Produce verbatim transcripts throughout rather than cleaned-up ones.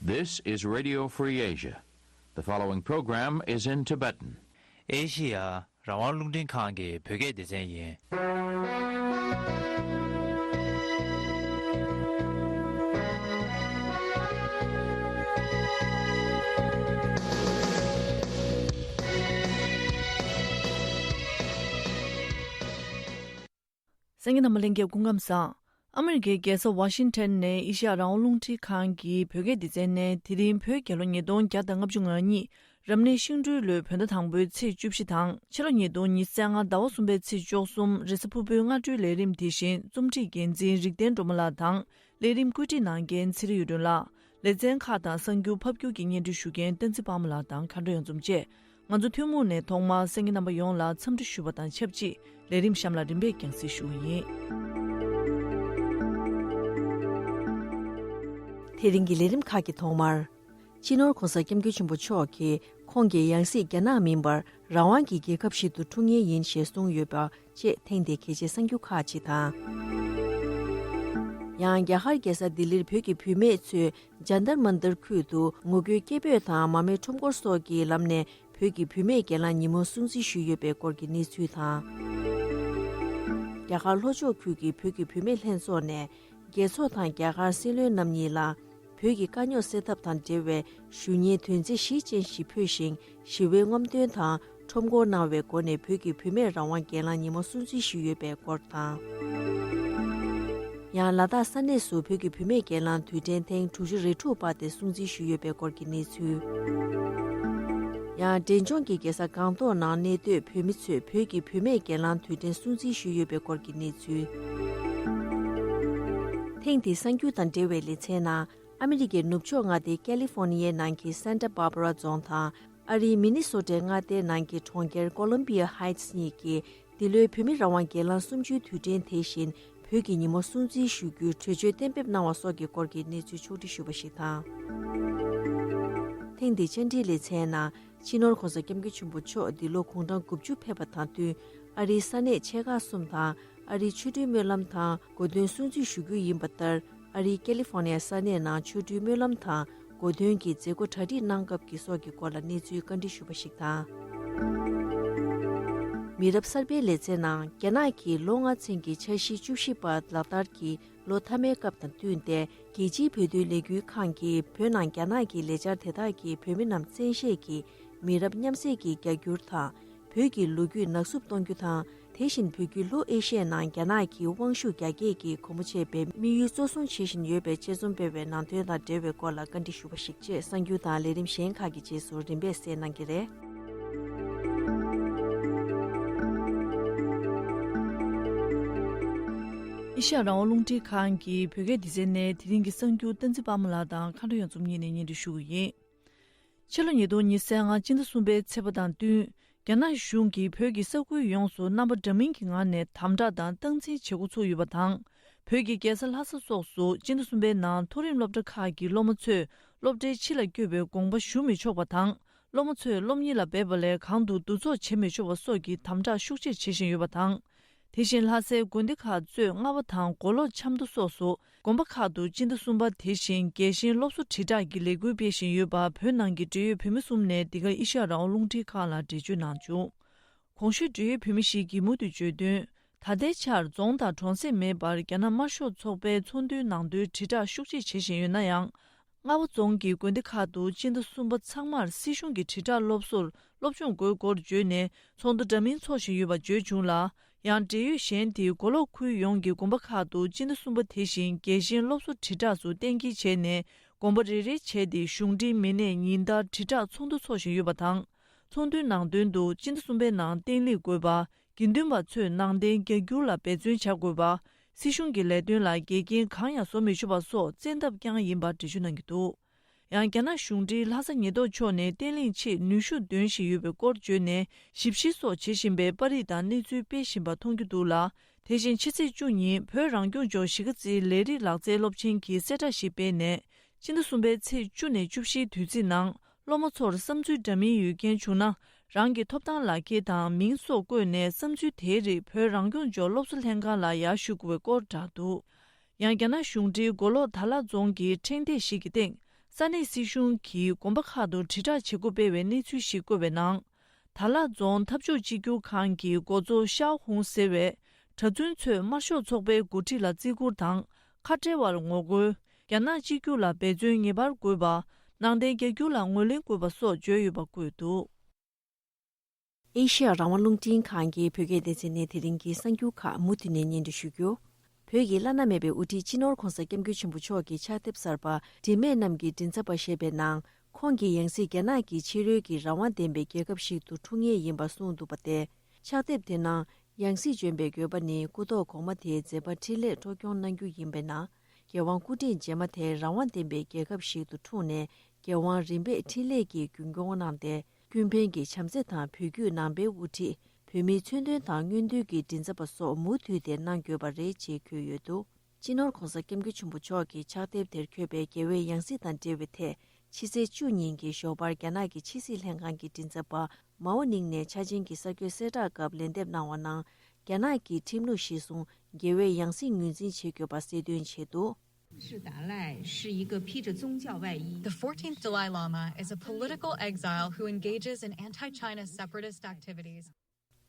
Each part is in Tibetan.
This is Radio Free Asia. The following program is in Tibetan. ཨེ་ཤི་ཡ་རང་དབང་རླུང་འཕྲིན་ཁང་གི་བོད་སྐད་སྡེ་ཚན་ཡིན། གསན་མཁན་རྣམ་པ་ལྷན་རྒྱས་སྐུ་ཁམས་བཟང་། ཨ་མི་རི་ཀའི་རྒྱལ་ས་ཝ་ཤིང་ཊོན་ནས་ཨེ་ཤ་ཡ་རང་དབང་རླུང་འཕྲིན་ཁང་གི་བོད་སྐད་སྡེ་ཚན་ནས་དེ་རིང་བོད་རྒྱལ་ལོ་ཉིས་སྟོང་བརྒྱ་དང་ལྔ་བཅུ་ང་གཉིས་རབ་གནས་ཤིང་སྦྲུལ་ལོའི་བོད་ཟླ་དང་པོའི་ཚེས་བཅུ་བཞི་དང་ཕྱི་ལོ་ཉིས་སྟོང་ཉི་ཤུ་རྩ་ལྔ་ཟླ་བ་གསུམ་པའི་ཚེས་བཅུ་གསུམ་རེས་གཟའ་ཕུར་བུའི་སྔ་དྲོའི་ལས་རིམ་དེ་བཞིན་རྩོམ་སྒྲིག་འགན་འཛིན་རིག་ལྡན་སྒྲོལ་མ་ལགས་དང་། ལས་རིམ་བཀོད་སྒྲིག་གནང་མཁན་ཚེ་རིང་གཡུ་སྒྲོན་ལགས། ལེ་ཚན་ཁག་དང་གསར་འགྱུར་ཕབ་སྒྱུར་གྱིས་སྙན་སྒྲོན་ཞུ་མཁན་བསྟན་འཛིན་དཔལ་མོ་ལགས་དང་མཁའ་འགྲོ་ཡོངས་འཛོམས་བཅས། ང་ཚོ་ཐུན་མོང་ནས་ཐོག་མར་གསན་མཁན་རྣམ་པ་ཡོངས་ལ་འཚམས་འདྲི་ཞུ་བ་དང་ཆབས་ཅིག་ལས་རིམ་གཤམ་ལ་རིམ་པས་རྒྱང་སྲིང་ཞུ་གི་ཡིན། དེ་རིང་གི་ལས་རིམ་ཁག་གི་ཐོག་མར། སྤྱི་ནོར་༸གོང་ས་༸སྐྱབས་མགོན་ཆེན་པོ་མཆོག་གིས་ཁོང་གི་ཡང་སྲིད་རྒྱ་ནག་མིན་པར་རང་དབང་གི་རྒྱལ་ཁབ་ཞིག་ཏུ་འཁྲུངས་ངེས་ཡིན་ཞེས་གསུངས་ཡོད་པ་བཅས་ཐེངས་འདིའི་གལ་ཆེའི་གསར་འགྱུར་ཁག་ཅིག་དང་། ཡང་རྒྱ་གར་རྒྱལ་ས་ལྡི་ལིར་བོད་ཀྱི་བུད་མེད་ཚོས་ཇཱན་ཏར་མན་ཏར་ཁུལ་དུ་ངོ་རྒོལ་སྐད་འབོད་དང་མར་མེ་ཁྲོམ་སྐོར་སོགས་ཀྱི་ལམ་ནས་བོད་ཀྱི་བུད་མེད་སྒེར་ལངས་ཉིན་མོ་སྲུང་བརྩི་ཞུས་ཡོད་པའི་སྐོར་གྱི་གནས་ཚུལ་དང་། རྒྱ་གར་ལྷོ་ཕྱོགས་ཁུལ་གྱི་བོད་ཀྱི་བུད་མེད་ལྷན་ཚོགས་ནས་རྒྱལ་ཚོགས་དང་རྒྱ་གར་སྲིད་བློན་རྣམ་གཉིས་ལ་བོད་ཀྱི་དཀའ་རྙོག་སེལ་ཐབས་དང་འབྲེལ་བའི་ཞུ་སྙན་དོན་ཚན་བཞི་ཅན་ཞིག་ཕུལ་ཞིང་། ཞི་བའི་རྔམ་སྟོན་དང་ཁྲོམ་སྐོར་གནང་བའི་སྒོ་ནས་བོད་ཀྱི་བུད་མེད་རང་དབང་སྒེར་ལངས་ཉིན་མོ་སྲུང་བརྩི་ཞུས་ཡོད་པའི་སྐོར་དང་། ཡང་ལ་དྭགས་ས་གནས་སུ་བོད་ཀྱི་བུད་མེད་སྒེར་ལངས་དུས་དྲན་ཐེངས་དྲུག་ཅུ་རེ་དྲུག་པ་དེ་སྲུང་བརྩི་ཞུས་ཡོད་པའི་སྐོར་གྱི་གནས་ཚུལ། ཡང་འབྲས་ལྗོངས་ཀྱི་རྒྱལ་ས་སྒང་ཏོག་ནང་གནས་སྡོད་བོད་མི་ཚོས་བོད་ཀྱི་བུད་མེད་སྒེར་ལངས་དུས་དྲན་སྲུང་བརྩི་ཞུས་ཡོད་པའི་སྐོར་གྱི་གནས་ཚུལ། ཐེངས་འདིའི་གསར་འགྱུར་དང་འབྲེལ་བའི་ལེ་ཚན་ནང་། ཨ་མི་རི་ཀའི་ནུབ་ཕྱོགས་མངའ་སྡེ་ཀ་ལི་ཧྥོར་ནི་ཡའི་ནང་གི་སན་ཏ་བྷར་བྷ་ར་རྫོང་དང་། ཨ་རིའི་མི་ནི་སོ་ཊའི་མངའ་སྡེའི་ནང་གི་གྲོང་ཁྱེར་ཀོ་ལོམ་བི་ཡ་ཧའེ་ཊི་སི་གཉིས་ཀྱིས་འདི་ལོའི་བོད་མི་རང་དབང་སྒེར་ལངས་གསུམ་བཅུའི་དུས་དྲན་དེ་བཞིན་བོད་ཀྱི་ཉིན་མོ་སྲུང་བརྩི་ཞུ་རྒྱུའི་གྲོས་ཆོད་གཏན་འབེབས་གནང་བ་སོགས་ཀྱི་སྐོར་གྱི་གནས་ཚུལ་ཕྱོགས་སྒྲིག་ཞུས་པ་ཞིག་དང་། ཐེངས་འདིའི་བཅར་འདྲིའི་ལེ་ཚན་ནང་། སྤྱི་ནོར་༸གོང་ས་༸སྐྱབས་མགོན་ཆེན་པོ་མཆོག་འདི་ལོ་དགུང་གྲངས་དགུ་བཅུ་ཕེབས་པ་དང་བསྟུན། ཨ་རིའི་ས་གནས་ཆེ་ཁག་གསུམ་དང་། ཨ་རིའི་ཆོ་འཕྲུལ་སྨོན་ལམ་དང་གོ་སྟོན་སྲུང་བརྩི་ཞུ་རྒྱུ་ཡིན་པ་ལྟར། ཨ་རིའི་ཀ་ལི་ཧྥོར་ནི་ཡ་ས་གནས་ནང་ཆོ་འཕྲུལ་སྨོན་ལམ་དང་གོ་སྟོན་གྱི་མཛད་སྒོ་གྲ་སྒྲིག་གནང་སྐབས་ཀྱི་སོགས་ཀྱི་སྐོར་ལ་གནས་ཚུལ་བཀའ་འདྲི་ཞུས་པ་ཞིག་དང་། མི་རབས་གསར་པའི་ལེ་ཚན་ནང་རྒྱ་ནག་གིས་ལོ་ལྔ་ཚན་གྱི་འཆར་གཞི་བཅུ་བཞི་པ་ལག་བསྟར་གྱི་ལོ་མཐའ་མའི་སྐབས་དང་བསྟུན་ཏེ། རྒྱལ་སྤྱིའི་བོད་དོན་ལས་འགུལ་ཁང་གིས་བོད་ནང་རྒྱ་ནག་གི་ལས་འཆར་དེ་དག་གིས་བོད་མི་རྣམས་བཙན་ཤེད་ཀྱིས་མི་རབས་མཉམ་བསྲེས་ཀྱི་རྒྱ་སྒྱུར་དང་། བོད་ཀྱི་ལོ་རྒྱུས་ནག་བསུབ་གཏོང་རྒྱུ་དང་། དེ་བཞིན་བོད་བརྒྱུད་ལྷོ་ཨེ་ཤི་ཡའི་ནང་རྒྱ་ནག་གི་དབང་ཤུགས་རྒྱ་སྐྱེད་ཀྱི་གོམ་པ་ཆད་པའི་དམིགས་ཡུལ་གཙོ་བཟུང་བྱེད་བཞིན་ཡོད་པའི་དཔྱད་རྩོམ་སྤེལ་བའི་ནང་དོན་དང་འབྲེལ་བའི་སྐོར་ལ་བཀའ་འདྲི་ཞུས་པ་ཞིག་བཅས་གསར་འགྱུར་དང་ལས་རིམ་གཞན་ཁག་གི་རྗེས་སུ་རིམ་པས་གསན་གནང་གི་རེད། ཨེ་ཤ་ཡ་རང་དབང་རླུང་འཕྲིན་ཁང་གི་བོད་སྐད་སྡེ་ཚན་ནས་དེ་རིང་གི་གསར་འགྱུར་བསྟན་འཛིན་དཔལ་མོ་ལགས་དང་མཁའ་འགྲོ་ཡོངས་འཛོམས་གཉིས་ནས་སྙན་སྒྲོན་ཞུ་གི་ཡིན། ཕྱི་ལོ་ཉིས་སྟོང་ཉི་ཤུ་རྩ་ལྔ་སྤྱི་ཟླ་གསུམ་པའི་ཚེས་པ་དང་བསྟུན། རྒྱ་ནག་གཞུང་གིས་བོད་ཀྱི་ས་ཁུལ་ཡོངས་སུ་རྣམ་པ་འདྲ་མིན་གྱི་ངང་ནས་དམ་དྲག་དང་སྟངས་འཛིན་བྱེད་འགོ་ཚུགས་ཡོད་པ་དང་། བོད་ཀྱི་རྒྱལ་ས་ལྷ་ས་སོགས་སུ་སྤྱི་ཟླ་གསུམ་པའི་ནང་མཐོ་རིམ་སློབ་གྲྭ་ཁག་གི་སློབ་མ་ཚོས་སློབ་གྲྭའི་ཕྱི་ལ་བསྐྱོད་པའི་དགོངས་པ་ཞུ་མི་ཆོག་པ་དང་། སློབ་མ་ཚོས་སློབ་གཉེར་ལ་འབད་པ་ལས་གང་དུ་འདུ་ཚོགས་བྱེད་མི་ཆོག་པ་སོགས་ཀྱི་དམ་དྲག་ཤུགས་ཆེ་བྱེད་བཞིན་ཡོད་པ་དང་། དེ་བཞིན་ལྷ་སའི་དགོན་སྡེ་ཁག་གཙོས་རྔ་བ་དང་མགོ་ལོག་ཆབ་མདོ་སོགས་སུ་དགོན་པ་ཁག་ཏུ་སྤྱི་ཟླ་གསུམ་པ་དེ་བཞིན་རྒྱས་ཤིང་སློབ་གསོ་དྲིལ་བསྒྲགས་ཀྱི་ལས་འགུལ་སྤེལ་བཞིན་ཡོད་པ་བོད་ནང་གི་འབྲེལ་ཡོད་བོད་མི་གསུམ་ནས་འདི་ག་ཨེ་ཤ་ཡ་རང་དབང་རླུང་འཕྲིན་ཁང་ལ་འགྲེལ་བརྗོད་གནང་བྱུང་། གོང་ཞུས་འབྲེལ་ཡོད་བོད་མི་ཞིག་གིས་མུ་མཐུད་བརྗོད་དོན། ད་ལྟའི་ཆར་རྫོང་དང་གྲོང་གསེབ་མེད་པར་རྒྱ་ནག་དམར་ཤོག་ཚོགས་པའི་ཚོགས་འདུའི་ནང་དོན་དྲིལ་བསྒྲགས་ཤུགས་ཆེ་བྱེད་བཞིན་ཡོད་ན་ཡང་། རྔ་བ་རྫོང་གི་དགོན་སྡེ་ཁག་ཏུ་སྤྱི་ཟླ་གསུམ་པ་ཚང་མར་སྲིད་གཞུང་གི་དྲིལ་བསྒྲགས་སློབ་གསོར་སློབ་སྦྱོང་དགོས་སྐོར་བརྗོད་ནས་ཚོགས་འདུ་འདྲ་མིན་འཚོགས་བཞིན་ཡོད་པ་བརྗོད་བྱུང་ལ། ཡང་འབྲེལ་ཡོད་གཞན་དེས་མགོ་ལོག་ཁུལ་ཡོངས་ཀྱི་དགོན་པ་ཁག་ཏུ་སྤྱི་ཟླ་གསུམ་པ་དེ་བཞིན་རྒྱས་ཤིང་སློབ་གསོ་དྲིལ་བསྒྲགས་སུ་གཏན་འཁེལ་བྱས་ནས་དགོན་པ་རེ་རེ་བྱས་ཏེ་གཞུང་འབྲེལ་མི་སྣས་ཉིན་ལྟར་དྲིལ་བསྒྲགས་ཚོགས་འདུ་འཚོགས་བཞིན་ཡོད་པ་དང་། ཚོགས་འདུའི་ནང་དོན་དུ་སྤྱི་ཟླ་གསུམ་པའི་ནང་བརྟན་ལྷིང་དགོས་པ། དགེ་འདུན་པ་ཚོས་ནང་བསྟན་རྒྱ་སྒྱུར་ལ་འབད་བརྩོན་བྱ་དགོས་པ། སྲིད་གཞུང་གི་ལས་དོན་ལ་འགལ་རྐྱེན་གང་ཡང་བཟོ་མི་ཆོག་པ་སོགས་བཙན་ཐབས་བསྐྱངས་ཡིན་པ་འགྲེལ་བརྗོད་གནང་གི་འདུག་ཡང་རྒྱ་ནག་གཞུང་འབྲེལ་ལྷ་ས་ཉེན་རྟོག་ཕྱོགས་ནས་བརྟན་ལྷིང་ཆེད་ནུས་ཤུགས་འདོན་བཞིན་ཡོད་པའི་སྐོར་བརྗོད་ནས་ཞིབ་བཤེར་སོགས་བྱེད་བཞིན་པའི་པར་རིས་དང་གནས་ཚུལ་སྤེལ་བཞིན་པ་མཐོང་རྒྱུ་འདུག་ལ། དེ་བཞིན་ཕྱི་ཚེས་བཅུ་ཉིན་བོད་རང་སྐྱོང་ལྗོངས་གཞིས་ཀ་རྩེའི་ལས་རིགས་ལག་རྩལ་སློབ་ཆེན་གྱིས་གསལ་བསྒྲགས་ཤིག་སྤེལ་ནས། སྤྱི་ཟླ་གསུམ་པའི་ཚེས་བཅུ་ནས་བཅུ་བཞིའི་དུས་ཚིགས་ནང་སློབ་མ་ཚོར་བསམ་ཚུལ་འདྲ་མིན་ཡོད་མཁན་བྱུང་ན། རང་གི་ཐོབ་ཐང་ལག་འཁྱེར་དང་མིང་སོགས་བཀོད་ནས་བསམ་ཚུལ་དེའི་རིགས་བོད་རང་སྐྱོང་ལྗོངས་སློབ་གསོ་ལྷན་ཁང་ལ་ཡར་ཞུ་དགོས་པའི་སྐོར་བསྒྲགས་འདུག་ཡང་རྒྱ་ནག་གཞུང་འབྲེལ་མགོ་ལོག་དར་ལག་རྫོང་གི་ཕྲེང་སྟེགས་ཤིག་གི་སྟེང་ ས་གནས་སྲིད་གཞུང་གིས་དགོན་པ་ཁག་ཏུ་དྲིལ་བསྒྲགས་བྱེད་སྒོ་སྤེལ་བའི་གནས་ཚུལ་ཞིག་བཀོད་པའི་ནང་། དར་ལག་རྫོང་འཐབ་ཕྱོགས་གཅིག་གྱུར་ཁང་གི་འགོ་གཙོ་ཤའོ་ཧུང་ཟེར་བས། གྲྭ་བཙུན་ཚོས་དམར་ཤོག་ཚོགས་པའི་འགོ་ཁྲིད་ལ་བརྩི་བཀུར་དང་ཁ་བྲལ་བར་ངོ་རྒོལ། རྒྱ་ནག་གཅིག་གྱུར་ལ་འབད་བརྩོན་ངེས་པར་དགོས་པ། ནང་བསྟན་རྒྱ་སྒྱུར་ལ་ངོས་ལེན་དགོས་པ་སོགས་བརྗོད་ཡོད་པ་བཀོད་འདུག་ཨེ་ཤི་ཡ་རང་དབང་རླུང་འཕྲིན་ཁང་གི་བོད་སྐད་སྡེ་ཚན་ནས་དེ་རིང་གི་གསར་འགྱུར་ཁག་མུ་མཐུད་ནས་སྙན་སྒྲོན་ཞུ་རྒྱུ། བོད་ཀྱི་བླ་ན་མེད་པའི་དབུ་ཁྲིད་སྤྱི་ནོར་༧གོང་ས་༧སྐྱབས་མགོན་ཆེན་པོ་མཆོག་གི་ཕྱག་དེབ་གསར་པ་དྲི་མེད་རྣམས་ཀྱི་མགྲིན་ཚབ་པ་ཞེས་པའི་ནང་། ཁོང་གི་ཡང་སྲིད་རྒྱ་ནག་གི་ཕྱི་རོལ་གྱི་རང་དབང་ལྡན་པའི་རྒྱལ་ཁབ་ཞིག་ཏུ་འཁྲུངས་ངེས་ཡིན་པ་གསུངས་འདུག་པ་སྟེ། ཕྱག་དེབ་དེ་ནང་ཡང་སྲིད་འཇོན་པའི་དགོས་པ་ནི་སྐུ་ཐོག་གོང་མ་དེའི་མཛད་པ་འཕྲིན་ལས་འཕྲོ་སྐྱོང་གནང་རྒྱུ་ཡིན་པའི་ནང་། རྒྱལ་དབང་སྐུ་ཕྲེང་རྗེས་མ་དེ་རང་དབང་ལྡན་པའི་རྒྱལ་ཁབ་ཞིག་ཏུ་འཁྲུངས་ནས། རྒྱལ་དབང་རིམ་པས་འཕྲིན་ལས་ཀྱིས་རྒྱུན་སྐྱོང་གནང་སྟེ། ཀུན་ཕན་གྱི་བྱམས་བརྩེ་དང་བོད་བརྒྱུད་ནང་པའི་དབུ་ཁྲིད། བོད་མིའི་མཚོན་དོན་དང་མངོན་འདོད་ཀྱི་མགྲིན་ཚབ་པ་སོགས་མུ་མཐུད་དེ་གནང་དགོས་པ་རེད་ཅེས་འཁོད་ཡོད་འདུག་སྤྱི་ནོར་༧གོང་ས་༧སྐྱབས་མགོན་ཆེན་པོ་མཆོག་གི་ཕྱག་དེབ་དེར་འཁོད་པའི་རྒྱལ་བའི་ཡང་སྲིད་དང་འབྲེལ་བའི་ཐད། ཕྱི་ཚེས་བཅུ་ཉིན་གྱི་ཞོགས་པར་རྒྱ་ནག་གི་ཕྱི་སྲིད་ལྷན་ཁང་གི་མགྲིན་ཚབ་པ་མའོ་ནིང་ནས་འཆར་ཅན་གྱི་གསར་འགོད་གསལ་བསྒྲགས་སྐབས་ལན་འདེབས་གནང་བ་ནང་། རྒྱ་ནག་གི་ཁྲིམས་ལུགས་གཞིར་བཟུང་རྒྱལ་བའི་ཡང་སྲིད་ངོས་འཛིན་བྱེད་དགོས་པ་གསལ་སྟོན་བྱས་འདུག 是达赖是一个披着宗教外衣 The fourteenth Dalai Lama is a political exile who engages in anti-China separatist activities.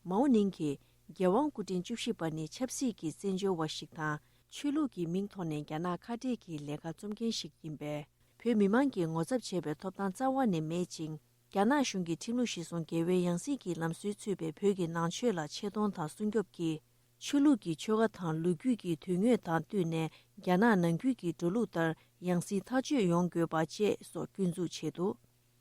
མའོ་ནིང་གིས། རྒྱལ་དབང་སྐུ་ཕྲེང་བཅུ་བཞི་པ་ནི་ཆབ་སྲིད་ཀྱི་བཙན་བྱོལ་བ་ཞིག་དང་། ཆོས་ལུགས་ཀྱི་མིང་ཐོག་ནས་རྒྱ་ནག་ཁ་བྲལ་གྱི་ལས་ཀ་རྩོམ་མཁན་ཞིག་ཡིན་པས། བོད་མི་མང་གིས་ངོ་ཚབ་བྱེད་པའི་ཐོབ་ཐང་རྩ་བ་ནས་མེད་ཅིང་། རྒྱ་ནག་གཞུང་གི་ཁྲིམས་ལུགས་གཞིར་བཟུང་རྒྱལ་བའི་ཡང་སྲིད་ཀྱི་ལམ་སྲོལ་ཚུད་པའི་བོད་ཀྱི་ནང་ཆོས་ལ་ཆེ་མཐོང་དང་སྲུང་སྐྱོབ་ཀྱིས། ཆོས་ལུགས་ཀྱི་ཆོལ་ཁ་དང་ལོ་རྒྱུས་ཀྱི་དོན་དངོས་དང་བསྟུན་ནས། རྒྱ་ནག་ནང་ཁུལ་གྱི་འགྲོ་ལུགས་ལྟར་ཡང་སྲིད་ཐག་གཅོད་ཡོང་དགོས་པ་བཅས་སོགས་སྐྱོན་འཛུགས་བྱས་འདུག་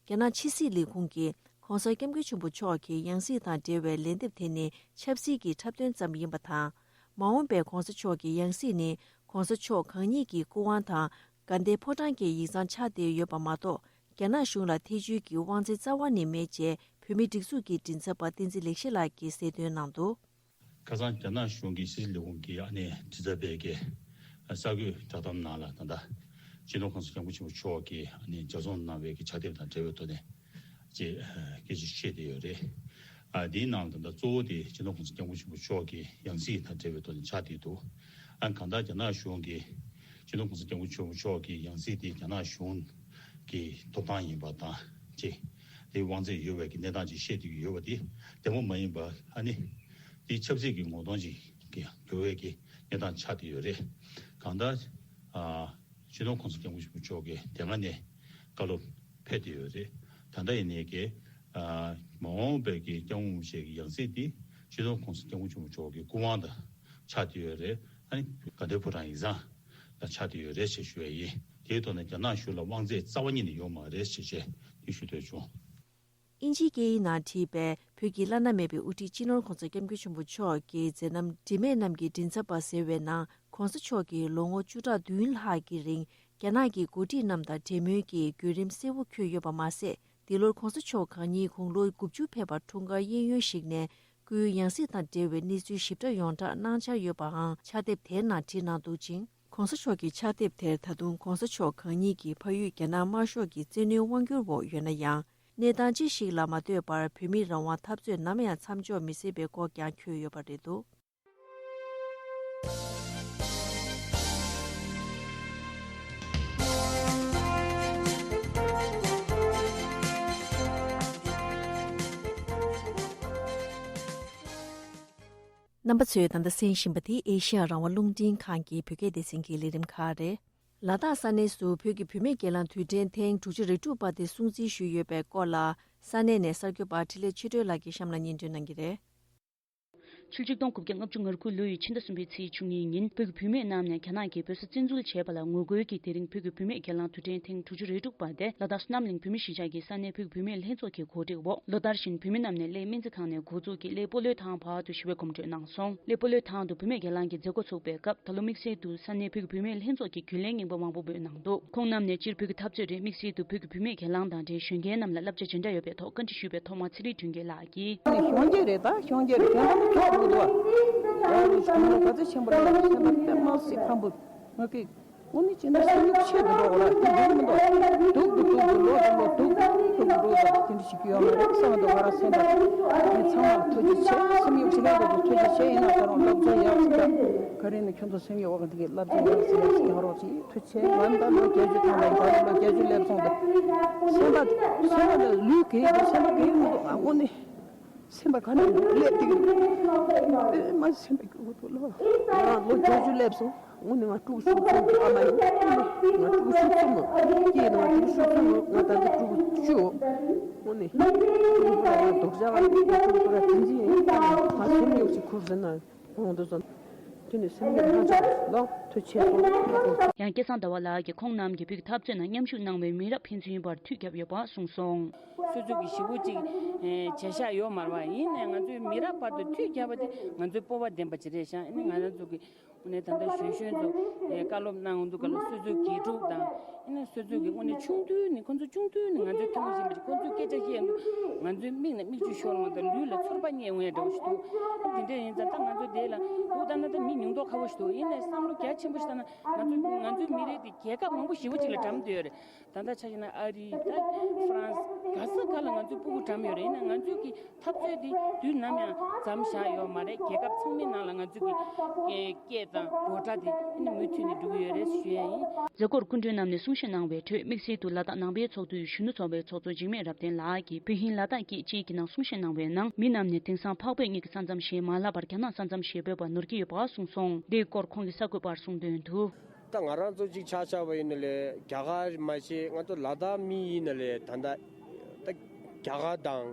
རྒྱ་ནག་ཕྱི་སྲིད་ལས་ཁུངས་ཀྱིས་༧གོང་ས་༧སྐྱབས་མགོན་ཆེན་པོ་མཆོག་གི་ཡང་སྲིད་དང་འབྲེལ་བའི་ལན་འདེབས་དེ་ནི་ཆབ་སྲིད་ཀྱི་འཁྲབ་སྟོན་ཙམ་ཡིན་པ་དང་། མ་འོངས་པའི་༧གོང་ས་མཆོག་གི་ཡང་སྲིད་ནི་༧གོང་ས་མཆོག་གང་ཉིད་ཀྱི་སྐུ་དབང་དང་དགའ་ལྡན་ཕོ་བྲང་གི་ཡིག་ཚང་ཆགས་བསྡད་ཡོད་པ་མ་གཏོགས། རྒྱ་ནག་གཞུང་ལ་ཐེ་བྱུས་ཀྱི་དབང་ཚད་རྩ་བ་ནས་མེད་ཅེས་བོད་མིའི་སྒྲིག་འཛུགས་ཀྱི་མགྲིན་ཚབ་པ་བསྟན་འཛིན་ལེགས་བཤད་ལགས་ཀྱིས་གསལ་སྟོན་གནང་འདུག་ཁ་སང་རྒྱ་ནག་གཞུང་གི་ཕྱི་སྲིད་ལས་ཁུངས་ཀྱི་ཨ་ནེ་དྲི་རྩད་པས་ཀྱི་གསར་འགོད་བསྒྲགས་གཏམ་ནང་ལ་ད་ལྟ་སྤྱི་ནོར་༧གོང་ས་༧སྐྱབས་མགོན་ཆེན་པོ་མཆོག་གིས་ཨ་ནེ་ལྗགས་རྩོམ་གནང་བའི་གི་ཕྱག་དེབ་དང་འབྲེལ་བའི་ཐོག་ནས་ཅེས་སྐད་ཆ་བཤད་བསྡད་ཡོད་རེད། ཨ་དེའི་ནང་ལ་ད་ལྟ་གཙོ་བོ་དེ་སྤྱི་ནོར་༧གོང་ས་༧སྐྱབས་མགོན་ཆེན་པོ་མཆོག་གི་ཡང་སྲིད་དང་འབྲེལ་བའི་ཐོག་ནས་ཆགས་བསྡད་འདུག་ཨ་གང་ལྟར་རྒྱ་ནག་གཞུང་གིས་སྤྱི་ནོར་༧གོང་ས་༧སྐྱབས་མགོན་ཆེན་པོ་མཆོག་གི་ཡང་སྲིད་དེ་རྒྱ་ནག་གཞུང་གི་ཐོབ་ཐང་ཡིན་པ་དང་ཅེས་དེའི་དབང་ཚད་ཡོད་པའི་གི་གནས་སྟངས་ཅིག་བཤད་བསྡད་ཀྱི་ཡོད་པ་དེ་བདེ་མོ་མ་ཡིན་པ་ཨ་ནི། དེ་ཆབ་སྲིད་ཀྱི་ངོ་གདོང་ཅིག་གི་འགྱུར་བའི་གི་གནས་སྟངས་ཆགས་བསྡད་ཡོད་རེད། གང་ལྟར་ཨ་སྤྱི་ནོར་༧གོང་ས་༧སྐྱབས་མགོན་ཆེན་པོ་མཆོག་གིས་དེ་སྔ་ནས་བཀའ་སློབ་ཕེབས་བསྡད་ཡོད་རེད། ད་ལྟ་ཡིན་ནའི་གི་ཨ་མ་འོངས་པའི་གི་༧སྐྱབས་མགོན་རིན་པོ་ཆེ་གི་ཡང་སྲིད་དེ་སྤྱི་ནོར་༧གོང་ས་༧སྐྱབས་མགོན་ཆེན་པོ་མཆོག་གི་སྐུ་དབང་དང་ཆགས་བསྡད་ཡོད་རེད། ཨ་ནི་དགའ་ལྡན་ཕོ་བྲང་ཡིག་ཚང་ལ་ཆགས་བསྡད་ཡོད་རེད་ཅེས་ཞུ་བ་ཡིན། དེའི་ཐོག་ནས་རྒྱ་ནག་གཞུང་ལ་དབང་ཚད་རྩ་བ་ཉིད་ནས་ཡོད་མ་རེད་ཅེས་བཤད་དེ་ཞུ་འདོད་བྱུང་། ཨིན་ཇིའི་སྐད་ཡིག་ནང་བྲིས་པའི་བོད་ཀྱི་བླ་ན་མེད་པའི་དབུ་ཁྲིད་སྤྱི་ནོར་༧གོང་ས་༧སྐྱབས་མགོན་ཆེན་པོ་མཆོག་གི་མཛད་རྣམ་དྲི་མེད་རྣམས་ཀྱི་མགྲིན་ཚབ་པ་ཟེར་བའི་ནང་། ༧གོང་ས་མཆོག་གིས་ལོ་ངོ་བཅུ་ཕྲག་བདུན་ལྷག་གི་རིང་རྒྱ་ནག་གི་འགོ་ཁྲིད་རྣམས་དང་འབྲེལ་མོལ་གྱི་བརྒྱུད་རིམ་གསལ་བོ་འཁོད་ཡོད་པ་མ་ཟད། འདི་ལོར་༧གོང་ས་མཆོག་གང་ཉིད་དགུང་ལོ་དགུ་བཅུ་ཕེབས་པར་འཁྲུངས་སྐར་གཡས་གཡོན་ཞིག་ནས་སྐུའི་ཡང་སྲིད་དང་འབྲེལ་བའི་གནས་ཚུལ་ཞིབ་ཕྲ་ཡོངས་བསྒྲགས་གནང་འཆར་ཡོད་པའང་ཕྱག་དེབ་དེའི་ནང་བྲིས་གནང་འདུག་ཅིང་། ༧གོང་ས་མཆོག་གི་ཕྱག་དེབ་དེར་ད་དུང་༧གོང་ས་མཆོག་གང་ཉིད་ཀྱི་ཕ་ཡུལ་རྒྱ་ནག་དམར་ཤོག་གི་བཙན་གནོན་དབང་སྒྱུར་འོག་ཡོད་ན་ཡང་། གནས་སྟངས་ཅི་ཞིག་ལ་མ་ལྟོས་པར་བོད་མིའི་རང་དབང་འཐབ་རྩོད་ནམ་ཡང་མཚམས་འཇོག་མི་སྲིད་པའི་སྐོར་ཀྱང་འཁོད་ཡོད་པ་རེད་འདུག་རྣམ་པ་ཚོས་ད་ལྟ་གསན་བཞིན་པ་དེ་ཨེ་ཤི་ཡ་རང་དབང་རླུང་འཕྲིན་ཁང་གི་བོད་སྐད་སྡེ་ཚན་གྱི་ལས་རིམ་ཁག་རེད། ལ་དྭགས་ས་གནས་སུ་བོད་ཀྱི་བུད་མེད་སྒེར་ལངས་དུས་དྲན་ཐེངས་དྲུག་ཅུ་རེ་དྲུག་པ་དེ་སྲུང་བརྩི་ཞུས་ཡོད་པའི་སྐོར་ལ། ས་གནས་ནས་གསར་འགོད་པ་འཕྲིན་ལས་ཆོས་སྒྲོན་ལགས་ཀྱིས་གཤམ་ལ་སྙན་སྒྲོན་གནང་གི་རེད། ཕྱི་ལོ་ཆིག་སྟོང་དགུ་བརྒྱ་ལྔ་བཅུ་ང་དགུ་ལོའི་ཕྱི་ཟླ་གསུམ་པའི་ཚེས་བཅུ་གཉིས་ཉིན་བོད་ཀྱི་བུད་མེད་རྣམས་ནས་རྒྱ་ནག་གིས་བོད་ས་བཙན་འཛུལ་བྱས་པ་ལ་ངོ་རྒོལ་གྱིས་དེ་རིང་བོད་ཀྱི་བུད་མེད་སྒེར་ལངས་དུས་དྲན་ཐེངས་དྲུག་ཅུ་རེ་དྲུག་པ་དེ་ལ་དྭགས་བསོད་ནམས་གླིང་བོད་མི་གཞིས་ཆགས་ཀྱི་ས་གནས་བོད་ཀྱི་བུད་མེད་ལྷན་ཚོགས་ཀྱི་གོ་སྒྲིག་འོག་ལོ་ལྟར་བཞིན་བུད་མེད་རྣམས་ནས་གླེ་སྨན་རྩིས་ཁང་ནས་འགོ་འཛུགས་ཀྱིས་གླེ་སྤོ་ལོའི་ཐང་བར་དུ་ཞི་བའི་གོམ་བགྲོད་གནང་སོང་། གླེ་སྤོ་ལོའི་ཐང་དུ་བུད་མེད་སྒེར་ལངས་ཀྱི་མཛད་སྒོ་ཚུགས་པའི་སྐབས་ད་ལོ་དམིགས་བསལ་དུ་ས་གནས་བོད་ཀྱི་བུད་མེད་ལྷན་ཚོགས་ཀྱིས་རྒྱུན་ལས་རྙིང་པ་མང་པོ་འབོད་གནང་འདུག་ཁོང་རྣམས་ནས་སྤྱིར་བོད་ཀྱི་འཐབ་རྩོད་རིང་དམིགས་བསལ་དུ་བོད་ཀྱི་བུད་མེད་སྒེར་ལངས་དང་འབྲེལ་གཞོན་སྐྱེས་རྣམས་ལ་བསླབ་བྱ་ཇི་འདྲ་ཡོད་པའི་ཐོག་བཀའ་འདྲི་ཞུས་པའི་ཐོག་མར་ཚེ་རིང་སྒྲོན་དཀར་ལགས་ཀྱིས། གཞོན་སྐྱེས་རེད་ད། གཞོན་སྐྱེས་རེད། གཞོན་པ་ཚོ་ཚོགས་འདུ་འདུག་ཨ་ནི་གཞོན་ནུ་ག་ཚོད་ཆེན་པོ་རེད། ཆེན་པོ་དཔེ་མ་སྲིད་ཕམ་པོ་ང་གི་ དངོས་གནས་བྱས་ན་སེམས་ཤུགས་ཆེ་དུ་འགྲོ་གི་རེད། དེ་འགྲིག་མི་འདུག་སྡུག་ཏུ་སྡུག་ཏུ་ལོ་དང་ལོ་སྡུག་ཏུ་སྡུག་ཏུ་འགྲོ་དང་དེ་འདྲ་ཞིག་ཡོད་མ་རེད་བསམ་འདུག་ང་རང་སེམས་པ་ངས་ཚང་མར་ཐུགས་རྗེ་ཆེ། སེམས་ཤུགས་ཆེ་ལ་འགྲོ་དུ་ཐུགས་རྗེ་ཆེ། ཡིན་ན་ད་རུང་སློབ་སྦྱོང་ཡག་ཅིག་ག་རེ་ནས་ཁྱོད་ཚོ་སེམས་ཡོད་པ་འདི་གི་སློབ་སྦྱོང་ཡག་ཅིག་ཡག་ཅིག་རྒྱག་རོགས་ཅིག་ཐུགས་རྗེ་ཆེ། ང་ད་ལོ་བརྒྱད་ཅུ་ཐམ་པ་ཡིན། ད་ལོ་བརྒྱད་ཅུ་སླེབས་སོང་དུ་སེམས་པ་སེམས་པ་ལ་ལུས་གས་འདུག་སེམས་པ་གས་མི་འདུག་ང་དངོས་གནས། སེམས་པ་ག་ནས་སླེབས་ཏེ་ཨེ་མ་སེམས་པ་སྐྱོ་བོ་འདུག་ལོ། ང་ལོ་བརྒྱད་ཅུ་སླེབས་སོང་། དངོས་གནས་ང་དཀྲུག་ཤུགས་ཚུགས་ཨ་མ་ཡིན། ང་དཀྲུག་ཤུགས་ཚུགས་མོ་སྐྱེས་ནང་དཀྲུག་ཤུགས་ཚུགས་མོ། ང་ད་ལྟ་དཀྲུག་ཤུགས་དངོས་གནས་དཀྲུག་པོ་ར་ང་རྡོག་ཆ་ག་དཀྲུག་པོ་ར་དེ་འཛིན་ཡིན། ང་སེམས་ཡོད་ཅིག་ཁུར་ཟིན་ན་འོང་དུ་སོང་། དེ་ནས་སེམས་ཡོད་ལྷ་ཆགས་ལོ་ཐུ་ཆེ་སོང་། ཡང་སྐལ་བཟང་ཟླ་བ་ལགས་ཀྱིས་ཁོང་རྣམས་ཀྱིས་བོད་ཀྱི་འཐབ་རྩོད་ནང་མཉམ་ཞུགས་གནང་བའི་མི་རབས་ཕན་ཚུན་བར་མཐུད་བརྒྱབ་ཡོད་པ་གསུངས་སོང་། སོ་སོ་གི་ཞི་བོ་གཅིག་བྱས་ཤག་ཡོད་མ་རེད་བ། ཡིན་ནའི་ང་ཚོའི་མི་རབས་བར་དུ་མཐུད་བརྒྱབ་པ་དེ་ང་ཚོའི་སྤོབས་པ་ལྡན་པ་ཅིག་རེད་ཤག་ཨ་ནི་ང་རང་ཚོ་གི་ཨ་ནི་ད་ལྟ་གཞོན་གཞོན་ཚོ་བཀའ་སློབ་གནང་འདུག་ག་ལ་སོ་སོའི་དགེ་ཕྲུག་དང་ཨ་ནི་སོ་སོ་གི་དངོས་གནས་ཆུང་དུས་ནས་ཁོང་ཚོ་ཆུང་དུས་ནས་ང་ཚོའི་ཐུན་མོང་བཞིན་པ་ཅིག་ཁོང་ཚོའི་སྐད་ཆ་བཤད་འདུག་ང་ཚོའི་མིག་ནས་མིག་ཆུ་ཤོར་འོང་དང་ལུས་ལ་ཚོར་བ་རྙེད་འོང་ཡ་འདྲ་བོ་ཞིག་འདུག་ཨ་དེ་འདྲ་ཡིན་ཙང་ད་ང་ཚོ་དེ་ལ་འདུག་ད་ན་ད་མི་ཉུང་མདོག་ཁ་པོ་ཞིག་འདུག་ཡིན་ནའི་བསམ་བློ་རྒྱ་ཆེན་པོ་ཞིག་བཏང་ན་ང་ཚོ་ང་ཚོའི་མི་རིགས་དེ་རྒྱལ་ཁབ་མང་པོ་ཞེ་པོ་ཅིག་ལ་འགྲམ་བསྡད་ཡོད་རེད། ད་ལྟ་ཆ་བཞག་ན་ཨ་རི་ད་ཧྥ་རན་སི་ག་ས་ག་ལ་ང་ཚོའི་སྤུ་གུ་འགྲམ་ཡོད་རེད། ཡིན་ན་ང་ཚོའི་གི་འཐབ་རྩོད་འདི་དུས་ནམ་ཡང་མཚམས་བཞག་ཡོད་མ་རེད། རྒྱལ་ཁབ་ཚང་མའི་ནང་ལ་ང་ཚོའི་གི་སྐད་དང་དགོད་སྒྲ་དེ་ཨ་ནི་མུ་མཐུད་ནས་འགྲོ་གི་ཡོད་རེད་ཞུ་ཡ་ཡིན། མཛད་སྒོར་སྐུ་མགྲོན་རྣམས་ནས་གསུང་བཤད་གནང་བའི་ཁྲོད་དམིགས་བསལ་དུ་ལ་དྭགས་ནང་པའི་ཚོགས་འདུའི་གཞོན་ནུ་ཚོགས་པའི་ཚོགས་གཙོ་འཇིགས་མེད་རབ་བརྟན་ལགས་ཀྱིས་བོད་ཧིན་ལ་དྭགས་སྐད་བཅས་ཀྱི་ནང་གསུང་བཤད་གནང་བའི་ནང་མི་རྣམས་ནས་དེང་སང་འཕགས་བོད་གཉིས་ཀྱི་ས་མཚམས་ཞེས་མ་ལབ་པར་རྒྱ་ནག་ས་མཚམས་ཞེས་འབོད་པ་ནོར་གྱི་ཡོད་པ་གསུངས་སོང་། འདིའི་སྐོར་ཁོང་གིས་གསར་འགོད་པར་གསུངས་དོན་དུ། ད་ང་རང་ཚོ་གཅིག་ཆ་བཞག་པ་ཡིན་ན་ལས་རྒྱ་གར་མ་ཤེས་ང་ཚོ་ལ་དྭགས་མི་ཡིན་ན་ལས་ད་ལྟ་ད་རྒྱ་གར་དང་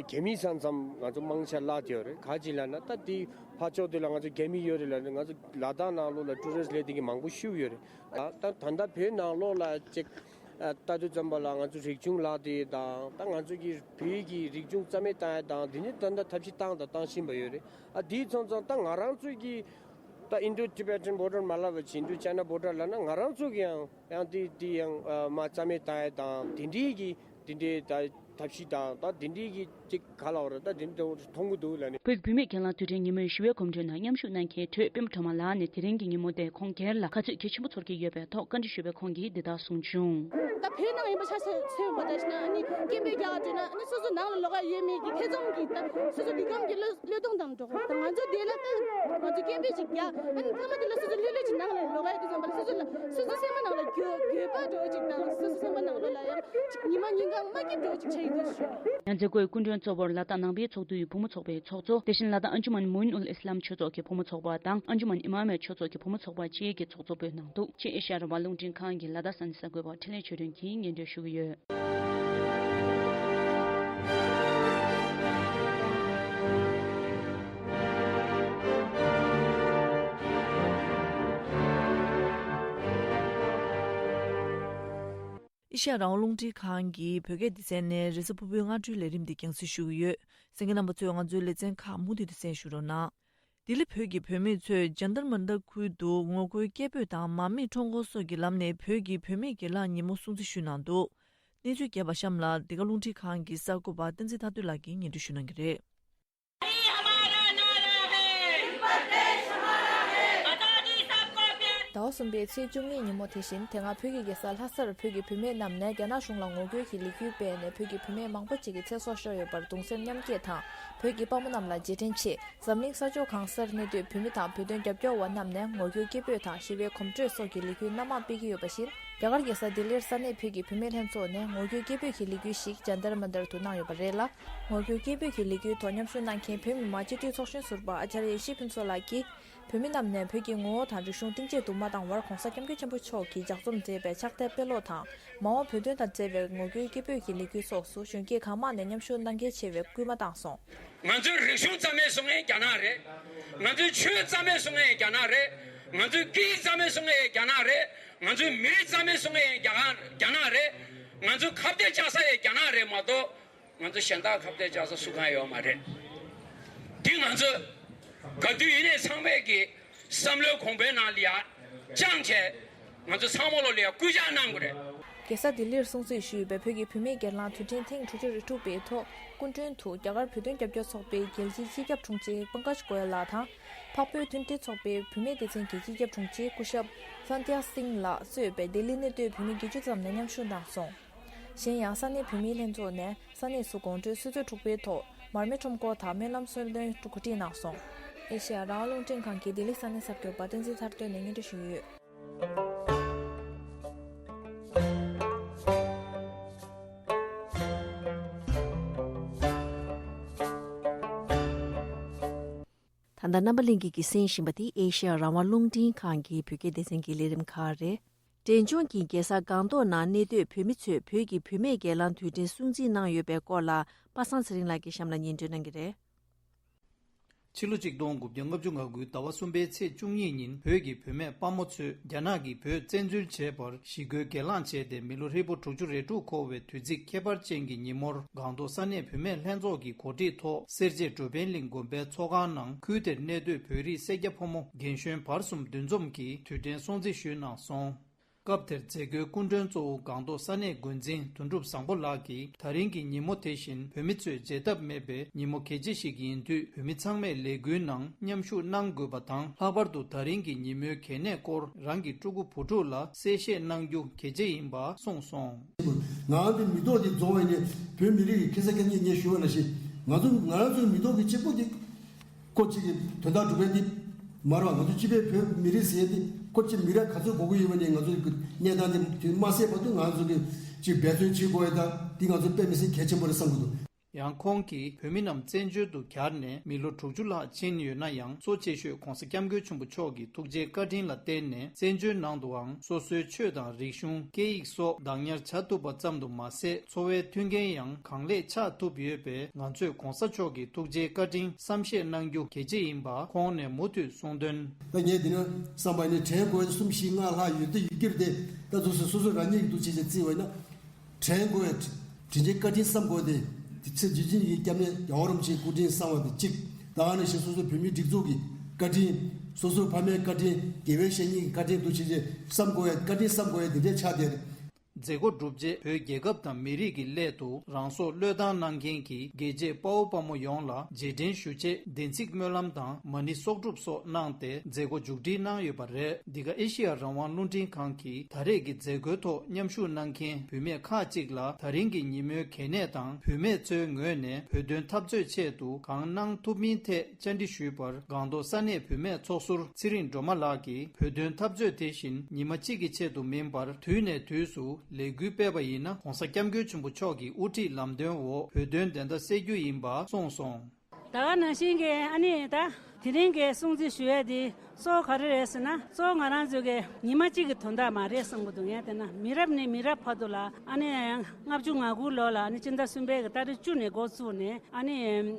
རྒྱ་མིའི་ས་མཚམས་ང་ཚོ་མང་ཆེ་བརླག་བསྡད་ཡོད་རེད། ག་ཅི་ལབ་ན་ད་དེ་ཕར་ཕྱོགས་དེ་ལ་ང་ཚོ་རྒྱ་མི་ཡོད་རེད་ལབ་ནས་ང་ཚོ་ལ་དྭགས་ནང་ལོགས་ལ་ཊུ་རི་སི་སླེབས་བསྡད་མཁན་མང་པོ་ཤི་ཡོད་རེད། ད་ད་ད་ལྟ་བོད་ནང་ལོགས་ལ་ཅིག་ལྟ་དུས་ཙམ་པ་ལ་ང་ཚོ་རིག་གཞུང་བརླག་དེ་དང་ད་ང་ཚོ་གི་བོད་ཀྱི་རིག་གཞུང་རྩ་མེད་བཏང་ཡ་དང་དེ་ནི་ད་ལྟ་ཐབས་ཤེས་བཏང་དང་བཏང་བཞིན་པ་ཡོད་རེད། ཨ་དེའི་ཚང་ཚང་ད་ང་རང་ཚོ་གི་ད་Indo Tibetan Border མ་ལབ་པ་བྱས་Indo China Border ལབ་ན་ང་རང་ཚོ་གི་ཡང་ཡང་དེ་དེ་ཡང་ཨ་མ་རྩ་མེད་བཏང་ཡ་དང་དེ་འདྲའི་གི་དེ་འདྲའི་ད་ཐབས་ཤེས་དང་ད་དེ་འདྲའི་གི་ཅིག་ག་ལབ་རེད། ད་དེ་འདྲ་མཐོང་གི་འདུག་ལབ་ནས། བོད་ཀྱི་བུད་མེད་སྒེར་ལངས་དུས་དྲན་ཉིན་མོའི་ཞི་བའི་གོམ་བགྲོད་ནང་མཉམ་ཞུགས་གནང་མཁན་ཁྲོད་སྤེན་པ་སྒྲོལ་མ་ལགས་ནས་དེ་རིང་གི་ཉིན་མོ་དེ་ཁོང་སྒེར་ལ་ག་ཚོད་གལ་ཆེན་པོ་ཚོར་གྱི་ཡོད་པའི་ཐོག་བཀའ་འདྲི་ཞུས་པས་ཁོང་གིས་འདི་ལྟར་གསུངས་བྱུང་། ད་བོད་ནང་ཡིན་པ་ཆ་མཚོན་པ་ད་ཞིག་ན་ཨ་ནི་སྐད་འབོད་རྒྱག་འགྲོ་ན་ཨ་ནི་སོ་སོ་ནང་ལ་ལོག་ཡ་ཡོད་མེད་ཀྱི་ཐེ་ཚོམ་གྱི་ད་སོ་སོ་འདི་གམ་གྱི་བློས་བློས་གཏོང་དང་འགྲོ་གི་ད་ང་ཚོ་དེ་ལ་ད་ང་ཚོ་སྐད་འབོད་ཅིག་རྒྱག་ཨ་ནི་མཐའ་མ་དེ་ལ་སོ་སོ་ལྷོད་ལྷོད་ཅིག་ནང་ལ་ལོག་ཡ་དེ་ཙམ་པ་ལ་སོ་སོ་ལ་སོ་སོ་སེམས་པ་ནང་ལ་འགྱོད་འགྱོད་པ་འགྲོ་ཅིག་དང་སོ་སོ་སེམས་པ་ནང་ལོགས་ལ་ཡང་ཅིག་ཉི་མ་ཉིན་གང་མ་སྐྱིད་འགྲོ་ཅིག་བྱ་ཡི་འདུག་ཞུ། ཡང་མཛད་སྒོའི་སྐུ་མགྲོན་གཙོ་བོར་ལ་དྭགས་ནང་པའི་ཚོགས་འདུའི་བུ་མོ་ཚོགས་པའི་ཚོགས་གཙོ། དེ་བཞིན་ལ་དྭགས་ཨན་ཇུ་མན་མོ་ཨིན་ཨུལ་ཨི་སི་ལམ་ཆོས་ཚོགས་ཀྱི་བུ་མོ་ཚོགས་པ་དང་ཨན་ཇུ་མན་ཨི་མ་མའི་ཆོས་ཚོགས་ཀྱི་བུ་མོ་ཚོགས་པ་བཅས་ཀྱིས་ཚོགས་གཙོ་འབོད་གནང་འདུག་ཅེས་ཨེ་ཤ་ཡ་རང་དབང་རླུང་འཕྲིན་ཁང་གི་ལ་དྭགས་ས་གནས་གསར་འགོད་པ་འཕྲིན་ལས་ཆོས་སྒྲོན་གྱིས་སྙན་སྒྲོན་ཞུ་གི་ཡོད། ཨེ་ཤ་ཡ་རང་དབང་རླུང་འཕྲིན་ཁང་གི་བོད་སྐད་སྡེ་ཚན་ནས་རེས་གཟའ་ཕུར་བུའི་སྔ་དྲོའི་ལས་རིམ་འདི་རྒྱང་སྲིང་ཞུ་གི་ཡོད། གསན་མཁན་རྣམ་པ་ཚོས་ང་ཚོའི་ལེ་ཚན་ཁག་མུ་མཐུད་དུ་གསན་ཞུ་རོགས་གནང་། ལྡི་ལི་བོད་ཀྱི་བུད་མེད་ཚོས་ཇན་ཏར་མན་ཏར་ཁུལ་དུ་ངོ་རྒོལ་སྐད་འབོད་དང་མ་རྨོས་ཁྲོམ་སྐོར་སོགས་ཀྱི་ལམ་ནས་བོད་ཀྱི་བུད་མེད་སྒེར་ལངས་ཉིན་མོ་སྲུང་བརྩི་ཞུས་གནང་འདུག་གནས་ཚུལ་རྒྱས་པ་གཤམ་ལ་འདི་ག་རླུང་འཕྲིན་ཁང་གི་གསར་འགོད་པ་བསྟན་འཛིན་མཐའ་འདུལ་ལགས་ཀྱིས་སྙན་སྒྲོན་ཞུ་གནང་གི་རེད། ཟླ་བ་གསུམ་པའི་ཚེས་བཅུ་གཉིས་ཉིན་མོ་དེ་བཞིན་དེ་སྔ་བོད་ཀྱི་རྒྱལ་ས་ལྷ་སར་བོད་ཀྱི་བུད་མེད་རྣམས་ནས་རྒྱ་ནག་གཞུང་ལ་ངོ་རྒོལ་གྱི་ལས་འགུལ་སྤེལ་ནས་བོད་ཀྱི་བུད་མེད་མང་པོ་ཅིག་གི་ཚེ་སྲོག་ཤོར་ཡོད་པར་གདུང་སེམས་མཉམ་སྐྱེད་དང་བོད་ཀྱི་དཔའ་མོ་རྣམས་ལ་རྗེས་དྲན་ཆེད། འཛམ་གླིང་ས་ཕྱོགས་གང་སར་གནས་སྡོད་བོད་མི་དང་བོད་དོན་རྒྱབ་སྐྱོར་བ་རྣམས་ནས་ངོ་རྒོལ་སྐད་འབོད་དང་ཞི་བའི་གོམ་བགྲོད་སོགས་ཀྱི་ལས་འགུལ་སྣ་མང་སྤེལ་གྱི་ཡོད་པ་བཞིན། རྒྱ་གར་རྒྱལ་ས་ལྡི་ལིར་ས་གནས་བོད་ཀྱི་བུད་མེད་ལྷན་ཚོགས་ནས་ངོ་རྒོལ་སྐད་འབོད་ཀྱི་ལས་འགུལ་ཞིག་ཇན་ཏར་མན་ཏར་དུ་གནང་ཡོད་པ་རེད་ལ། ངོ་རྒོལ་སྐད་འབོད་ཀྱི་ལས་འགུལ་ཐོག་མཉམ་ཞུགས་གནང་མཁན་བོད་མི་མང་སྤྱི་འཐུས་ཚོགས་གཞོན་ཟུར་པ་ཨ་ཅཱརྱ་ཡེ་ཤེས་ཕུན་ཚོགས་ལགས་ཀྱིས། བོད་མི་རྣམས་ནས་བོད་ཀྱི་ངོ་བོ་དང་རིག་གཞུང་གཏིང་བརྗེད་དུ་མ་བཏང་བར་༧གོང་ས་༧སྐྱབས་མགོན་ཆེན་པོ་མཆོག་གིས་ལྗགས་རྩོམ་མཛད་པའི་ཕྱག་དེབ་དཔེ་ཀློག་དང་མ་འོངས་བོད་དོན་དང་འབྲེལ་བའི་ངོ་རྒོལ་སྐད་འབོད་ཀྱི་ལས་འགུལ་སོགས་སུ་གཞོན་སྐྱེས་གང་མང་ནས་མཉམ་ཞུགས་གནང་གལ་ཆེ་བའི་སྐུལ་མ་བཏང་སོང་། ང་ཚོའི་རིག་གཞུང་རྩ་མེད་བཟོ་མཁན་རྒྱ་ནག་རེད། ང་ཚོའི་ཆོས་རྩ་མེད་བཟོ་མཁན་རྒྱ་ནག་རེད། ང་ཚོའི་སྐད་ཡིག་རྩ་མེད་བཟོ་མཁན་རྒྱ་ནག་རེད། ང་ཚོའི་མི་རིགས་རྩ་མེད་བཟོ་མཁན་རྒྱ་གར་རྒྱ་ནག་རེད། ང་ཚོའི་ཁ་གཏད་བཅག་ས་ཡང་རྒྱ་ནག་རེད་མ་གཏོགས། ང་ཚོ་གཞན་དག་ཁ་གཏད་བཅག་ས་སུ་གང་ཡོད་མ་རེད། འདི་ང་ཚོ་ག་དུས་ཡིན་ནའི་ཚང་མས་ཀྱི་བསམ་བློའི་གོང་བུའི་ནང་ལ་ཡ་བཅངས་བྱས་ང་ཚོ་ཚང་མ་ལོ་ལ་ཡ་སྐུལ་ལྕག་གནང་དགོས་རེད། རྒྱལ་ས་ལྡི་ལིར་སྲུང་བརྩི་ཞུས་པའི་བོད་ཀྱི་བུད་མེད་སྒེར་ལངས་དུས་དྲན་ཐེངས་དྲུག་ཅུ་རེ་དྲུག་པའི་ཐོག་སྐུ་མགྲོན་དུ་རྒྱ་གར་བོད་དོན་རྒྱབ་སྐྱོར་ཚོགས་པའི་རྒྱལ་སྤྱིའི་སྤྱི་ཁྱབ་དྲུང་ཆེ་པང་ཀཇ་གོ་ཡལ་ལགས་དང་། འཕགས་བོད་མཐུན་སྒྲིལ་ཚོགས་པའི་བུད་མེད་སྡེ་ཚན་གྱི་སྤྱི་ཁྱབ་དྲུང་ཆེ་སྐུ་ཞབས་སན་དྷྱ་སིང་ལགས་གཙོས་པའི་ལྡི་ལི་གནས་སྡོད་བོད་མི་བརྒྱད་ཅུ་ཙམ་ནས་མཉམ་ཞུགས་གནང་སོང་། གཞན་ཡང་ས་གནས་བོད་མིའི་ལྷན་ཚོགས་ནས་ས་གནས་སུ་དགོང་དྲོའི་ཆུ་ཚོད་དྲུག་པའི་ཐོག་མར་མེ་ཁྲོམ་སྐོར་དང་སྨོན་ལམ་གསོལ་སྟོན་གོ་སྒྲིག་གནང་སོང་། ཨེ་ཤེ་ཡ་རང་དབང་རླུང་འཕྲིན་ཁང་གི་ལྡི་ལི་ས་གནས་གསར་འགོད་པ་བསྟན་འཛིན་ཐར་སྟོན་ནས་སྙན་སྒྲོན་ཞུས་ཡོད། ད་ལྟ་རྣམ་པ་གླིང་གིས་གསན་བཞིན་པ་འདི་ཨེ་ཤེ་ཡ་རང་དབང་རླུང་འཕྲིན་ཁང་གི་བོད་སྐད་སྡེ་ཚན་གྱི་ལས་རིམ་ཁག་རེད། འབྲས་ལྗོངས་ཀྱི་རྒྱལ་ས་སྒང་ཏོག་ནང་གནས་སྡོད་བོད་མི་ཚོས་བོད་ཀྱི་བུད་མེད་སྒེར་ལངས་དུས་དྲན་སྲུང་བརྩི་གནང་ཡོད་པའི་སྐོར་ལ་པ་སངས་ཚེ་རིང་ལགས་ཀྱིས་གཤམ་ལ་སྙན་སྒྲོན་གནང་གི་རེད། ཕྱི་ལོ་ཆིག་སྟོང་དགུ་བརྒྱ་ལྔ་བཅུ་ང་དགུ་ཟླ་བ་གསུམ་པའི་ཚེས་བཅུ་གཉིས་ཉིན་བོད་ཀྱི་བུད་མེད་དཔའ་མོ་ཚོས་རྒྱ་ནག་གིས་བོད་བཙན་འཛུལ་བྱས་པར་ཞི་རྒོལ་སྒེར་ལངས་བྱས་ཏེ་མི་ལོ་ཧྲིལ་པོ་དྲུག་ཅུ་རེ་དྲུག་འཁོར་བའི་དུས་ཚིགས་ཁྱད་པར་ཅན་གྱི་ཉིན་མོར་སྒང་ཏོག་ས་གནས་བུད་མེད་ལྷན་ཚོགས་ཀྱི་གོ་སྒྲིག་ཐོག་སེར་བྱེས་འགྲོ་ཕན་གླིང་དགོན་པའི་ཚོགས་ཁང་ནང་ཁུལ་དེར་གནས་སྡོད་བོད་རིགས་སེར་སྐྱ་ཕོ་མོ་རྒན་གཞོན་བར་གསུམ་འདུ་འཛོམས་ཀྱིས་དུས་དྲན་སྲུང་བརྩི་ཞུས་གནང་སོང་། སྐབས་དེར་མཛད་སྒོའི་སྐུ་མགྲོན་གཙོ་བོ་སྒང་ཏོག་ས་གནས་འགོ་འཛིན་དོན་གྲུབ་བཟང་པོ་ལགས་ཀྱིས་ད་རིང་གི་ཉིན་མོ་དེ་བཞིན་བོད་མི་ཚོས་བརྗེད་ཐབས་མེད་པའི་ཉིན་མོ་གལ་ཆེ་ཞིག་ཡིན་དུས་བོད་མི་ཚང་མས་ལས་འགུལ་ནང་མཉམ་ཞུགས་གནང་དགོས་པ་དང་ལྷག་པར་དུ་ད་རིང་གི་ཉིན་མོའི་གལ་གནད་སྐོར་རང་གི་ཕྲུ་གུ་བུ་ཕྲུག་ལ་གསལ་བཤད་གནང་རྒྱུ་གལ་ཆེ་ཡིན་པ་གསུངས་སོང་། ང་རང་ཚོའི་མི་ཐོག་འདི་རྫོགས་པ་ཡིན་ནའི་བོད་མི་རིགས་ཀྱི་ཁེ་ས་ཁེ་ཉེས་ངས་ཞུས་པ་ནང་བཞིན་ང་ཚོ་ང་རང་ཚོའི་མི་ཐོག་གི་གཅིག་པོ་འདི་ཁོ་གཅིག་གི་དོན་དག་སྒྲུབ་མཁན་འདི་མ་རེད་བ། ང་ཚོ་སྤྱི་པའི་བོད་མི་རིགས་ཟེར་ཡས་འདི་ཁོ་གཅིག་མི་རབས་ག་ཚོད་འགོར་གི་ཡོད་པ་ནས་ང་ཚོ་གི་གནས་སྟངས་འདི་དེ་མ་སད་བར་དུ་ང་ཚོ་གི་གཅིག་འབད་བརྩོན་བྱེད་དགོས་ཡས་དང་འདི་ང་ཚོ་དཔེ་མི་སྲིད་གལ་ཆེན་པོ་རེད་བསམ་གི་འདུག། ཡང་ཁོང་གིས་བོད་མི་རྣམས་བཙན་བྱོལ་དུ་གྱར་ནས་མི་ལོ་དྲུག་ཅུ་ལྷག་ཕྱིན་ཡོད་ན་ཡང་གཙོ་ཆེ་ཤོས་༸གོང་ས་༸སྐྱབས་མགོན་ཆེན་པོ་མཆོག་གི་ཐུགས་རྗེའི་བཀའ་དྲིན་ལ་བརྟེན་ནས་བཙན་བྱོལ་ནང་དུའང་སོ་སོའི་ཆོས་དང་རིག་གཞུང་སྐད་ཡིག་སོགས་བདག་ཉར་བྱ་ཐུབ་པ་ཙམ་དུ་མ་ཟད་འཚོ་བའི་མཐུན་རྐྱེན་ཡང་གང་ལེགས་ཆགས་ཐུབ་ཡོད་པས་ང་ཚོས་༸གོང་ས་མཆོག་གི་ཐུགས་རྗེའི་བཀའ་དྲིན་བསམ་ཤེས་གནང་རྒྱུ་གལ་ཆེ་ཡིན་པ་ཁོང་ནས་མུ་མཐུད་གསུངས་དོན། ད་ངས་འདི་ན་བསམ་པ་ནི་དྲན་དགོས་གསུམ་བཞི་ལྔ་ལྷག་ཡོད་དེ་ཡོད་ཀྱི་རེད་དེ་ད་དུང་སོ་སོ་རང་ཉིད་ཀྱི་འདུ་བྱེད་ཅིག་བརྩིས་པ་ཡིན་ན། དྲན་དགོས་ཡ། དྲིན་ཆེན་བཀའ་དྲིན་བསམ་དགོས་ཏེ། དེ་ཚེ་རྗེ་བཙུན་གྱི་སྐྱབས་གནས་རྒྱལ་བ་རིན་པོ་ཆེའི་སྐུ་དྲིན་བསམ་པ་དེ་གཅིག། ད་ཨ་ནི་བཞིན་སོ་སོའི་བོད་མིའི་སྒྲིག་འཛུགས་ཀྱི་བཀའ་དྲིན། སོ་སོའི་ཕ་མའི་བཀའ་དྲིན། དགེ་བའི་བཤེས་གཉེན་གྱི་བཀའ་དྲིན་འདུ་བྱེད་ཅེས་བསམ་དགོས་ཡ། བཀའ་དྲིན་བསམ་དགོས་ཡ་དེ་འདྲའི་ཆགས་བསྡད་རེད། མཛད་སྒོ་གྲུབ་རྗེས་བོད་རྒྱལ་ཁབ་དང་མི་རིགས་ཀྱི་སླད་དུ་རང་སྲོག་བློས་བཏང་གནང་མཁན་གྱི་རྒྱལ་གཅེས་དཔའ་བོ་དཔའ་མོ་ཡོངས་ལ་རྗེས་དྲན་ཞུ་ཆེད་བདེན་ཚིག་སྨོན་ལམ་དང་མ་ཎི་གསོག་སྒྲུབ་སོགས་གནང་སྟེ་མཛད་སྒོ་མཇུག་སྒྲིལ་གནང་ཡོད་པ་རེད། འདི་ག་ཨེ་ཤེ་ཡ་རང་དབང་རླུང་འཕྲིན་ཁང་གིས་ད་རེས་ཀྱི་མཛད་སྒོའི་ཐོག་མཉམ་ཞུགས་གནང་མཁན་བུད་མེད་ཁག་ཅིག་ལ་ད་རིང་གི་ཉིན་མོའི་གལ་གནད་དང་བུད་མེད་ཚོའི་ངོས་ནས་བོད་དོན་འཐབ་རྩོད་ཆེད་དུ་གང་གནང་ཐུབ་མིན་ཐད་བཅར་འདྲི་ཞུས་པར་སྒང་ཏོག་ས་གནས་བུད་མེད་ཚོགས་ཟུར་ཚེ་རིང་སྒྲོལ་མ་ལགས་ཀྱིས་བོད་དོན་འཐབ་རྩོད་དེ་བཞིན་ཉི་མ་གཅིག་གི་ཆེད་དུ་མིན་པར་དུས་ནས་དུས་སུ་ལས་འགུལ་སྤེལ་བ་ཡིན་ན་༸གོང་ས་༸སྐྱབས་མགོན་ཆེན་པོ་མཆོག་གི་དབུ་ཁྲིད་ལམ་སྟོན་འོག་བོད་དོན་བདེན་མཐའ་གསལ་རྒྱུ་ཡིན་པ་གསུངས་སོང་། ད་ག་ནང་བཞིན་གྱི་ཨ་ནི་ད་དེ་རིང་གི་སྲུང་བརྩི་ཞུ་ཡས་དེ་གཙོ་བོ་ག་རེ་རེད་ཟེར་ན་གཙོ་བོ་ང་རང་ཚོ་གི་ཉི་མ་གཅིག་གི་དོན་དག་མ་རེད་བསམ་གི་འདུག་ངས་བལྟས་ན་མི་རབས་ནས་མི་རབས་བར་དུ་ལ་ཨ་ནི་ལྔ་བཅུ་ང་དགུ་ལོ་ལ་ཨ་ནི་སྤྱི་ཟླ་གསུམ་པའི་གི་ཏ་རིག་བཅུ་ནས་འགོ་བཙུགས་ནས་ཨ་ནི་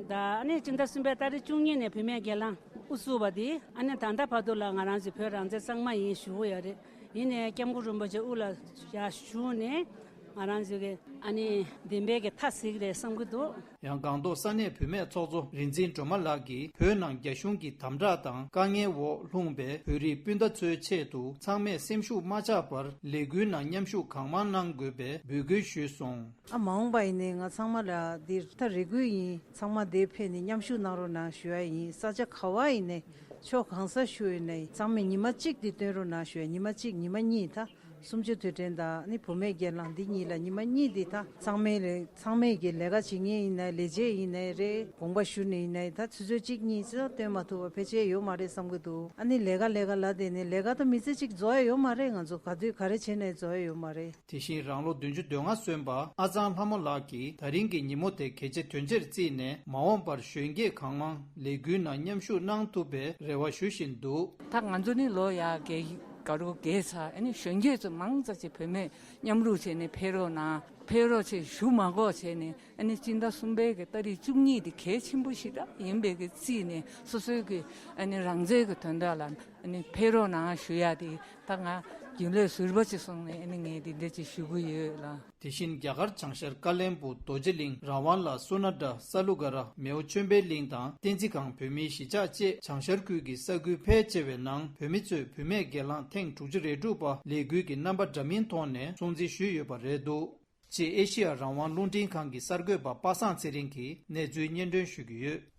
ད་ཨ་ནི་སྤྱི་ཟླ་གསུམ་པའི་ཏ་རིག་བཅུ་གཉིས་ནས་བུད་མེད་སྒེར་ལངས་དབུ་བཙུགས་པ་དེ་ཨ་ནི་ད་ལྟ་བར་དུ་ལ་ང་རང་ཚོ་བོད་རང་བཙན་གཙང་མ་ཡིན་ཞུ་གི་ཡོད་རེད། ཡིན་ནའི་སྐྱབས་མགོན་རིན་པོ་ཆེ་དབུ་ལ་ཡར་བཞུགས་ནས་ང་རང་ཚོ་གི་ཨ་ནི་བདེན་པའི་གི་མཐའ་གཟིགས་རེད་བསམ་གི་འདུག་ཡང་སྒང་ཏོག་ས་གནས་བུད་མེད་ཚོགས་གཙོ་རིག་འཛིན་སྒྲོལ་མ་ལགས་ཀྱིས་བོད་ནང་རྒྱ་གཞུང་གི་དམ་དྲག་དང་དཀའ་ངལ་འོག་ལྷུང་པའི་བོད་རིགས་སྤུན་ཟླ་ཚོའི་ཆེད་དུ་ཚང་མས་སེམས་ཤུགས་མ་ཆག་པར་ལས་འགུལ་ནང་མཉམ་ཞུགས་གང་མང་གནང་དགོས་པའི་འབོད་སྐུལ་ཞུས་སོང་། ཨ་མ་འོངས་པ་ཡིན་ནའི་ང་ཚང་མ་ལ་འདིར་ད་རེ་སྐུལ་ཡིན། ཚང་མ་འདིར་ཕེབས་ནས་མཉམ་ཞུགས་གནང་རོགས་གནང་ཞུ་ཡ་ཡིན། ས་ཆ་ག་བ་ཡིན་ནའི་ཕྱོགས་གང་ས་བཞུགས་ཡོད་ནའི་ཚང་མས་ཉི་མ་གཅིག་འདི་སྟོན་རོགས་གནང་ཞུ་ཡ། ཉི་མ་གཅིག་ཉི་མ་གཉིས་ད་གསུམ་བཅུ་དུས་དྲན་དང་ནི་བུད་མེད་སྒེར་ལངས་འདི་གཉིས་ལ་ཉི་མ་གཉིས་འདི་ད་ཚང་མས་ལས་ཚང་མས་ཀྱི་ལས་ཀ་བྱེད་མཁན་ཡིན་ནའི་ལས་བྱེད་ཡིན་ནའི་རེད། དགོངས་པ་ཞུ་ནས་ཡིན་ནའི་ད་ཆུ་ཚོད་གཅིག་གཉིས་ཙམ་སྟོན་མ་ཐུབ་པ་ཕལ་ཆེར་ཡོད་མ་རེད་བསམ་གི་འདུག་ཨ་ནི་ལས་ཀ་ལས་ཀ་ལ་བསྡད་ནས་ལས་ཀ་ད་མི་ཚེ་གཅིག་རྫོགས་ཡ་ཡོད་མ་རེད། ང་ཚོ་ག་དུས་ག་རེ་བྱས་ནའི་རྫོགས་ཡ་ཡོད་མ་རེད། དེ་བཞིན་རང་ལོ་བདུན་ཅུ་དོན་ལྔ་སོན་པ་ཨ་ཚང་ལྷ་མོ་ལགས་ཀྱིས་ད་རིང་གི་ཉིན་མོ་དེ་གལ་ཆེ་དོན་ཆེར་བརྩིས་ནས་མ་འོངས་པར་གཞོན་སྐྱེས་གང་མང་ལས་འགུལ་ནང་མཉམ་ཞུགས་གནང་ཐུབ་པའི་རེ་བ་ཞུ་བཞིན་འདུག་ད་ང་ཚོ་ནི་ལོ་ཡ་རྒས་དགའ་རོགས་རྒས་ཚར། ཨ་ནི་གཞོན་སྐྱེས་ཚོ་མང་ཙམ་ཅིག་བུད་མེད་མཉམ་རུབ་བྱས་ནས་ཕེབས་རོགས་གནང་། ཕེབས་རོགས་བྱས་ཞུ་མ་དགོས་བྱས་ནས་ཨ་ནི་སྤྱི་ཟླ་གསུམ་པའི་གི་ཏ་རིག་བཅུ་གཉིས་དེ་གལ་ཆེན་པོ་ཞིག་ད་ཡིན་པའི་གི་བརྩིས་ནས་སོ་སོའི་གི་ཨ་ནི་རང་བཙན་གི་དོན་དག་ལ་ཨ་ནི་ཕེབས་རོགས་གནང་ཞུ་ཡ་དེ་ད་ང་རྒྱུན་ལས་ཟུར་པ་ཅིག་སོང་ནས་ཨ་ནི་ངས་དེ་འདྲ་ཅིག་ཞུ་གི་ཡོད་ལ། དེ་བཞིན་རྒྱ་གར་བྱང་ཤར་ཀ་ལན་པུར་རྡོ་རྗེ་གླིང་རང་དབང་ལ་སུ་ན་དྲ་ས་ལུ་ག་ར་མེའོ་ཆོས་འཕེལ་གླིང་དང་བསྟན་འཛིན་ཁང་བོད་མིའི་གཞིས་ཆགས་བཅས་བྱང་ཤར་ཁུལ་གྱི་ས་ཁུལ་ཕལ་ཆེ་བའི་ནང་བོད་མི་ཚོས་བུད་མེད་སྒེར་ལངས་ཐེངས་དྲུག་ཅུ་རེ་དྲུག་པ་ལས་འགུལ་གྱི་རྣམ་པ་འདྲ་མིན་ཐོག་ནས་སྲུང་བརྩི་ཞུས་ཡོད་པ་རེད་འདུག་ཅེས་ཨེ་ཤེ་ཡ་རང་དབང་རླུང་འཕྲིན་ཁང་གི་གསར་འགོད་པ་པ་སངས་ཚེ་རིང་གིས་གནས་ཚུལ་སྙན་སྒྲོན་ཞུ་གི་ཡོད།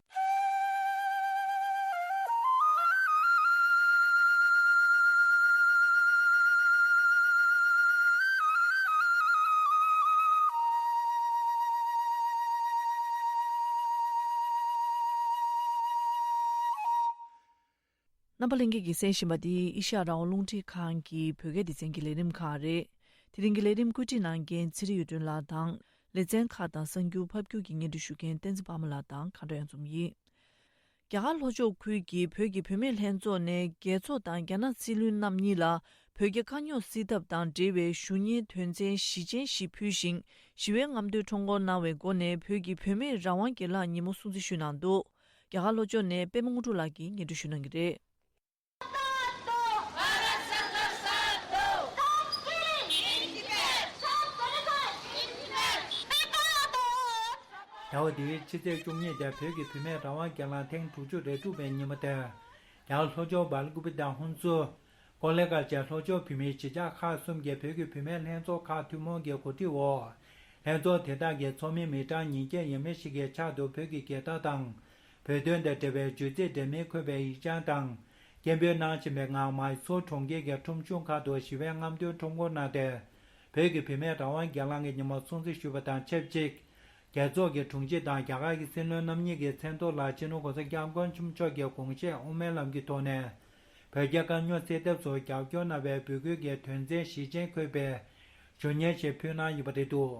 རྣམ་པ་ལྷན་རྒྱས་ཀྱིས་གསན་བཞིན་པ་འདི་ཨེ་ཤ་ཡ་རང་དབང་རླུང་འཕྲིན་ཁང་གི་བོད་སྐད་སྡེ་ཚན་གྱི་ལས་རིམ་ཁག་རེད། དེ་རིང་གི་ལས་རིམ་བཀོད་སྒྲིག་གནང་མཁན་ཚེ་རིང་གཡུ་སྒྲོན་ལགས་དང་། ལེ་ཚན་ཁག་དང་གསར་འགྱུར་ཕབ་སྒྱུར་གྱིས་སྙན་སྒྲོན་ཞུ་མཁན་བསྟན་འཛིན་དཔལ་མོ་ལགས་དང་མཁའ་འགྲོ་གཡང་འཛོམས་ཡིན། རྒྱ་གར་ལྷོ་ཕྱོགས་ཁུལ་གྱི་བོད་ཀྱི་བུད་མེད་ལྷན་ཚོགས་ནས་རྒྱལ་ཚོགས་དང་རྒྱ་ནག་སྲིད་བློན་རྣམ་གཉིས་ལ་བོད་རྒྱ་དཀའ་རྙོག་སེལ་ཐབས་དང་འབྲེལ་བའི་ཞུ་སྙན་དོན་ཚན་བཞི་ཅན་ཞིག་ཕུལ་ཞིང་། ཞི་བའི་རྔམ་སྟོན་ཁྲོམ་སྐོར་གནང་བའི་སྒོ་ནས་བོད་ཀྱི་བུད་མེད་རང་དབང་སྒེར་ལངས་ཉིན་མོ་སྲུང་བརྩི་ཞུས་གནང་འདུག་རྒྱ་གར་ལྷོ་ཕྱོགས་ནས་པད་མ་དངོས་གྲུབ་ལགས་ཀྱིས་སྙན་སྒྲོན་ཞུ་གནང་གི་རེད། ཟླ་བ་འདིའི་ཕྱི་ཚེས་བཅུ་གཉིས་དེ་བོད་ཀྱི་བུད་མེད་རང་དབང་སྒེར་ལངས་ཐེངས་དྲུག་ཅུ་རེ་དྲུག་པའི་ཉིན་མོ་སྟེ། རྒྱ་གར་ལྷོ་ཕྱོགས་སྦེལ་ཀུ་པེ་དང་ཧུན་སུར། ཀོ་ལེ་གྷལ་བཅས་ལྷོ་ཕྱོགས་བོད་མིའི་གཞིས་ཆགས་ཁག་གསུམ་གྱི་བོད་ཀྱི་བུད་མེད་ལྷན་ཚོགས་ཁག་ཐུན་མོང་གི་གོ་སྒྲིག་འོག་ལྷན་ཚོགས་དེ་དག་གི་ཚོགས་མི་མི་གྲངས་ཉིས་བརྒྱ་ཡས་མས་ཤིག་གིས་ཕྱག་ཏུ་བོད་ཀྱི་རྒྱལ་དར་དང་། བོད་དོན་དང་འབྲེལ་བའི་བརྗོད་ཚིག་འདྲ་མིན་འཁོད་པའི་ཡིག་བྱང་དང་། སྐད་འབོད་གནང་བཞིན་པའི་ངང་མཱི་སོར་གྲོང་ཁྱེར་གྱི་ཁྲོམ་གཞུང་ཁག་ཏུ་ཞི་བའི་རྔམ་སྟོན་ཁྲོམ་སྐོར་གནང་སྟེ། བོད་ཀྱི་བུད་མེད་རང་དབང་སྒེར་ལངས་ཀྱི་ཉིན་མོ་སྲུང་བརྩི་ཞུས་པ་དང་ཆབས་ཅིག་རྒྱལ་ཚོགས་ཀྱི་དྲུང་ཆེ་དང་རྒྱ་གར་གྱི་སྲིད་བློན་རྣམ་གཉིས་ཀྱི་མཚན་ཐོག་ལ་སྤྱི་ནོར་༸གོང་ས་༸སྐྱབས་མགོན་ཆེན་པོ་མཆོག་གི་དགོངས་བཞེད་དབུ་མའི་ལམ་གྱི་ཐོག་ནས། བོད་རྒྱ་དཀའ་རྙོག་སེལ་ཐབས་སུ་རྒྱབ་སྐྱོར་གནང་བའི་འབོད་སྐུལ་གྱི་དོན་ཚན་བཞི་ཅན་འཁོད་པའི་ཞུ་སྙན་ཞིག་ཕུལ་གནང་ཡོད་པ་རེད་འདུག་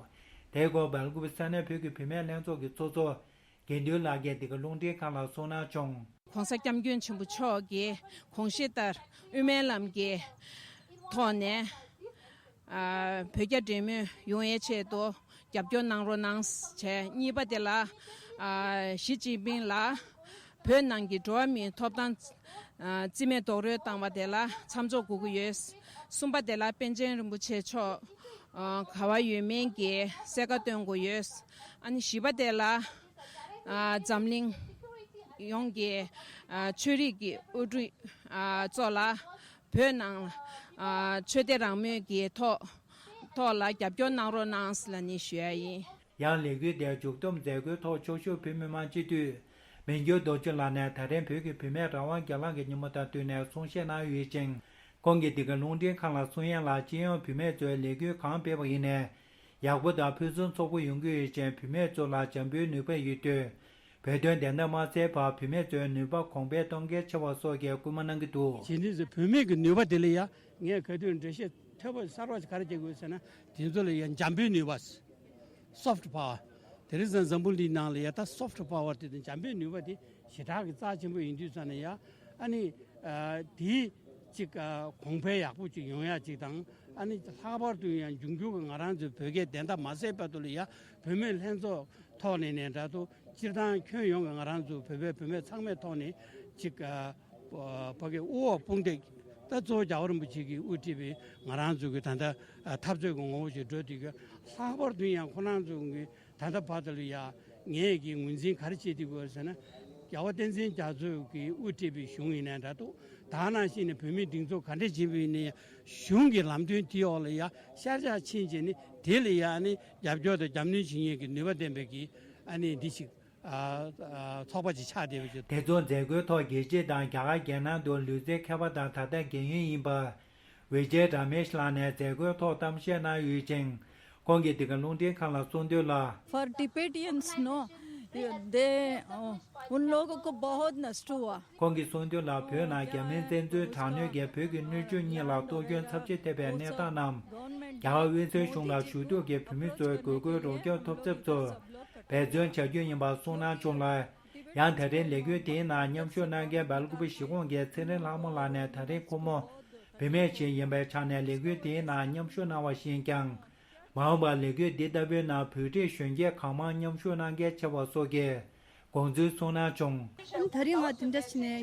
དེའི་སྐོར་སྦེལ་ཀུ་པེ་ས་གནས་བོད་ཀྱི་བུད་མེད་ལྷན་ཚོགས་ཀྱི་ཚོགས་གཙོ་དགེ་འདུན་ལགས་ཀྱིས་འདི་ག་རླུང་འཕྲིན་ཁང་ལ་གསུངས་གནང་བྱུང་། ༸གོང་ས་༸སྐྱབས་མགོན་ཆེན་པོ་མཆོག་གི་དགོངས་བཞེད་ལྟར་དབུ་མའི་ལམ་གྱི་ཐོག་ནས། ཨ། བོད་རྒྱ་འབྲེལ་མོལ་ཡོང་ཡའི་ཆེད་དུ་རྒྱབ་སྐྱོར་གནང་རོགས་གནང་ཞེས། གཉིས་པ་དེ་ལ། ཨ། ཞི་ཅིན་ཕིང་ལ་བོད་ནང་གི་འགྲོ་བ་མིའི་ཐོབ་ཐང་། ཨ། རྩིས་མེད་རྡོག་རོལ་བཏང་བ་དེ་ལ་མཚམས་འཇོག་དགོས་ཀྱི་ཡོད། གསུམ་པ་དེ་ལ་པཎ་ཆེན་རིན་པོ་ཆེ་མཆོག་ཨ། ག་བ་ཡོད་མེད་ཀྱི་གསལ་ཁ་སྟོན་དགོས་ཡོད། ཨ་ནི་བཞི་པ་དེ་ལ། ཨ། འཛམ་གླིང་ཡོངས་ཀྱི། ཨ། ཆོས་རིག་གི་དབུ་ཁྲིད། ཨ། ཚོ་ལ་བོད་ནང་། ཨ། ཆོས་དད་རང་མོས་ཀྱི་ཐོག་ཐོག་ལ་རྒྱབ་སྐྱོར་གནང་རོགས་གནང་ལབ་ནས་ཞུ་ཡ་ཡིན། ཡང་ལས་འགུལ་དེ་མཇུག་བསྡོམས་མཛད་སྒོའི་ཐོག་ཕྱོགས་བཞུགས་བོད་མི་མང་སྤྱི་འཐུས་མི་འགྱུར་རྡོ་རྗེ་ལགས་ནས་ད་རིང་བོད་ཀྱི་བུད་མེད་རང་དབང་སྒེར་ལངས་ཀྱི་ཉིན་མོ་དང་བསྟུན་ནས་གསུང་བཤད་གནང་ཡོད་ཅིང་། ཁོང་གིས་འདི་ག་རླུང་འཕྲིན་ཁང་ལ་གསུང་ཡ་ལ། སྤྱི་ཡོངས་བུད་མེད་ཚོས་ལས་འགུལ་གང་སྤེལ་བ་ཡིན་ནའི་ཡག་པོ་དང་ཕུན་སུམ་ཚོགས་པོ་ཡོང་གི་ཡོད་ཅིང་། བུད་མེད་ཚོ་ལ་འཇམ་པོའི་ནུས་པ་ཡོད་དུས། བོད་དོན་བདེན་མཐའ་མ་གསལ་བར་བུད་མེད་ཚོའི་ནུས་པ་གོང་འཕེལ་གཏོང་གལ་ཆེ་བ་སོགས་ཀྱི་སྐུལ་མ་གནང་གི་འདུག་བྱས་ཙང་བུད་མེད་ཀྱི་ནུས་པ་དེ་ལ་ཡ་ངས་ག་དུས་འགྲེལ་བཤད་མཐོ་པོ་གསར་བ་ཞིག་ག་རེ་བྱེད་དགོས་ཟེར་ན། དེ་ཚོ་ལ་ཡ་འཇམ་པོའི་ནུས་པ། Soft power། དེ་རིང་སང་འཛམ་བུ་གླིང་ནང་ལ་ཡ་ད་soft power་དེ་དང་འཇམ་པོའི་ནུས་པ་དེ་ཞེ་དྲག་གི་རྩ་ཆེན་པོ་ཡིན་དུས་ཙང་ནས་ཡ། ཨ་ནི། ཨ། དེ་ཅིག་ཨ། གོང་འཕེལ་ཡག་པོ་ཅིག་ཡོང་ཡ་ཅིག་དང་། ཨ་ནི་ལྷག་པར་དུ་ཡང་འབྱུང་འགྱུར་གྱི་ང་རང་ཚོའི་བོད་སྐད་བདེན་མཐའ་མ་གསལ་བར་དུ་ལ་ཡ། བུད་མེད་ལྷན་ཚོགས་ཐོག་ནས་ནས་འདྲ་དུ་སྤྱིར་བཏང་ཁྱོན་ཡོངས་ཀྱི་ང་རང་ཚོ་བོད་པའི་བུད་མེད་ཚང་མའི་ཐོག་ནས་ཅིག་ཨ། ཕ་གི་དབུ་འོག་དཔུང་འདེགས། ད་གཙོ་བོ་རྒྱལ་བ་རིན་པོ་ཆེ་གིས་དབུ་ཁྲིད་པའི་ང་རང་ཚོ་གི་ད་ལྟ་འཐབ་རྩོད་ཀྱི་ངོ་བོ་ཞིག་འགྲོ་དུས། ལྷག་པར་དུ་ཡང་ཁོ་རང་ཚོ་གི་ད་ལྟ་བར་དུ་ལ་ཡ། ངས་ཀྱི་ངོས་འཛིན་ག་རེ་བྱེད་དུས་དགོས་ཟེར་ན། རྒྱལ་བ་བསྟན་འཛིན་རྒྱ་མཚོ་གིས་དབུ་ཁྲིད་པའི་གཞུང་ཡིན་ནའི་འདྲ་འདུག་ད་ནང་བཞིན་ནས་བོད་མིའི་སྒྲིག་འཛུགས་ག་འདྲས་བྱེད་པ་ཡིན་ནའི། གཞུང་གི་ལམ་སྟོན་དེའི་འོག་ལ་ཡ་ཤར་ཕྱོགས་ཕྱིན་བྱས་ནས་དེ་ལ་ཡ་ཨ་ནི་རྒྱབ་སྐྱོར་དང་རྒྱབ་སྣོན་བྱེད་མཁན་གྱི་ནུས་པ་ལྡན་པའི་གི་ཨ་ནི་འདི་ཞིག་ཨ། ཨ། ཚོགས་པ་ཅིག་ཆགས་བསྡད་པ་ཅིག་དེ་ཚོ་མཛད་སྒོའི་ཐོག་རྒྱལ་སྤྱི་དང་རྒྱ་གར་རྒྱལ་ནང་དུ་ལུས་རྩལ་མཁས་པ་དང་ད་ལྟ་རྒན་ཡོལ་ཡིན་པ། ཝི་ཇེ་ར་མེཤ་ལགས་ནས་མཛད་སྒོའི་ཐོག་གཏམ་བཤད་གནང་ཡོད་ཅིང་། ཁོང་གིས་འདི་ག་རླུང་འཕྲིན་ཁང་ལ་གསུངས་དོན་ལ། For Tibetans, no, they, uh, उन लोगों को बहुत नष्ट हुआ। ཁོང་གིས་གསུངས་དོན་ལ། བོད་ནང་རྒྱ་མིའི་བཙན་འཛུལ་དྲག་གནོན་གྱིས་བོད་ཀྱི་སྣོད་བཅུད་གཉིས་ལ་གཏོར་སྐྱོན་ཚབས་ཆེ་ཐེབས་པའི་གནས་སྟངས་རྣམས་རྒྱ་གར་དབུས་གཙང་གཞུང་ལ་ཞུ་གཏུག་གིས་བོད་མི་ཚོའི་དགོས་མཁོའི་རོགས་སྐྱོར་ཐོབ་ཐབས་སུ་འབད་བརྩོན་བྱ་རྒྱུ་ཡིན་པ་གསུངས་གནང་བྱུང་ལ། ཡང་ད་རིང་ལས་འགུལ་དེའི་ནང་མཉམ་ཞུགས་གནང་མཁན་སྦེལ་ཀོབ་གཞིས་ཁོངས་ཀྱི་ཚེ་རིང་ལྷ་མོ་ལགས་ནས། ད་རིང་ཁོ་མོ་བུད་མེད་ཞིག་ཡིན་པའི་ཆ་ནས་ལས་འགུལ་དེའི་ནང་མཉམ་ཞུགས་གནང་བ་ཞིག་ཡིན་ཀྱང་། མ་འོངས་པར་ལས་འགུལ་འདི་ལྟ་བུའི་ནང་བོད་རིགས་གཞོན་སྐྱེས་གང་མང་མཉམ་ཞུགས་གནང་གལ་ཆེ་བ་སོགས་ཀྱི་དགོངས་ཚུལ་གསུངས་གནང་བྱུང་། ད་རིང་ང་དེ་འདྲ་བྱས་ནས་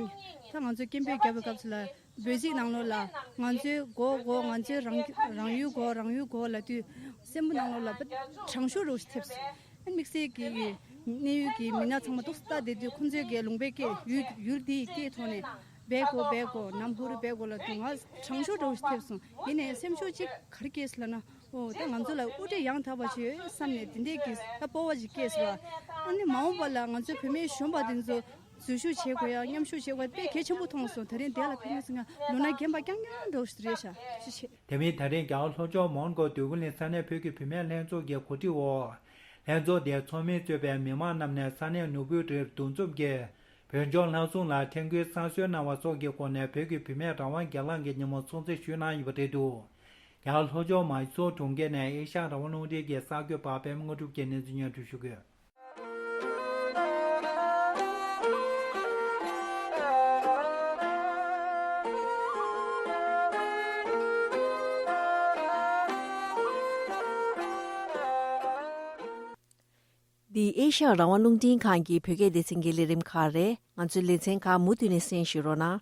ད་ང་ཚོ་སྐད་འབོད་རྒྱབ་པའི་སྐབས་སུ་ལ། འབོད་ཚིག་ནང་ལོགས་ལ་ང་ཚོའི་མགོ་མགོ། ང་ཚོའི་རང་རང་ཡུལ་མགོ། རང་ཡུལ་མགོ་ལབ་དུས་སེམས་པ་ནང་ལོགས་ལ་དྲང་ཤོས་རང་ཞིག་ཐེབས་སོང་། ཨ། དམིགས་བསལ་གྱི་གནས་ཡུལ་གྱི་མི་སྣ་ཚང་མ་ཏོག་ཙམ་ལྟ་བསྡད་དུས། ཁོང་ཚོའི་གི་ལུང་པའི་སྐད། ཡུལ་ཡུལ་འདིའི་སྐད་ཐོག་ནས་སྦེལ་ཀོབ་སྦེལ་ཀོབ། ནམ་ཧུར་སྦེལ་ཀོབ་ལབ་དུས་ང་དྲང་ཤོས་རང་ཞིག་ཐེབས་སོང་། ཡིན་ནའི་སེམས་ཤུགས་ཅིག་ག་རེ་སྐྱེས་སོང་ལབ་ན། ཨོ། ད་ང་ཚོ་ལ་དབུ་ཁྲིད་ཡང་དག་པ་ཅིག་ཡོད་བསམ་ནས་དེ་འདྲས་ཀྱི་ད་སྤོབས་པ་ཅིག་སྐྱེས་སོང་། ཨ་ནི་མ་འོངས་པ་ལ་ང་ཚོ་བུད་མེད་གཞོན་པ་དེ་ཚོ་འཛུལ་ཞུགས་བྱེད་དགོས་ཡ། མཉམ་ཞུགས་བྱེད་དགོས་ཡ་དཔེ་གལ་ཆེན་པོ་མཐོང་སོང་། ད་རིང་དེ་ལ་ཕེབས་མཁན་ཚོ་ང་ལུས་ངག་རྒན་པ་རྐྱང་རྐྱང་འདྲ་བོ་ཞིག་རེད་ཤག་ཅི་བྱེད། དེ་མིན་ད་རིང་རྒྱ་གར་ལྷོ་ཕྱོགས་མོན་གྷོ་འདོད་རྒུ་གླིང་ས་གནས་བོད་ཀྱི་བུད་མེད་ལྷན་ཚོགས་ཀྱི་གོ་སྒྲིག་འོག་ལྷན་ཚོགས་དེའི་ཚོགས་མི་གཙོས་པའི་མི་མང་རྣམས་ནས་ས་གནས་ནོར་བུ་རིར་འདུ་འཛོམས་ཀྱིས། བོད་ལྗོངས་ལྷ་སྲུང་ལ་ཐན་སྐུའི་བསང་གསོལ་གནང་བ་སོགས་ཀྱི་སྒོ་ནས་བོད་ཀྱི་བུད་མེད་རང་དབང་སྒེར་ལངས་ཀྱི་ཉིན་མོ་སྲུང་བརྩི་ཞུས་གནང་ཡོད་པ་རེད་འདུག་ཡང་ལྷོ་ཕྱོགས་མཱི་སོར་གྲོང་ཁྱེར་ནས་ཨེ་ཤ་ཡ་རང་དབང་རླུང་འཕྲིན་གྱི་གསར་འགོད་པ་པད་མ་དངོས་གྲུབ་ཀྱིས་གནས་ཚུལ་སྙན་སྒྲོན་ཞུ་གི་ཡོད། འདི་ཨེ་ཤ་ཡ་རང་དབང་རླུང་འཕྲིན་ཁང་གི་བོད་སྐད་སྡེ་ཚན་གྱི་ལས་རིམ་ཁག་རེད། ང་ཚོའི་ལེ་ཚན་ཁག་མུ་མཐུད་ནས་གསན་བཞིན་རོགས་གནང་།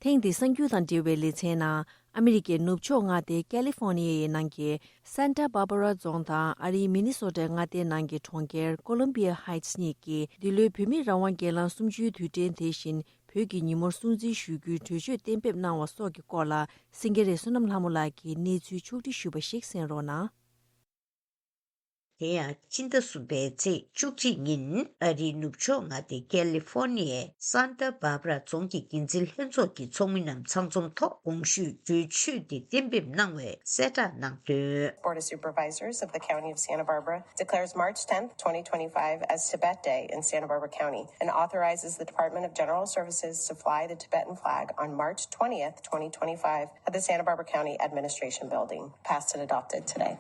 ཐེངས་འདིའི་གསར་འགྱུར་དང་འབྲེལ་བའི་ལེ་ཚན་ནང་། ཨ་མི་རི་ཀའི་ནུབ་ཕྱོགས་མངའ་སྡེ་ཀ་ལི་ཧྥོར་ནི་ཡའི་ནང་གི་སན་ཏཱ་བྷར་བྷ་ར་རྫོང་དང་ཨ་རིའི་མི་ནི་སོ་ཊའི་མངའ་སྡེའི་ནང་གི་གྲོང་ཁྱེར་ཀོ་ལོམ་བི་ཡ་ཧའི་ཊི་སི་གཉིས་ཀྱིས་འདི་ལོའི་བོད་མིའི་རང་དབང་སྒེར་ལངས་གསུམ་བཅུའི་དུས་དྲན་དེ་བཞིན་བོད་ཀྱི་ཉིན་མོར་སྲུང་བརྩི་ཞུ་རྒྱུའི་གྲོས་ཆོད་གཏན་འབེབས་གནང་བ་སོགས་ཀྱི་སྐོར་ལ་སེང་གེ་རི་བསོད་ནམས་ལྷ་མོ་ལགས་ཀྱིས་གནས་ཚུལ་ཕྱོགས་སྒྲིག་ཞུས་པ་ཞིག་གསན་རོགས་གནང་། དེ་ཡང་སྤྱི་ཟླ་གསུམ་པའི་ཚེས་བཅུ་གཅིག་ཉིན་ཨ་རིའི་ནུབ་ཕྱོགས་མངའ་སྡེ་ཀ་ལི་ཧྥོར་ནི་ཡའི་སན་ཏཱ་བྷར་བྷ་ར་རྫོང་གི་འགན་འཛིན་ལྷན་ཚོགས་ཀྱི་ཚོགས་མི་རྣམས་ཚང་འཛོམས་ཐོག་གོང་ཞུས་གྲོས་ཆོད་དེ་གཏན་འབེབས་གནང་བའི་གསལ་བསྒྲགས་གནང་དོན། Board of Supervisors of the County of Santa Barbara declares March tenth, twenty twenty-five as Tibet Day in Santa Barbara County and authorizes the Department of General Services to fly the Tibetan flag on March twentieth, twenty twenty-five at the Santa Barbara County Administration Building. Passed and adopted today.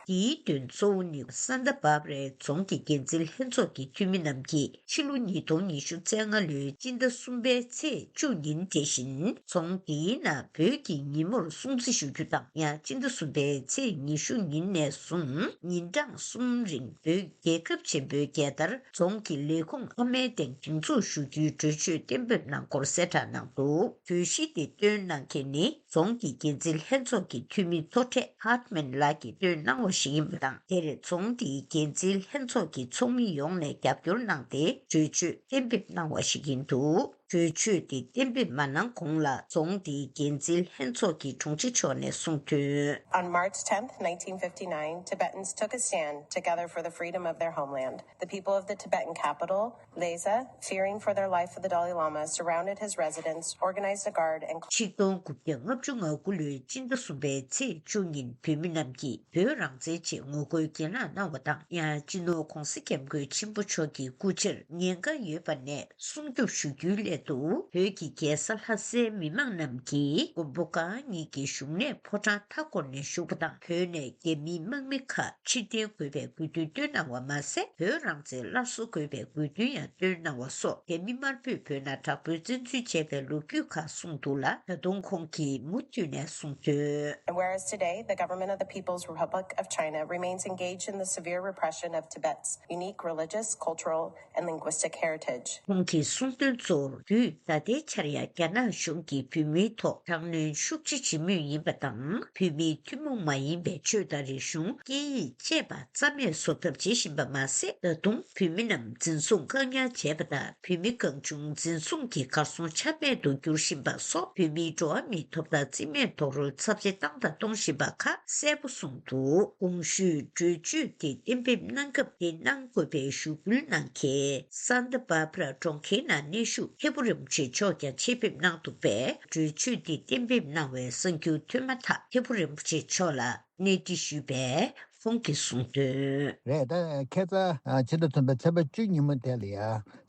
དེའི་དོན་གཙོ་བོ་ནི་སན་ཏཱ་བྷར་བྷ་རའི་རྫོང་གི་འགན་འཛིན་ལྷན་ཚོགས་ཀྱི་འཐུས་མི་རྣམས་ཀྱིས་ཕྱི་ལོ་ཉིས་སྟོང་ཉི་ཤུ་རྩ་ལྔ་ལོའི་སྤྱི་ཟླ་གསུམ་པའི་ཚེས་བཅུ་ཉིན་དེ་བཞིན་རྫོང་དེའི་ནང་བོད་ཀྱི་ཉིན་མོར་སྲུང་བརྩི་ཞུ་རྒྱུ་དང་། ཡང་སྤྱི་ཟླ་གསུམ་པའི་ཚེས་ཉི་ཤུ་ཉིན་ནས་བཟུང་ཉིན་གྲངས་གསུམ་རིང་བོད་རྒྱལ་ཁབ་ཆེན་པོའི་རྒྱལ་དར་རྫོང་གི་ལས་ཁུངས་ཨ་མའི་སྟེང་སྒྲེང་འཛུགས་ཞུ་རྒྱུའི་གྲོས་ཆོད་གཏན་འབེབས་གནང་སྐོར་གསལ་བསྒྲགས་གནང་འདུག་གྲོས་གཞི་དེ་བཏོན་གནང་མཁན་ནི་རྫོང་གི་འགན་འཛིན་ལྷན་ཚོགས་ཀྱི་འཐུས་མི་མཚོ་ཁྲེ་ཧར་མན་ལགས་ཀྱིས་བཏོན་གནང་བ་ཞིག་ཡིན་པ་དང་། དེར་རྫོང་དེའི་འགན་འཛིན་ལྷན་ཚོགས་ཀྱི་ཚོགས་མི་ཡོངས་ནས་རྒྱབ་སྐྱོར་གནང་སྟེ་གྲོས་ཆོད་གཏན་འབེབས་གནང་བ་ཞིག་ཡིན་འདུག་གྲོས་ཆོད་དེ་གཏན་འབེབས་མ་གནང་གོང་ལ་རྫོང་དེའི་འགན་འཛིན་ལྷན་ཚོགས་ཀྱི་དྲུང་ཆེ་མཆོག་ནས་གསུངས་དོན། On March tenth, nineteen fifty-nine, Tibetans took a stand to gather for the freedom of their homeland. The people of the Tibetan capital, Lhasa, fearing for their life for the Dalai Lama, surrounded his residence, organized a guard, and ཆིག་སྟོང་དགུ་བརྒྱ་ལྔ་བཅུ་ང་དགུ་ལོའི་སྤྱི་ཟླ་གསུམ་པའི་ཚེས་བཅུ་ཉིན་བོད་མི་རྣམས་ཀྱིས་བོད་རང་བཙན་ཆེད་ངོ་རྒོལ་གྱེན་ལངས་གནང་བ་དང་། ཡང་སྤྱི་ནོར་༧གོང་ས་༧སྐྱབས་མགོན་ཆེན་པོ་མཆོག་གི་སྐུ་ཕྱིར་ཉེན་ཁ་ཡོད་པ་ནས་སྲུང་སྐྱོབ་ཞུ་རྒྱུའི་སླད་དུ། བོད་ཀྱི་རྒྱལ་ས་ལྷ་སའི་མི་མང་རྣམས་ཀྱིས་མགོན་པོ་གང་ཉིད་ཀྱི་བཞུགས་གནས་ཕོ་བྲང་མཐའ་བསྐོར་ནས་བཞུགས་པ་དང་། བོད་ནས་རྒྱ་མིའི་དམག་མི་ཁག་ཕྱིར་འཐེན་དགོས་པའི་དགོས་འདུན་བཏོན་གནང་བ་མ་ཟད། བོད་རང་བཙན་སླར་གསོ་དགོས་པའི་དགོས་འདུན་ཡང་བཏོན་གནང་བ་སོགས། རྒྱ་མི་དམར་པོས་བོད་ནང་དྲག་པོའི་བཙན་འཛུལ་བྱས་པའི་ལོ་རྒྱུས་ཁག་གསུངས་འདུག་ལ། ད་དུང་ཁོང་གིས་མུ་མཐུད་ནས་གསུངས་དོན། And whereas today the government of the People's Republic of China remains engaged in the severe repression of Tibet's unique religious, cultural, and linguistic heritage. ཁོང་གིས་གསུངས་དོན་གཙོ་བོར། དུས་ད་ལྟའི་ཆར་ཡང་རྒྱ་ནག་གཞུང་གིས་བོད་མིའི་ཐོག་དྲག་གནོན་ཤུགས་ཆེ་བྱེད་མུས་ཡིན་པ་དང་། བོད་མིའི་ཐུན་མོང་མ་ཡིན་པའི་ཆོས་དང་རིག་གཞུང་། སྐད་ཡིག་བཅས་པ་རྩ་མེད་བཟོ་ཐབས་བྱེད་བཞིན་པ་མ་ཟད། ད་དུང་བོད་མི་རྣམས་འཛིན་བཟུང་བཀག་ཉར་བྱས་པ་དང་། བོད་མི་གང་བྱུང་འཛིན་བཟུང་གིས་གར་སོང་ཆ་མེད་དུ་འགྱུར་བཞིན་པ་སོགས། བོད་མིའི་འགྲོ་བ་མིའི་ཐོབ་ཐང་རྩིས་མེད་རྡོག་རོལ་ཚབས་ཆེ་བཏང་དང་གཏོང་བཞིན་པ་ཁག་གསལ་པོ་གསུངས་འདུག་གོང་ཞུས་གྲོས་ཆོད་དེ་གཏན་འབེབས་གནང་སྐབས། དེ་གནང་དགོས་པའི་ཞུ་སྐུལ་གནང་མཁན་སན་ཏ་བྷར་བྷ་ར་གྲོང་ཁྱེར་ནང་གནས་བཞུགས་ཐེ་བོ་རིན་པོ་ཆེ་མཆོག་ཀྱང་ཆེད་ཕེབས་གནང་འདུག་པས། གྲོས་ཆོད་འདི་གཏན་འབེབས་གནང་བའི་གསར་འགྱུར་ཐོན་མ་ཐག་ཐེ་བོ་རིན་པོ་ཆེ་མཆོག་ལ་གནས་འདྲི་ཞུས་པས། ཁོང་གིས་གསུངས་དོན། རེད། ད་ཁ་སང་ཕྱི་ཟླ་གསུམ་པའི་ཚེས་པ་བཅུ་ཉིན་མོ་དེ་ལ་ཡ།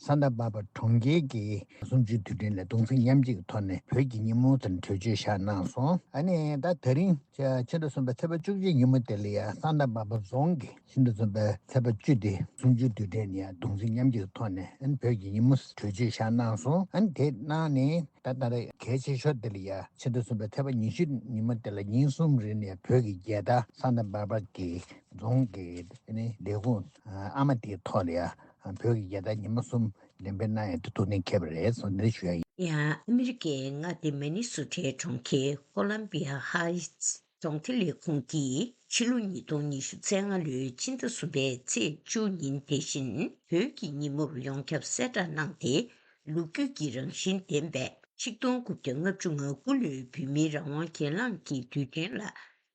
སན་ཏ་བྷར་བྷ་ར་གྲོང་ཁྱེར་གྱི་གསུམ་བཅུའི་དུས་དྲན་ལ་གདུང་སེམས་མཉམ་སྐྱེད་ཀྱི་ཐོག་ནས་བོད་ཀྱི་ཉིན་མོ་དེར་གྲོས་ཆོད་བཞག་གནང་སོང་། ཨ་ནི་ད་དེ་རིང་ཕྱི་ཟླ་གསུམ་པའི་ཚེས་པ་བཅུ་གཅིག་ཉིན་མོ་དེ་ལ་ཡ། སན་ཏ་བྷར་བྷ་ར་རྫོང་གི་ཕྱི་ཟླ་གསུམ་པའི་ཚེས་པ་བཅུ་དེ་གསུམ་བཅུའི་དུས་དྲན་ནས་ཡ། གདུང་སེམས་མཉམ་སྐྱེད་ཀྱི་ཐོག་ནས་ཨ་ནི་བོད་ཀྱི་ཉིན་མོ་གྲོས་ཆོད་བཞག་གནང་སོང་། ཨ་ནི་དེ་གནང་ནས་ད་ད་རེས་གལ་ཆེ་ཤོས་དེ་ལ་ཡ། ཕྱི་ཟླ་གསུམ་པའི་ཚེས་པ་ཉི་ཤུ་ཉིན་མོ་དེ་ལ་ཉིན་གསུམ་རིང་ནས་བོད་ཀྱི་རྒྱལ་དར་སན་ཏ་བྷར་བྷ་ར་གི་རྫོང་གི་ཨ་ནི་ལས་ཁུངས་ཨ་མ་དེའི་ཐོག་ལ་ཡ། བོད་ཀྱི་རྒྱལ་དར་ཉི་མ་གསུམ་ལེན་པའི་གནང་ཡ་དེ་ཐུགས་གཏན་འཁེལ་བ་རེད་གསུངས་འདི་ཞུ་ཡ་ཡིན། ཡང་ཨ་མི་རི་ཀའི་མངའ་སྡེ་མི་ནི་སོ་ཊའི་གྲོང་ཁྱེར་ཀོ་ལམ་བི་ཡ་ཧའི་ཊི་སི་གྲོང་སྡེ་ལས་ཁུངས་ཀྱིས་ཕྱི་ལོ་ཉིས་སྟོང་ཉི་ཤུ་རྩ་ལྔ་ལོའི་ཕྱི་ཟླ་གསུམ་པའི་ཚེས་བཅུ་ཉིན་དེ་བཞིན་བོད་ཀྱི་ཉིན་མོར་ཡོངས་ཁྱབ་གསལ་བསྒྲགས་གནང་སྟེ། ལོ་རྒྱུས་ཀྱི་རང་བཞིན་ལྡན་པའི་ཆིག་སྟོང་དགུ་བརྒྱ་ལྔ་བཅུ་ང་དགུ་ལོའི་བོད་མིའི་རང་དབང་གྱེན་ལངས་ཀྱི་དུས་དྲན་ལ་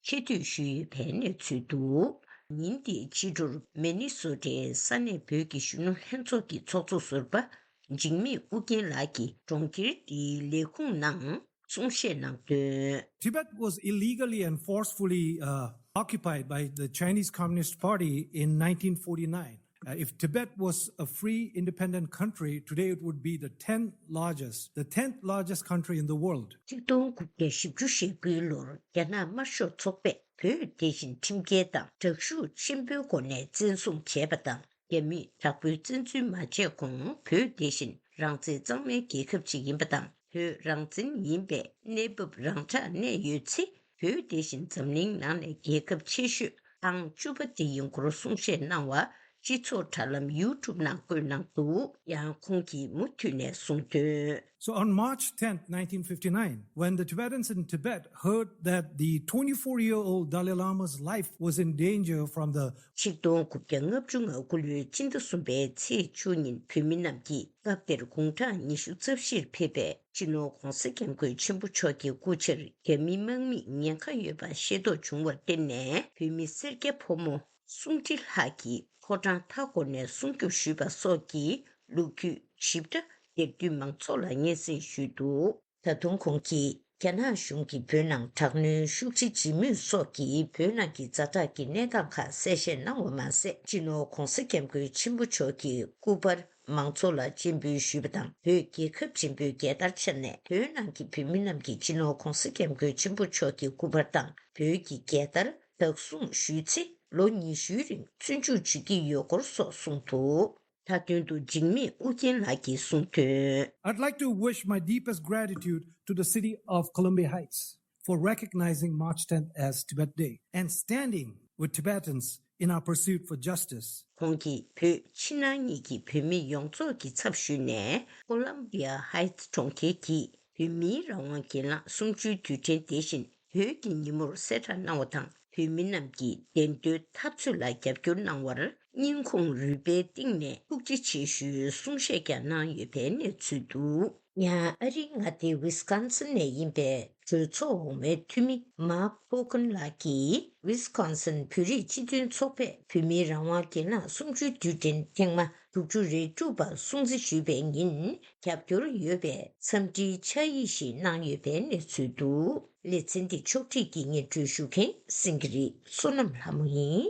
ཆེ་བསྟོད་ཞུས་ཡོད་པའི་གནས་ཚུལ་འདུག་ཉིན་དེའི་ཕྱི་དྲོར་མི་ནི་སོ་ཊའི་ས་གནས་བོད་ཀྱི་གཞོན་ནུ་ལྷན་ཚོགས་ཀྱི་ཚོགས་གཙོ་ཟུར་པ་འཇིགས་མེད་ཨུ་རྒྱན་ལགས་ཀྱིས་གྲོང་ཁྱེར་འདིའི་ལས་ཁུངས་ནང་གསུང་བཤད་གནང་དོན། Tibet was illegally and forcefully uh, occupied by the Chinese Communist Party in nineteen forty-nine. Uh, if Tibet was a free, independent country, today it would be the tenth largest, the tenth largest country in the world. ཆིག་སྟོང་དགུ་བརྒྱ་བཞི་བཅུ་ཞེ་དགུའི་ལོར་རྒྱ་ནག་དམར་ཤོག་ཚོགས་པས་བོད་དེ་བཞིན་ཁྲིམས་འགལ་དང་དྲག་ཤུགས་ཆེན་པོའི་སྒོ་ནས་བཙན་བཟུང་བྱས་པ་དང་། རྒྱ་མིས་དྲག་པོའི་བཙན་འཛུལ་མ་བྱས་གོང་བོད་དེ་བཞིན་རང་བཙན་གཙང་མའི་རྒྱལ་ཁབ་ཅིག་ཡིན་པ་དང་། བོད་རང་བཙན་ཡིན་པའི་གནས་བབ་རང་འཇགས་གནས་ཡོད་ཚེ། བོད་དེ་བཞིན་འཛམ་གླིང་ནང་ནས་རྒྱལ་ཁབ་ཆེ་ཤོས་ཨང་བཅུ་པ་དེ་ཡིན་སྐོར་གསུང་བཤད་གནང་བ། སྤྱི་ཚོགས་དྲ་ལམ་ཡུ་ཊུབ་ནང་བཀོད་གནང་འདུག་ཡང་ཁོང་གིས་མུ་མཐུད་ནས་གསུངས་དོན། So on March tenth, nineteen fifty-nine, when the Tibetans in Tibet heard that the twenty-four-year-old Dalai Lama's life was in danger from the ཆིག་སྟོང་དགུ་བརྒྱ་ལྔ་བཅུ་ང་དགུ་ལོའི་སྤྱི་ཟླ་གསུམ་པའི་ཚེས་བཅུ་ཉིན་བོད་མི་རྣམས་ཀྱིས་སྐབས་དེར་དགུང་གྲངས་ཉི་ཤུ་རྩ་བཞིར་ཕེབས་པའི་སྤྱི་ནོར་༧གོང་ས་༧སྐྱབས་མགོན་ཆེན་པོ་མཆོག་གི་སྐུ་ཕྱྭར་རྒྱ་མི་དམག་མིས་ཉེན་ཁ་ཡོད་པ་ཤེས་རྟོགས་བྱུང་བར་བརྟེན་ནས། བོད་མི་སེར་སྐྱ་ཕོ་མོ་སུམ་ཁྲི་ལྷག་གིས་ཕོ་བྲང་མཐའ་འཁོར་ནས་སྲུང་སྐྱོབ་ཞུས་པ་སོགས་ཀྱི་ལོ་རྒྱུས་ཞིབ་ཕྲ་དེར་བདུན་མང་ཚོགས་ལ་སྙན་སེང་ཞུས་འདུག་ད་དུང་ཁོང་གིས་རྒྱ་ནག་གཞུང་གིས་བོད་ནང་དྲག་གནོན་ཤུགས་ཆེ་བྱེད་མུས་སོགས་ཀྱིས་བོད་ནང་གི་ཛ་དྲག་གི་གནས་སྟངས་ཁག་གསལ་བཤད་གནང་བ་མ་ཟད། སྤྱི་ནོར་༧གོང་ས་༧སྐྱབས་མགོན་ཆེན་པོ་མཆོག་གི་སྐུ་པར་མང་ཚོགས་ལ་སྤྱན་འབུལ་ཞུས་པ་དང་། བོད་རྒྱལ་ཁབ་ཆེན་པོའི་རྒྱལ་དར་འཕྱར་ནས། བོད་ནང་གི་བོད་མི་རྣམས་ཀྱིས་སྤྱི་ནོར་༧གོང་ས་༧སྐྱབས་མགོན་ཆེན་པོ་མཆོག་གི་སྐུ་པར་དང་བོད་ཀྱི་རྒྱལ་དར་བདག་བཟུང་ཞུས་ཚེ། ལོ་ཉི་ཤུའི་རིང་བཙོན་འཇུག་བྱེད་ཀྱི་ཡོད་སྐོར་སོགས་གསུངས་འདུག་མཐའ་དོན་དུ་འཇིགས་མེད་ཨུ་རྒྱན་ལགས་ཀྱིས་གསུངས་དོན། I'd like to wish my deepest gratitude to the city of Columbia Heights for recognizing March tenth as Tibet Day and standing with Tibetans in our pursuit for justice. ཁོང་གིས་བོད་ཕྱི་ནང་གཉིས་ཀྱི་བོད་མི་ཡོངས་རྫོགས་ཀྱི་ཚབ་ཞུས་ནས། ཀོ་ལམ་བི་ཡ་ཧའེ་ཊི་གྲོང་ཁྱེར་གྱིས་བོད་མིའི་རང་དབང་སྒེར་ལངས་གསུམ་བཅུའི་དུས་དྲན་དེ་བཞིན་བོད་ཀྱི་ཉིན་མོར་གསལ་བསྒྲགས་གནང་བ་དང་། བོད་མི་རྣམས་ཀྱིས་བདེན་དོན་འཐབ་རྩོད་ལ་རྒྱབ་སྐྱོར་གནང་བར་སྙིང་ཁོང་རུས་པའི་གཏིང་ནས་ཐུགས་རྗེ་ཆེ་ཞུའི་གསུང་བཤད་ཀྱང་གནང་ཡོད་པའི་གནས་ཚུལ་འདུག་ཡང་ཨ་རིའི་མངའ་སྡེ་ཝི་སི་ཀོན་སིན་ནས་ཡིན་པའི་གྲོས་ཚོགས་འོག་མའི་འཐུས་མི་མཱག་ཕོ་ཀོན་ལགས་ཀྱིས། ཝི་སི་ཀོན་སིན་བོད་རིགས་སྤྱི་མཐུན་ཚོགས་པས་བོད་མིའི་རང་དབང་སྒེར་ལངས་གསུམ་བཅུའི་དུས་དྲན་ཐེངས་མ་དྲུག་ཅུ་རེ་དྲུག་པ་སྲུང་བརྩི་ཞུས་པའི་ཉིན། རྒྱབ་སྐྱོར་ཡོད་པའི་འཚམས་འདྲིའི་ཕྱག་ཡིག་ཞིག་གནང་ཡོད་པའི་གནས་ཚུལ་འདུག་ལེ་ཚན་འདི་ཕྱོགས་སྒྲིག་གིས་སྙན་སྒྲོན་ཞུ་མཁན་སེང་གེ་རི་བསོད་ནམས་ལྷ་མོ་ཡིན།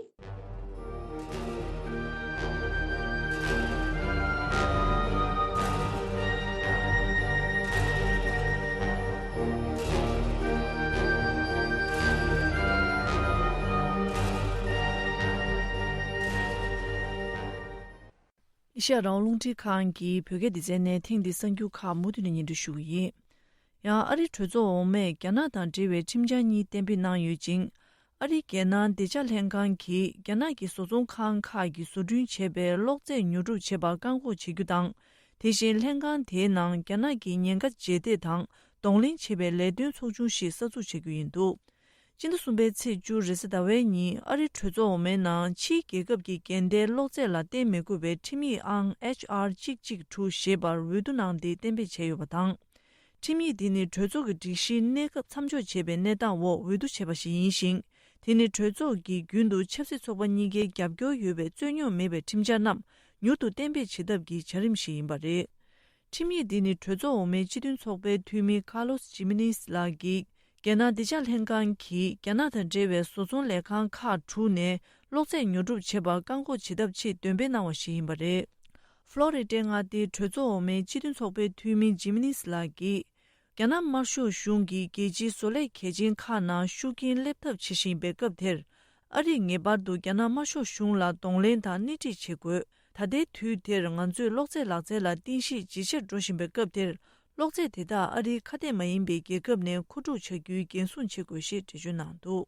ཨེ་ཤ་ཡ་རང་དབང་རླུང་འཕྲིན་ཁང་གི་བོད་སྐད་སྡེ་ཚན་ནས་ཐེངས་འདིའི་གསར་འགྱུར་ཁག་མུ་མཐུད་ནས་སྙན་སྒྲོན་ཞུ་གི་ཡིན། ཡང་ཨ་རིའི་གྲོས་ཚོགས་འོག་མས་རྒྱ་ནག་དང་འབྲེལ་བའི་ཁྲིམས་འཆར་གཉིས་གཏན་འབེབས་གནང་ཡོད་ཅིང་། ཨ་རིའི་རྒྱལ་ནང་བདེ་འཇགས་ལྷན་ཁང་གིས་རྒྱ་ནག་གི་བཟོ་ཚོང་ཁང་ཁག་གིས་བཟོ་སྐྲུན་བྱས་པའི་གློག་རྫས་ཉོ་སྒྲུབ་བྱེད་པར་བཀག་འགོག་བྱེད་རྒྱུ་དང་། དེ་བཞིན་ལྷན་ཁང་དེའི་ནང་རྒྱ་ནག་གི་ཉེན་ཁ་རྗེས་འདེད་དང་གདོང་ལེན་བྱེད་པའི་ལས་དོན་ཚོགས་ཆུང་ཞིག་གསར་འཛུགས་བྱེད་རྒྱུ་ཡིན་འདུག་སྤྱི་ཟླ་གསུམ་པའི་ཚེས་བཅུ་རེས་གཟའ་ཟླ་བའི་ཉིན་ཨ་རིའི་གྲོས་ཚོགས་འོག་མའི་ནང་ཕྱིའི་རྒྱལ་ཁབ་ཀྱི་འགལ་ཟླའི་གློག་རྫས་ལ་བརྟེན་མི་དགོས་པའི་ཁྲིམས་ཡིག་ཨང་ཨེཆ་ཨར་གཅིག་གཅིག་དྲུག་ཞེས་པར་འོས་བསྡུ་གནང་སྟེ་གཏན་འབེབས་བྱས་ཡོད་པ་དང་། ཁྲིམས་ཡིག་འདི་ནི་གྲོས་ཚོགས་ཀྱི་སྒྲིག་གཞིའི་གནས་སྐབས་མཚམས་འཇོག་བྱས་པའི་གནས་སྟངས་འོག་འོས་བསྡུ་བྱས་པ་ཞིག་ཡིན་ཞིང་། དེ་ནི་གྲོས་ཚོགས་ཀྱིས་རྒྱུན་དུ་ཆབ་སྲིད་ཚོགས་པ་གཉིས་ཀའི་རྒྱབ་སྐྱོར་ཡོད་པའི་རྩོད་རྙོག་མེད་པའི་ཁྲིམས་འཆར་རྣམས་མྱུར་དུ་གཏན་འབེབས་བྱེད་ཐབས་ཀྱི་བྱ་རིམ་ཞིག་ཡིན་པ་རེད། ཁྲིམས་ཡིག་འདི་ནི་གྲོས་ཚོགས་འོག་མའི་སྤྱི་མཐུན་ཚོགས་པའི་འཐུས་མི་ཁ་ལོས་ཇི་མི་ནེས་ལགས་ཀྱིས། རྒྱལ་ནང་བདེ་འཇགས་ལྷན་ཁང་གིས་རྒྱ་ནག་དང་འབྲེལ་བའི་བཟོ་ཚོང་ལས་ཁང་ཁག་དྲུག་ནས་གློག་རྫས་ཉོ་སྒྲུབ་བྱེད་པར་བཀག་འགོག་བྱེད་ཐབས་ཆེད་འདོན་སྤེལ་གནང་བ་ཞིག་ཡིན་པ་རེད། ཧྥ་ལོ་རི་ཏའི་མངའ་སྡེའི་གྲོས་ཚོགས་འོག་མའི་སྤྱི་མཐུན་ཚོགས་པའི་འཐུས་མི་ཇི་མི་ནེས་ལགས་ཀྱིས། རྒྱ་ནག་དམར་ཤོག་གཞུང་གིས་རྒྱལ་སྤྱིའི་བཟོ་ལས་གལ་ཆེན་ཁག་ནང་ཤུགས་རྐྱེན་སླེབས་ཐབས་བྱེད་བཞིན་པའི་སྐབས་དེར། ཨ་རིས་ངེས་པར་དུ་རྒྱ་ནག་དམར་ཤོག་གཞུང་ལ་གདོང་ལེན་དང་སྣེ་ཁྲིད་བྱེད་དགོས། ད་ལྟའི་དུས་དེར་ང་ཚོས་གློག་རྫས་ལག་རྩལ་ལ་རྟེན་གཞི་ཇེ་ཆེར་འགྲོ་བཞིན་པའི་སྐབས་དེར། གློག་རྫས་དེ་དག་ཨ་རིའི་ཁ་གཏད་མ་ཡིན་པའི་རྒྱལ་ཁབ་ནས་མཁོ་སྒྲུབ་བྱ་རྒྱུའི་འགན་སྲུང་བྱེད་དགོས་ཞེས་འགྲེལ་བརྗོད་གནང་འདུག་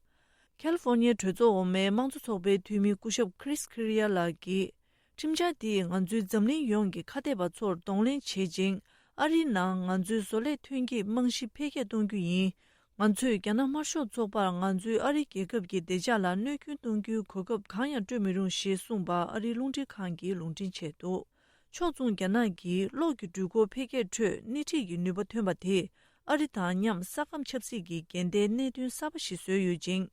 ཁ་ལི་ཧྥོར་ནི་ཡའི་གྲོས་ཚོགས་འོག་མའི་དམངས་གཙོ་ཚོགས་པའི་འཐུས་མི་སྐུ་ཞབས་ཁྲིས་ཁི་རི་ཡ་ལགས་ཀྱིས། ཁྲིམས་འཆར་དེས་ང་ཚོའི་འཛམ་གླིང་ཡོངས་ཀྱི་ཁ་གཏད་པ་ཚོར་གདོང་ལེན་བྱེད་ཅིང་། ཨ་རིའི་ནང་ང་ཚོའི་བཟོ་ལས་ཐོན་སྐྱེད་རྨང་གཞི་འཕེལ་རྒྱས་གཏོང་རྒྱུ་ཡིན། ང་ཚོས་རྒྱ་ནག་དམར་ཤོག་ཚོགས་པར་ང་ཚོའི་ཨ་རིའི་རྒྱལ་ཁབ་ཀྱི་བདེ་འཇགས་ལ་གནོད་སྐྱོན་གཏོང་རྒྱུའི་གོ་སྐབས་གང་ཡང་སྤྲོད་མི་རུང་ཞེས་གསུངས་པ་ཨ་རིའི་རླུང་འཕྲིན་ཁང་གིས་ལུང་འདྲེན་བྱས་འདུག་ཕྱོགས་མཚུངས་རྒྱ་ནག་གིས་གློག་གི་འགྲུལ་འཁོར་འཕེལ་རྒྱས་ཁྲོད་སྣེ་ཁྲིད་ཀྱི་ནུས་པ་ཐོན་པ་དེས་ཨ་རི་དང་མཉམ་ས་ཁམས་ཆབ་སྲིད་ཀྱི་འགལ་ཟླའི་གནད་དོན་གསར་པ་ཞིག་བཟོས་ཡོད་ཅིང་།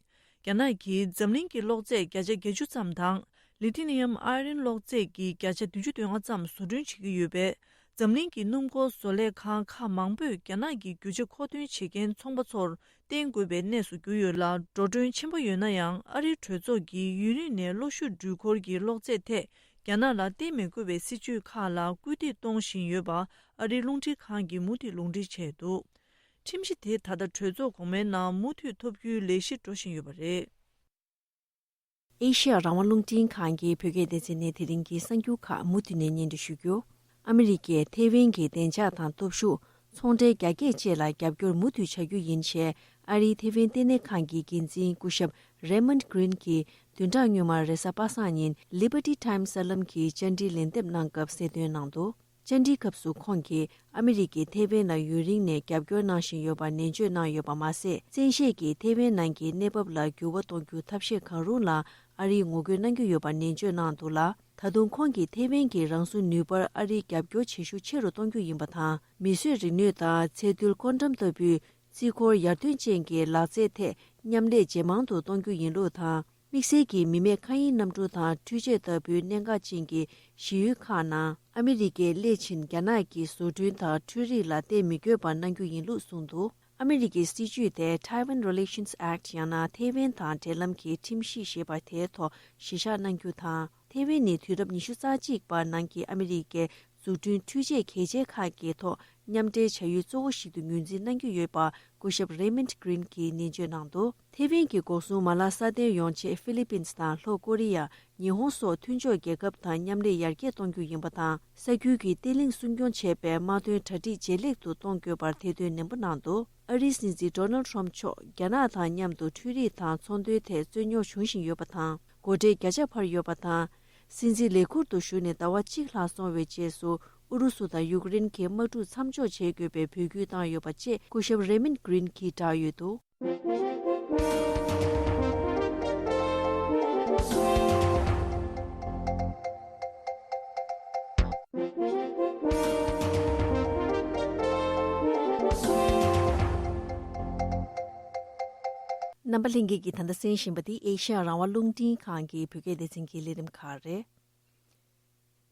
རྒྱ་ནག་གིས་འཛམ་གླིང་གི་གློག་རྫས་བརྒྱ་ཆ་བརྒྱད་ཅུ་ཙམ་དང་། ལི་ཐི་ནི་ཡམ་ཨའི་རན་གློག་རྫས་ཀྱི་བརྒྱ་ཆ་བདུན་ཅུ་དོན་ལྔ་ཙམ་བཟོ་སྐྲུན་བྱེད་ཀྱི་ཡོད་པས། འཛམ་གླིང་གི་སྣུམ་འཁོར་བཟོ་ལས་ཁང་ཁག་མང་པོས་རྒྱ་ནག་གི་རྒྱུ་ཆ་མཁོ་འདོན་བྱེད་མཁན་ཚོང་པ་ཚོར་བརྟེན་དགོས་པའི་གནས་སུ་གྱུར་ཡོད་ལ། འགྲོ་གྲོན་ཆེན་པོ་ཡོད་ན་ཡང་ཨ་རིའི་གྲོས་ཚོགས་ཀྱིས་ཡུན་རིང་ནས་གློག་ཤུགས་འགྲུལ་འཁོར་གྱི་གློག་རྫས་ཐད་ རྒྱ་ནག་ལ་བརྟེན་མི་དགོས་པའི་སྲིད་ཇུས་ཁག་ལ་སྐུལ་འདེད་གཏོང་བཞིན་ཡོད་པ་ཨ་རིའི་རླུང་འཕྲིན་ཁང་གིས་མུ་མཐུད་ལུང་འདྲེན་བྱས་འདུག་ཁྲིམས་གཞི་དེ་ད་ལྟ་གྲོས་ཚོགས་གོང་མའི་ནང་མུ་མཐུད་ཐོབ་རྒྱུའི་ལས་གཞི་འགྲོ་བཞིན་ཡོད་པ་རེད། ཨེ་ཤེ་ཡ་རང་དབང་རླུང་འཕྲིན་ཁང་གི་བོད་སྐད་སྡེ་ཚན་ནས་དེ་རིང་གི་གསར་འགྱུར་ཁག་མུ་མཐུད་ནས་སྙན་སྒྲོན་ཞུ་རྒྱུ། ཨ་མི་རི་ཀས་ཐེ་ཝན་གྱི་བདེ་འཇགས་དང་སྟོབས་ཤུགས། ཚོང་འབྲེལ་རྒྱ་སྐྱེད་བཅས་ལ་རྒྱབ་སྐྱོར་མུ་མཐུད་བྱ་རྒྱུ་ཡིན་ཞེས་ཨ་རིའི་ཐེ་ཝན་ལྟེ་གནས་ཁང་གི་འགན་འཛིན་སྐུ་ཞབས་Raymond Green གྱིས་བདུན་ཕྲག་སྔོན་མར་རེས་གཟའ་པ་སངས་ཉིན་Liberty Times གསར་ལམ་གྱི་བཅར་འདྲིའི་ལན་འདེབས་གནང་སྐབས་གསལ་སྟོན་གནང་འདུག་བཅར་འདྲིའི་སྐབས་སུ་ཁོང་གིས་ཨ་མི་རི་ཀས་ཐེ་ཝན་ལ་ཡུན་རིང་ནས་རྒྱབ་སྐྱོར་གནང་བཞིན་ཡོད་པར་ནན་བརྗོད་གནང་ཡོད་པ་མ་ཟད། བཙན་ཤེད་ཀྱིས་ཐེ་ཝན་ནང་གི་གནས་བབ་ལ་འགྱུར་བ་གཏོང་རྒྱུ་ཐབས་ཤེས་གང་རུང་ལ་ཨ་རིས་ངོ་རྒོལ་གནང་རྒྱུ་ཡོད་པར་ནན་བརྗོད་གནང་འདུག་ལ། ད་དུང་ཁོང་གིས་ཐེ་ཝན་གྱི་རང་སྲུང་ནུས་པར་ཨ་རིའི་རྒྱབ་སྐྱོར་བྱེད་ཤུགས་ཆེ་རུ་གཏོང་རྒྱུ་ཡིན་པ་དང་། མིས་བཟོས་རིག་ནུས་དང་ཚད་རྡུལ་ཀོན་ཊམ་ལྟ་བུའི་རྩིས་འཁོར་ཡར་ཐོན་ཅན་གྱི་ལག་རྩལ་ཐད་མཉམ་ལས་ཇེ་མང་དུ་གཏོང་རྒྱུ་ཡིན་ལུགས་དང་། དམིགས་བསལ་གྱིས་མི་མེད་མཁའ་དབྱིངས་གནམ་གྲུ་དང་འཕྲུལ་ཆས་ལྟ་བུའི་གནད་འགག་ཅན་གྱི་གཞི་ཡུལ་ཁག་ནང་ཨ་མི་རི་ཀས་སླད་ཕྱིན་རྒྱ་ནག་གི་བཟོ་སྐྲུན་དང་འཕྲུལ་རིག་ལ་བརྟེན་མི་དགོས་པར་གནང་རྒྱུ་ཡིན་ལུགས་གསུངས་འདུག་ཨ་མི་རི་ཀའི་སྲིད་ཇུས་དེ་Taiwan Relations Act ཡང་ན་ཐེ་ཝན་དང་འབྲེལ་ལམ་གྱི་ཁྲིམས་གཞི་ཞེས་པ་དེའི་ཐོག་གཞི་བཞག་གནང་རྒྱུ་དང་། ཐེ་ཝན་ནི་དུས་རབས་ཉི་ཤུ་རྩ་གཅིག་པ་ནང་གི་ཨ་མི་རི་ཀའི་འཛུགས་སྐྲུན་འཕྲུལ་ཆས་གལ་ཆེ་ཁག་གི་ཐོག་མཉམ་འབྲེལ་བྱ་ཡུལ་གཙོ་བོ་ཞིག་ཏུ་ངོས་འཛིན་གནང་རྒྱུ་ཡོད་པ་སྐུ་ཞབས་Raymond Green གྱིས་ནན་བརྗོད་གནང་འདུག་ཐེ་ཝན་གྱི་འགོག་སྲུང་མ་ལག་སྲ་བརྟན་ཡོང་ཆེད་ཧྥི་ལི་པིན་དང་ལྷོ་ཀོ་རི་ཡ། ཉི་ཧོང་སོགས་མཐུན་ཕྱོགས་རྒྱལ་ཁབ་དང་མཉམ་ལས་ཡར་རྒྱས་གཏོང་རྒྱུ་ཡིན་པ་དང་། ས་ཁུལ་གྱི་བརྟན་ལྷིང་སྲུང་སྐྱོང་བྱེད་པའི་དམག་དོན་གྲ་སྒྲིག་ཇེ་ལེགས་སུ་གཏོང་དགོས་པར་ཐེར་འདོན་ནན་པོ་གནང་འདུག་ཨ་རིའི་སྲིད་འཛིན་Donald Trump མཆོག་རྒྱ་ནག་དང་མཉམ་དུ་འཕྲུལ་རིག་དང་ཚོང་དོན་ཐད་རྩོད་རྙོག་བྱུང་བཞིན་ཡོད་པ་དང་། སྒོ་ཁྲལ་བརྒྱ་ཆ་འཕར་ཡོད་པ་དང་། སྲིད་འཛིན་ལས་ཁུར་དུ་ཞུགས་ནས་ཟླ་བ་གཅིག་ལྷག་སོང་བའི་རྗེས་སུ་ཨུ་རུ་སུ་དང་ཡུཀ་རེན་གྱི་དམག་འཁྲུག་མཚམས་འཇོག་བྱེད་དགོས་པའི་འབོད་སྐུལ་བཏང་ཡོད་པ་བཅས་སྐུ་ཞབས་Raymond Green གྱིས་བསྒྲགས་ཡོད་འདུག་རྣམ་པ་ལྷན་རྒྱས་ཀྱིས་ད་ལྟ་གསན་བཞིན་པ་འདི་ཨེ་ཤ་ཡ་རང་དབང་རླུང་འཕྲིན་ཁང་གི་བོད་སྐད་སྡེ་ཚན་གྱི་ལས་རིམ་ཁག་རེད།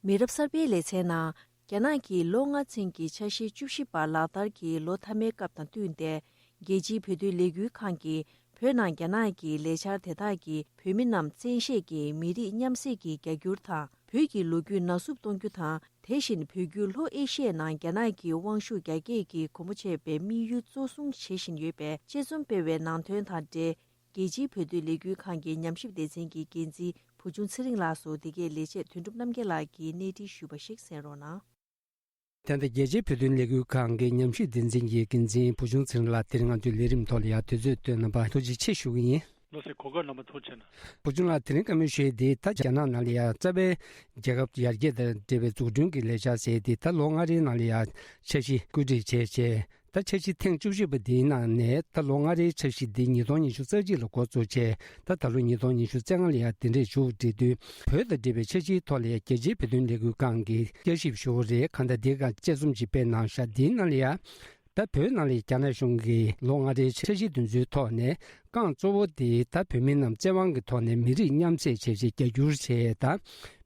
མི་རབས་གསར་པའི་ལེ་ཚན་ནང་། རྒྱ་ནག་གིས་ལོ་ལྔ་ཚུན་གྱི་འཆར་གཞི་བཅུ་བཞི་པ་ལག་བསྟར་གྱི་ལོ་མཐའ་མའི་སྐབས་དང་བསྟུན་ཏེ། རྒྱལ་སྤྱིའི་བོད་དོན་ལས་འགུལ་ཁང་གིས་བོད་ནང་རྒྱ་ནག་གི་ལས་འཆར་དེ་དག་གིས་བོད་མི་རྣམས་བཙན་ཤེད་ཀྱིས་མི་རིགས་མཉམ་བསྲེས་ཀྱི་རྒྱ་སྒྱུར་དང་། བོད་ཀྱི་ལོ་རྒྱུས་ནག་བསུབ་གཏོང་རྒྱུ་དང་། དེ་བཞིན་བོད་བརྒྱུད་ལྷོ་ཨེ་ཤི་ཡའི་ནང་རྒྱ་ནག་གི་དབང་ཤུགས་རྒྱ་སྐྱེད་ཀྱི་གོམ་པ་ཆད་པའི་དམིགས་ཡུལ་གཙོ་བཟུང་བྱེད་བཞིན་ཡོད་པའི་དཔྱད་རྩོམ་སྤེལ་བའི་ནང་དོན་དང་འབྲེལ། རྒྱལ་སྤྱིའི་བོད་དོན་ལས་འགུལ་ཁང་གི་ཉམས་ཞིབ་སྡེ་ཚན་གྱི་འགན་འཛིན་བུ་ཆུང་ཚེ་རིང་ལགས་སུ་འདི་གའི་ལས་བྱེད་དོན་གྲུབ་རྣམ་རྒྱལ་ལགས་ཀྱིས་གནས་འདྲི་ཞུས་པ་ཞིག་གསན་རོགས་གནང་། དེ་ལྟར་རྒྱལ་སྤྱིའི་བོད་དོན་ལས་འགུལ་ཁང་གི་ཉམས་ཞིབ་སྡེ་ཚན་གྱི་འགན་འཛིན་བུ་ཆུང་ཚེ་རིང་ལགས་དེ་རིང་ང་ཚོའི་ལས་རིམ་ཐོག་ལ་ཡང་དུས་ཚོད་བཏོན་གནང་བར་ཐུགས་རྗེ་ཆེ་ཞུ་གི་ཡིན། ལགས་སེ། གོ་སྐབས་གནང་བར་ཐུགས་རྗེ་གནང་། བུ་ཆུང་ལགས། དེ་རིང་བཀའ་མོལ་ཞུ་ཡས་འདི་ད་རྒྱ་ནག་ནང་ལ་ཡང་རྩ་བའི་རྒྱལ་ཁབ་ཡར་རྒྱས་དང་འབྲེལ་བའི་འཛུགས་སྐྲུན་གྱི་ལས་འཆར་ཟེར་འདི་ད་ལོ་ལྔ་རེའི་ནང་ལ་ཡང་འཆར་གཞི་བཀོད་སྒྲིག་བྱས་བྱས། ད་འཆར་གཞི་ཐེངས་བཅུ་བཞི་པ་འདིའི་ནང་ནས་ད་ལོ་ལྔ་རེའི་འཆར་གཞི་འདི་ཉིས་སྟོང་ཉི་ཤུ་རྩ་གཅིག་ལ་འགོ་བཙུགས་བྱས། ད་ད་ལོ་ཉིས་སྟོང་ཉི་ཤུ་རྩ་ལྔ་ལ་ཡང་འདི་འདྲས་མཇུག་བསྒྲིལ་དུས། བོད་དང་འབྲེལ་བའི་འཆར་གཞིའི་ཐོག་ལ་ཡང་རྒྱལ་སྤྱིའི་བོད་དོན་ལས་འགུལ་ཁང་གིས་བསྐྱར་ཞིབ་ཞུ་བ་རེད། གང་ལྟར་འདི་ག་དཔྱད་རྩོམ་ཅིག་སྤེལ་གནང་ཤག་འདིའི་ནང་ལ་ཡང་། ད་བོད་ནང་ལ་རྒྱ་ནག་གཞུང་གིས་ལོ་ལྔ་རེའི་འཆར་གཞི་འདི་ཚོའི་ཐོག་ནས་རྐང་གཙོ་བོ་དེ་ད་བོད་མི་རྣམས་བཙན་དབང་གི་ཐོག་ནས་མི་རིགས་མཉམ་བསྲེས་བྱས་རྗེས་རྒྱ་སྒྱུར་བྱས་དང་།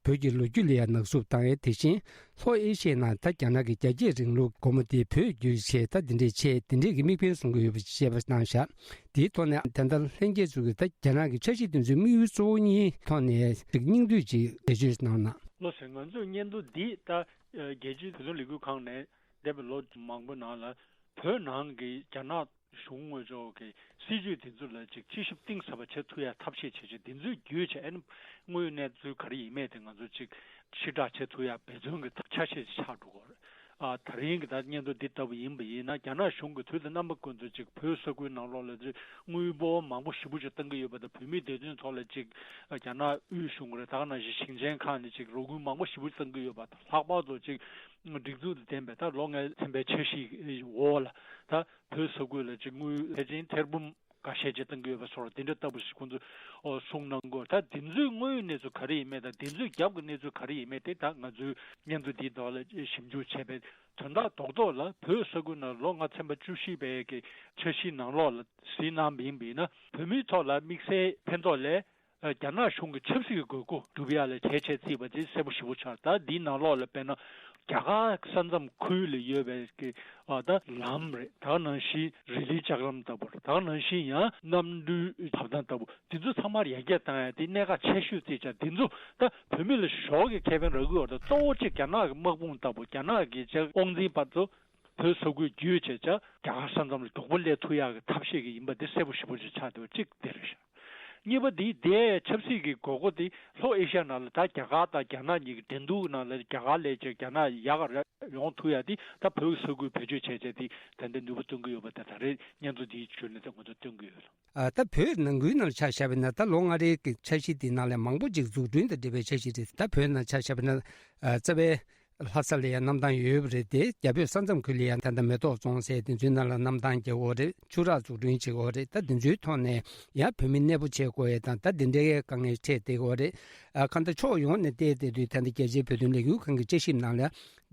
བོད་ཀྱི་ལོ་རྒྱུས་ལ་ཡང་ནག་བསུབ་བཏང་ཡས་དེ་བཞིན། ལྷོ་ཨེ་ཤི་ཡའི་ནང་ད་རྒྱ་ནག་གི་རྒྱ་སྐྱེད་རིང་ལུགས་སྒོ་མོ་དེ་བོད་བསྒྱུར་བྱས་ད་འདི་འདྲས་བྱས་འདི་འདྲས་ཀྱི་དམིགས་འབེན་བཟུང་གི་ཡོད་པ་བཤད་པ་གནང་བཞག་དེའི་ཐོག་ནས་ད་ལྟ་ལྷན་རྒྱས་ཚོ་གིས་ད་རྒྱ་ནག་གི་འཆར་གཞི་དེ་ཚོའི་དམིགས་ཡུལ་གཙོ་བོ་གཉིས་ཐོག་ནས་ཅིག་སྙིང་བསྡུས་ཅིག་འགྲེལ་བརྗོད་གནང་ན། ལགས་སེ། ང་ཚོའི་སྙན་ཐོ་འདི་ད་རྒྱལ་སྤྱིའི་བོད་དོན་ལས་འགུལ་ཁང་ནས་འདས་པའི་ལོ་མང་པོའི་ནང་ལ་བོད་ནང་གི་རྒྱ་ནག་གཞུང་ངོས་ཕྱོགས་ཀྱི་སྲིད་ཇུས་དེ་ཚོ་ལ་ཅིག་དཔྱད་ཞིབ་གཏིང་ཟབ་པ་བྱེད་ཐུབ་ཡ་ཐབས་ཤེས་བྱས་བྱས་དེ་ཚོའི་བརྒྱུད་བྱས་ཨ་ནི་དངོས་ཡོད་གནས་ཚུལ་ག་རེ་ཡིན་མེད་དེ་ང་ཚོ་ཅིག་ཕྱིར་བསྒྲགས་བྱེད་ཐུབ་ཡ་འབད་བརྩོན་གྱི་ཆ་ཤས་ཤིག་ཆགས་འགྲོ་གི་རེད། ཨ། ད་རིང་གི་ད་སྙན་ཐོ་འདི་ལྟ་བུ་ཡིན་པ་ཡིན་ན་རྒྱ་ནག་གཞུང་གིས་དུས་དང་རྣམ་པ་ཀུན་ཏུ་ཅིག་བོད་ས་ཁུལ་ནང་ལོགས་ལ་ཅིག་དངུལ་ཕོན་མང་པོ་ཞེ་པོ་ཅིག་བཏང་གི་ཡོད་པ་དང་བོད་མིའི་བདེ་དོན་ཐོག་ལ་ཅིག་རྒྱ་ནག་དབུས་གཞུང་གི་རེད། ད་ག་ནང་བཞིན་ཞིང་ཆེན་ཁག་ནས་ཅིག་རོགས་སྐྱོར་མང་པོ་ཞེ་པོ་བཏང་གི་ཡོད་པ་དང་ལྷག་པར་དུ་ཅིག་སྒྲིག་འཛུགས་དང་ལྡན་པའི་ད་ལོ་ལྔའི་ཚན་པའི་འཆར་གཞིའི་འོག་ལ་ད་བོད་ས་ཁུལ་ལ་ཅིག་དངུལ་ཕལ་ཆེར་ཐེར་འབུམ་འགའ་ཤས་ཅིག་བཏང་གི་ཡོད་པ་སོགས་དེ་འདྲ་ལྟ་བུ་ཞིག་ཁོང་ཚོས་ཨོ་གསུངས་གནང་གི་ཡོད། ད་དེ་ཚོའི་དངོས་ཡོད་གནས་ཚུལ་ག་རེ་ཡིན་མེད་དང་དེ་ཚོའི་རྒྱབ་ཀྱི་གནས་ཚུལ་ག་རེ་ཡིན་མེད་དེ་ད་ང་ཚོའི་སྙན་ཐོ་འདིའི་ཐོག་ལ་ཞིབ་འཇུག་བྱས་པའི་དོན་དག་རྡོག་རྡོག་ལ་བོད་ས་ཁུལ་ནང་ལོ་ལྔ་ཚན་པ་བཅུ་བཞི་པའི་གི་འཆར་གཞིའི་ནང་ལོགས་ལ་གཟིགས་གནང་བ་ཡིན་པ་ཡིན་ན་བོད་མིའི་ཐོག་ལ་དམིགས་བསལ་ཕན་ཐོགས་ལས། རྒྱ་ནག་གཞུང་གི་ཆབ་སྲིད་ཀྱི་དགོས་མཁོ་སྒྲུབ་ཡ་ལ་གལ་ཆེ་བརྩིས་པ་དེ་གསལ་པོ་ཞེ་པོ་ཆགས། ད་འདིའི་ནང་ལོགས་ལ་དཔེར་ན་ རྒྱ་གར་ས་མཚམས་ཁུལ་ལ་ཡོད་པའི་གི་ཨ་ད་ལམ་རེད། ད་ག་ནང་བཞིན་རི་ལིའི་ལྕགས་ལམ་ལྟ་བུ་རེད། ད་ག་ནང་བཞིན་ཡང་གནམ་གྲུའི་བབས་ཐང་ལྟ་བུ་དེ་ཚོ་ཚང་མར་ཡར་རྒྱས་བཏང་ཡ་དེ་གནད་འགག་ཆེ་ཤོས་རྩིས་བྱ། དེ་ཚོ་ད་བོད་མི་ལ་ཞོགས་ཀྱི་ཁེ་ཕན་རག་གི་ཡོད་རེད། གཙོ་བོ་གཅིག་རྒྱ་ནག་གི་དམག་དཔུང་ལྟ་བུ་རྒྱ་ནག་གི་ཅིག་དབང་འཛིན་པ་ཚོ་བོད་ས་ཁུལ་བརྒྱུད་བྱས་བྱ་རྒྱ་གར་ས་མཚམས་ལ་མགྱོགས་པོ་སླེབས་ཐུབ་ཡག་གི་ཐབས་ཤེས་ཀྱི་ཡིན་པ་དེ་གསལ་པོ་ཞེ་པོ་ཅིག་ཆགས་འདུག་གཅིག་དེ་རེད་ཤག་གཉིས་པ་དེ་དེ་ཆབ་སྲིད་ཀྱི་དགོས་མཁོ་དེ་ལྷོ་ཨེ་ཤ་ཡ་ནང་ལ་ད་རྒྱ་གར་དང་རྒྱ་ནག་གཉིས་ཀྱི་འགྲན་བསྡུར་ནང་ལ་རྒྱ་གར་ལས་ཀྱང་རྒྱ་ནག་ཡག་ག་རེ་ཡོང་ཐུབ་ཡ་དེ་ད་བོད་ས་ཁུལ་བེད་སྤྱོད་བྱས་བྱས་དེ་ད་ལྟ་ནུས་པ་སྟོན་གྱི་ཡོད་པ་དེ་ད་རེས་སྙན་ཐོ་དེའི་བརྒྱུད་ནས་ད་ང་ཚོ་སྟོན་གྱི་ཡོད། ཨ་ད་བོད་ནང་ཁུལ་ནང་ཆ་བཞག་པ་ཡིན་ན་ད་ལོ་ལྔ་རེའི་གི་འཆར་གཞི་དེའི་ནང་ལ་མང་པོ་ཅིག་འཛུགས་སྐྲུན་དང་འབྲེལ་བའི་འཆར་གཞི་རེད། ད་བོད་ནང་ཆ་བཞག་པ་ཡིན་ན་ཨ་རྩ་བའི་ལྷ་ས་ལ་ཡང་གནམ་ཐང་ཡོད་པ་རེད་དེ། རྒྱ་བོད་ས་མཚམས་ཁུལ་ལ་ཡང་ད་ལྟ་མེ་ཏོག་རྫོང་ཟེར་དེ་ཚོའི་ནང་ལ་གནམ་ཐང་རྒྱག་དགོས་རེད། ཆུ་རགས་འཛུགས་སྐྲུན་བྱེད་དགོས་རེད། ད་དེ་ཚོའི་ཐོག་ནས་ཡང་བོད་མི་གནས་སྤོ་བྱེད་དགོས་ཡས་དང་ད་དེ་འདྲའི་དཀའ་ངལ་འཕྲད་བསྡད་ཡོད་རེད། ཨ་གང་ལྟར་ཕྱོགས་ཡོངས་ནས་བལྟས་བསྡད་དུས་ད་ལྟ་རྒྱལ་སྤྱིའི་བོད་དོན་ལས་འགུལ་ཁང་གི་དཔྱད་ཞིབ་ནང་ལ་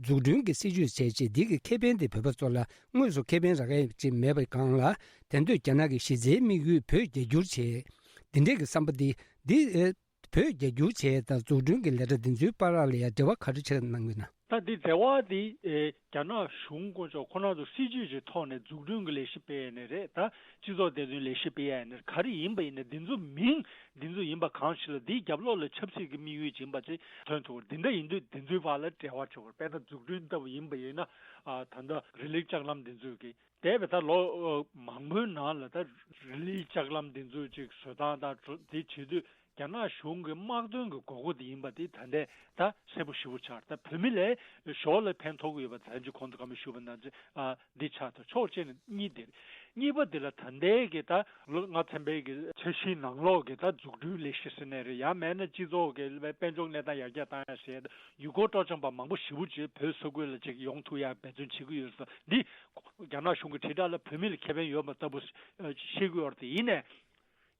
འཛུགས་སྐྲུན་གྱི་སྲིད་ཇུས་བྱས་རྗེས་འདི་གི་ཁེ་ཕན་དེ་བོད་པ་ཚོ་ལ་དངོས་སུ་ཁེ་ཕན་རག་ཡས་ཅིག་མེད་པའི་སྒང་ལ་དེང་དུས་རྒྱ་ནག་གི་གཞི་རྩའི་དམིགས་ཡུལ་བོད་རྒྱ་སྒྱུར་བྱེད་འདི་འདྲས་ཀྱི་བསམ་པ་འདི་འདི་ཨེ་བོད་རྒྱ་སྒྱུར་བྱེད་དང་འཛུགས་སྐྲུན་གྱི་ལས་གྲྭ་འདི་ཚོའི་བར་ལ་ཡང་འབྲེལ་བ་ག་རེ་ཆགས་གནང་གི་ན། ད་འདི་འབྲེལ་བ་འདི་ཨེ་རྒྱ་ནག་གཞུང་དཀོན་མཆོག་ཁོ་རང་ཚོ་སྲིད་ཇུས་ཀྱི་ཐོག་ནས་འཛུགས་སྐྲུན་གྱི་ལས་གཞི་སྤེལ་ཡས་ནས་རེད། ད་སྤྱི་ཚོགས་བདེ་དོན་ལས་གཞི་སྤེལ་ཡས་ནས་ག་རེ་ཡིན་པ་ཡིན་ནས་འདི་ཚོ་མིང་འདི་ཚོ་ཡིན་པ་གང་ཞིག་ལ་འདིའི་རྒྱབ་ལོགས་ལ་ཆབ་སྲིད་ཀྱི་དམིགས་ཡུལ་ཡིན་པ་ཅིག་ཐོན་ཐུབ། འདི་འདྲ་ཡིན་དུས་འདི་ཚོའི་བར་ལ་འབྲེལ་བ་ཆོག་པ། དཔེར་ན་འཛུགས་སྐྲུན་ལྟ་བུ་ཡིན་པ་ཡིན་ན་ཨ་ད་ལྟ་རི་ལིའི་ལྕགས་ལམ་འདི་ཚོའི་གི་འདས་པའི་ད་ལོ་མང་པོའི་ནང་ལ་ད་རི་ལིའི་ལྕགས་ལམ་འདི་ཚོ་ཅིག་བཟོ་སྟངས་དང་འདི་བྱེད་དུས་རྒྱ་ནག་གཞུང་གི་དམག་དོན་གྱི་དགོས་མཁོ་དེ་ཡིན་པ་དེ་ད་ལྟའི་ད་གསལ་པོ་ཞེ་པོ་ཆགས། ད་བོད་མི་ལ་ཞོར་ལ་ཕན་ཐོགས་ཀྱི་ཡོད་པ་ད་ཅི་གོང་དུ་བཀའ་མོལ་ཞུས་པ་ནང་བཞིན་ཨ་འདི་ཆགས་ཐུབ། ཕྱོགས་གཅིག་ནས་གཉིས་དེ་རེད། གཉིས་པ་དེ་ལ་ད་ལྟའི་གི་ད་ལོ་ལྔ་ཚན་པའི་གི་འཆར་གཞིའི་ནང་ལོགས་གི་ད་འཛུགས་སྐྲུན་ལས་གཞི་ཟེར་ནའི་རེད། ཡང་མེད་ན་སྤྱི་ཚོགས་ཀྱི་དཔལ་འབྱོར་གནས་སྟངས་ཡར་རྒྱས་བཏང་ཡ་ཟེར་ཡུལ་སྐོར་སྤྲོ་འཆམ་པ་མང་པོ་ཞེ་པོ་ཅིག་བོད་ས་ཁུལ་ལ་ཅིག་ཡོང་ཐུབ་ཡ་འབད་བརྩོན་བྱེད་ཀྱི་ཡོད་ཟེར། འདི་རྒྱ་ནག་གཞུང་གི་དྲིལ་བསྒྲགས་ལ་བོད་མི་ལ་ཁེ་ཕན་ཡོད་པ་ལྟ་བུ་ཤེས་ཀྱི་ཡོད་རེད། དེ་ཡིན་ནའི་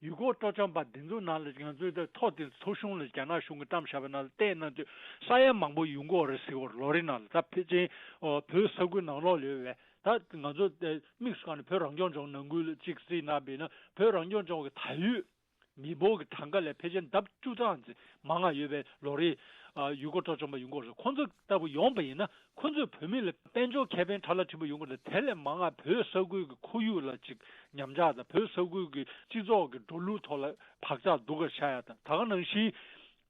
ཡུལ་སྐོར་སྤྲོ་འཆམ་པ་འདི་ཚོའི་ནང་ལ་ང་ཚོའི་ད་ཐོག་དེ་ཚོ་གཞུང་ལ་རྒྱ་ནག་གཞུང་གིས་བཀྲམ་བཞག་པའི་ནང་ལ་བལྟས་ན་དུས་ས་ཡ་མང་པོ་ཡོང་གི་ཡོད་རེད་ཟེར་གྱི་ཡོད་རེད། ལོ་རེ་ནང་ལ་ད་ཕལ་ཆེར་བོད་ས་ཁུལ་ནང་ལོགས་ལ་ཡོད་པའི་ད་ང་ཚོ་དམིགས་སུ་བཀར་ནས་བོད་རང་སྐྱོང་ལྗོངས་ནང་ཁུལ་ལ་གཅིག་རྩིས་གནང་བ་ཡིན་ན་བོད་རང་སྐྱོང་ལྗོངས་ཀྱི་ད་ཡོད་མི་འབོར་གྱི་གྲངས་ཀ་ལས་ཕལ་ཆེར་ལྡབ་བཅུ་ཙམ་ཙམ་མང་ང་ཡོད་པའི་ལོ་རེ་ཨ་ཡུལ་སྐོར་སྤྲོ་འཆམ་པ་ཡོང་གི་ཡོད་རེད། ཁོང་ཚོ་ལྟ་བུ་ཡོང་པ་ཡིན་ན་ཁོང་ཚོས་བོད་མི་ལ་དཔལ་འབྱོར་ཁེ་ཕན་ཕྲ་ལ་ཕྲན་བུ་ཡོང་གི་རེད། དེ་ལས་མང་ང་བོད་ས་ཁུལ་གྱི་ཁོར་ཡུག་ལ་ཅིག་ཉམས་ཆག་དང་བོད་ས་ཁུལ་གྱི་སྤྱི་ཚོགས་ཀྱི་འགྲོ་ལུགས་ཐོག་ལ་བག་ཆགས་སྡུག་ག་ཆགས་ཡ་དང་། ད་ག་ནང་བཞིན་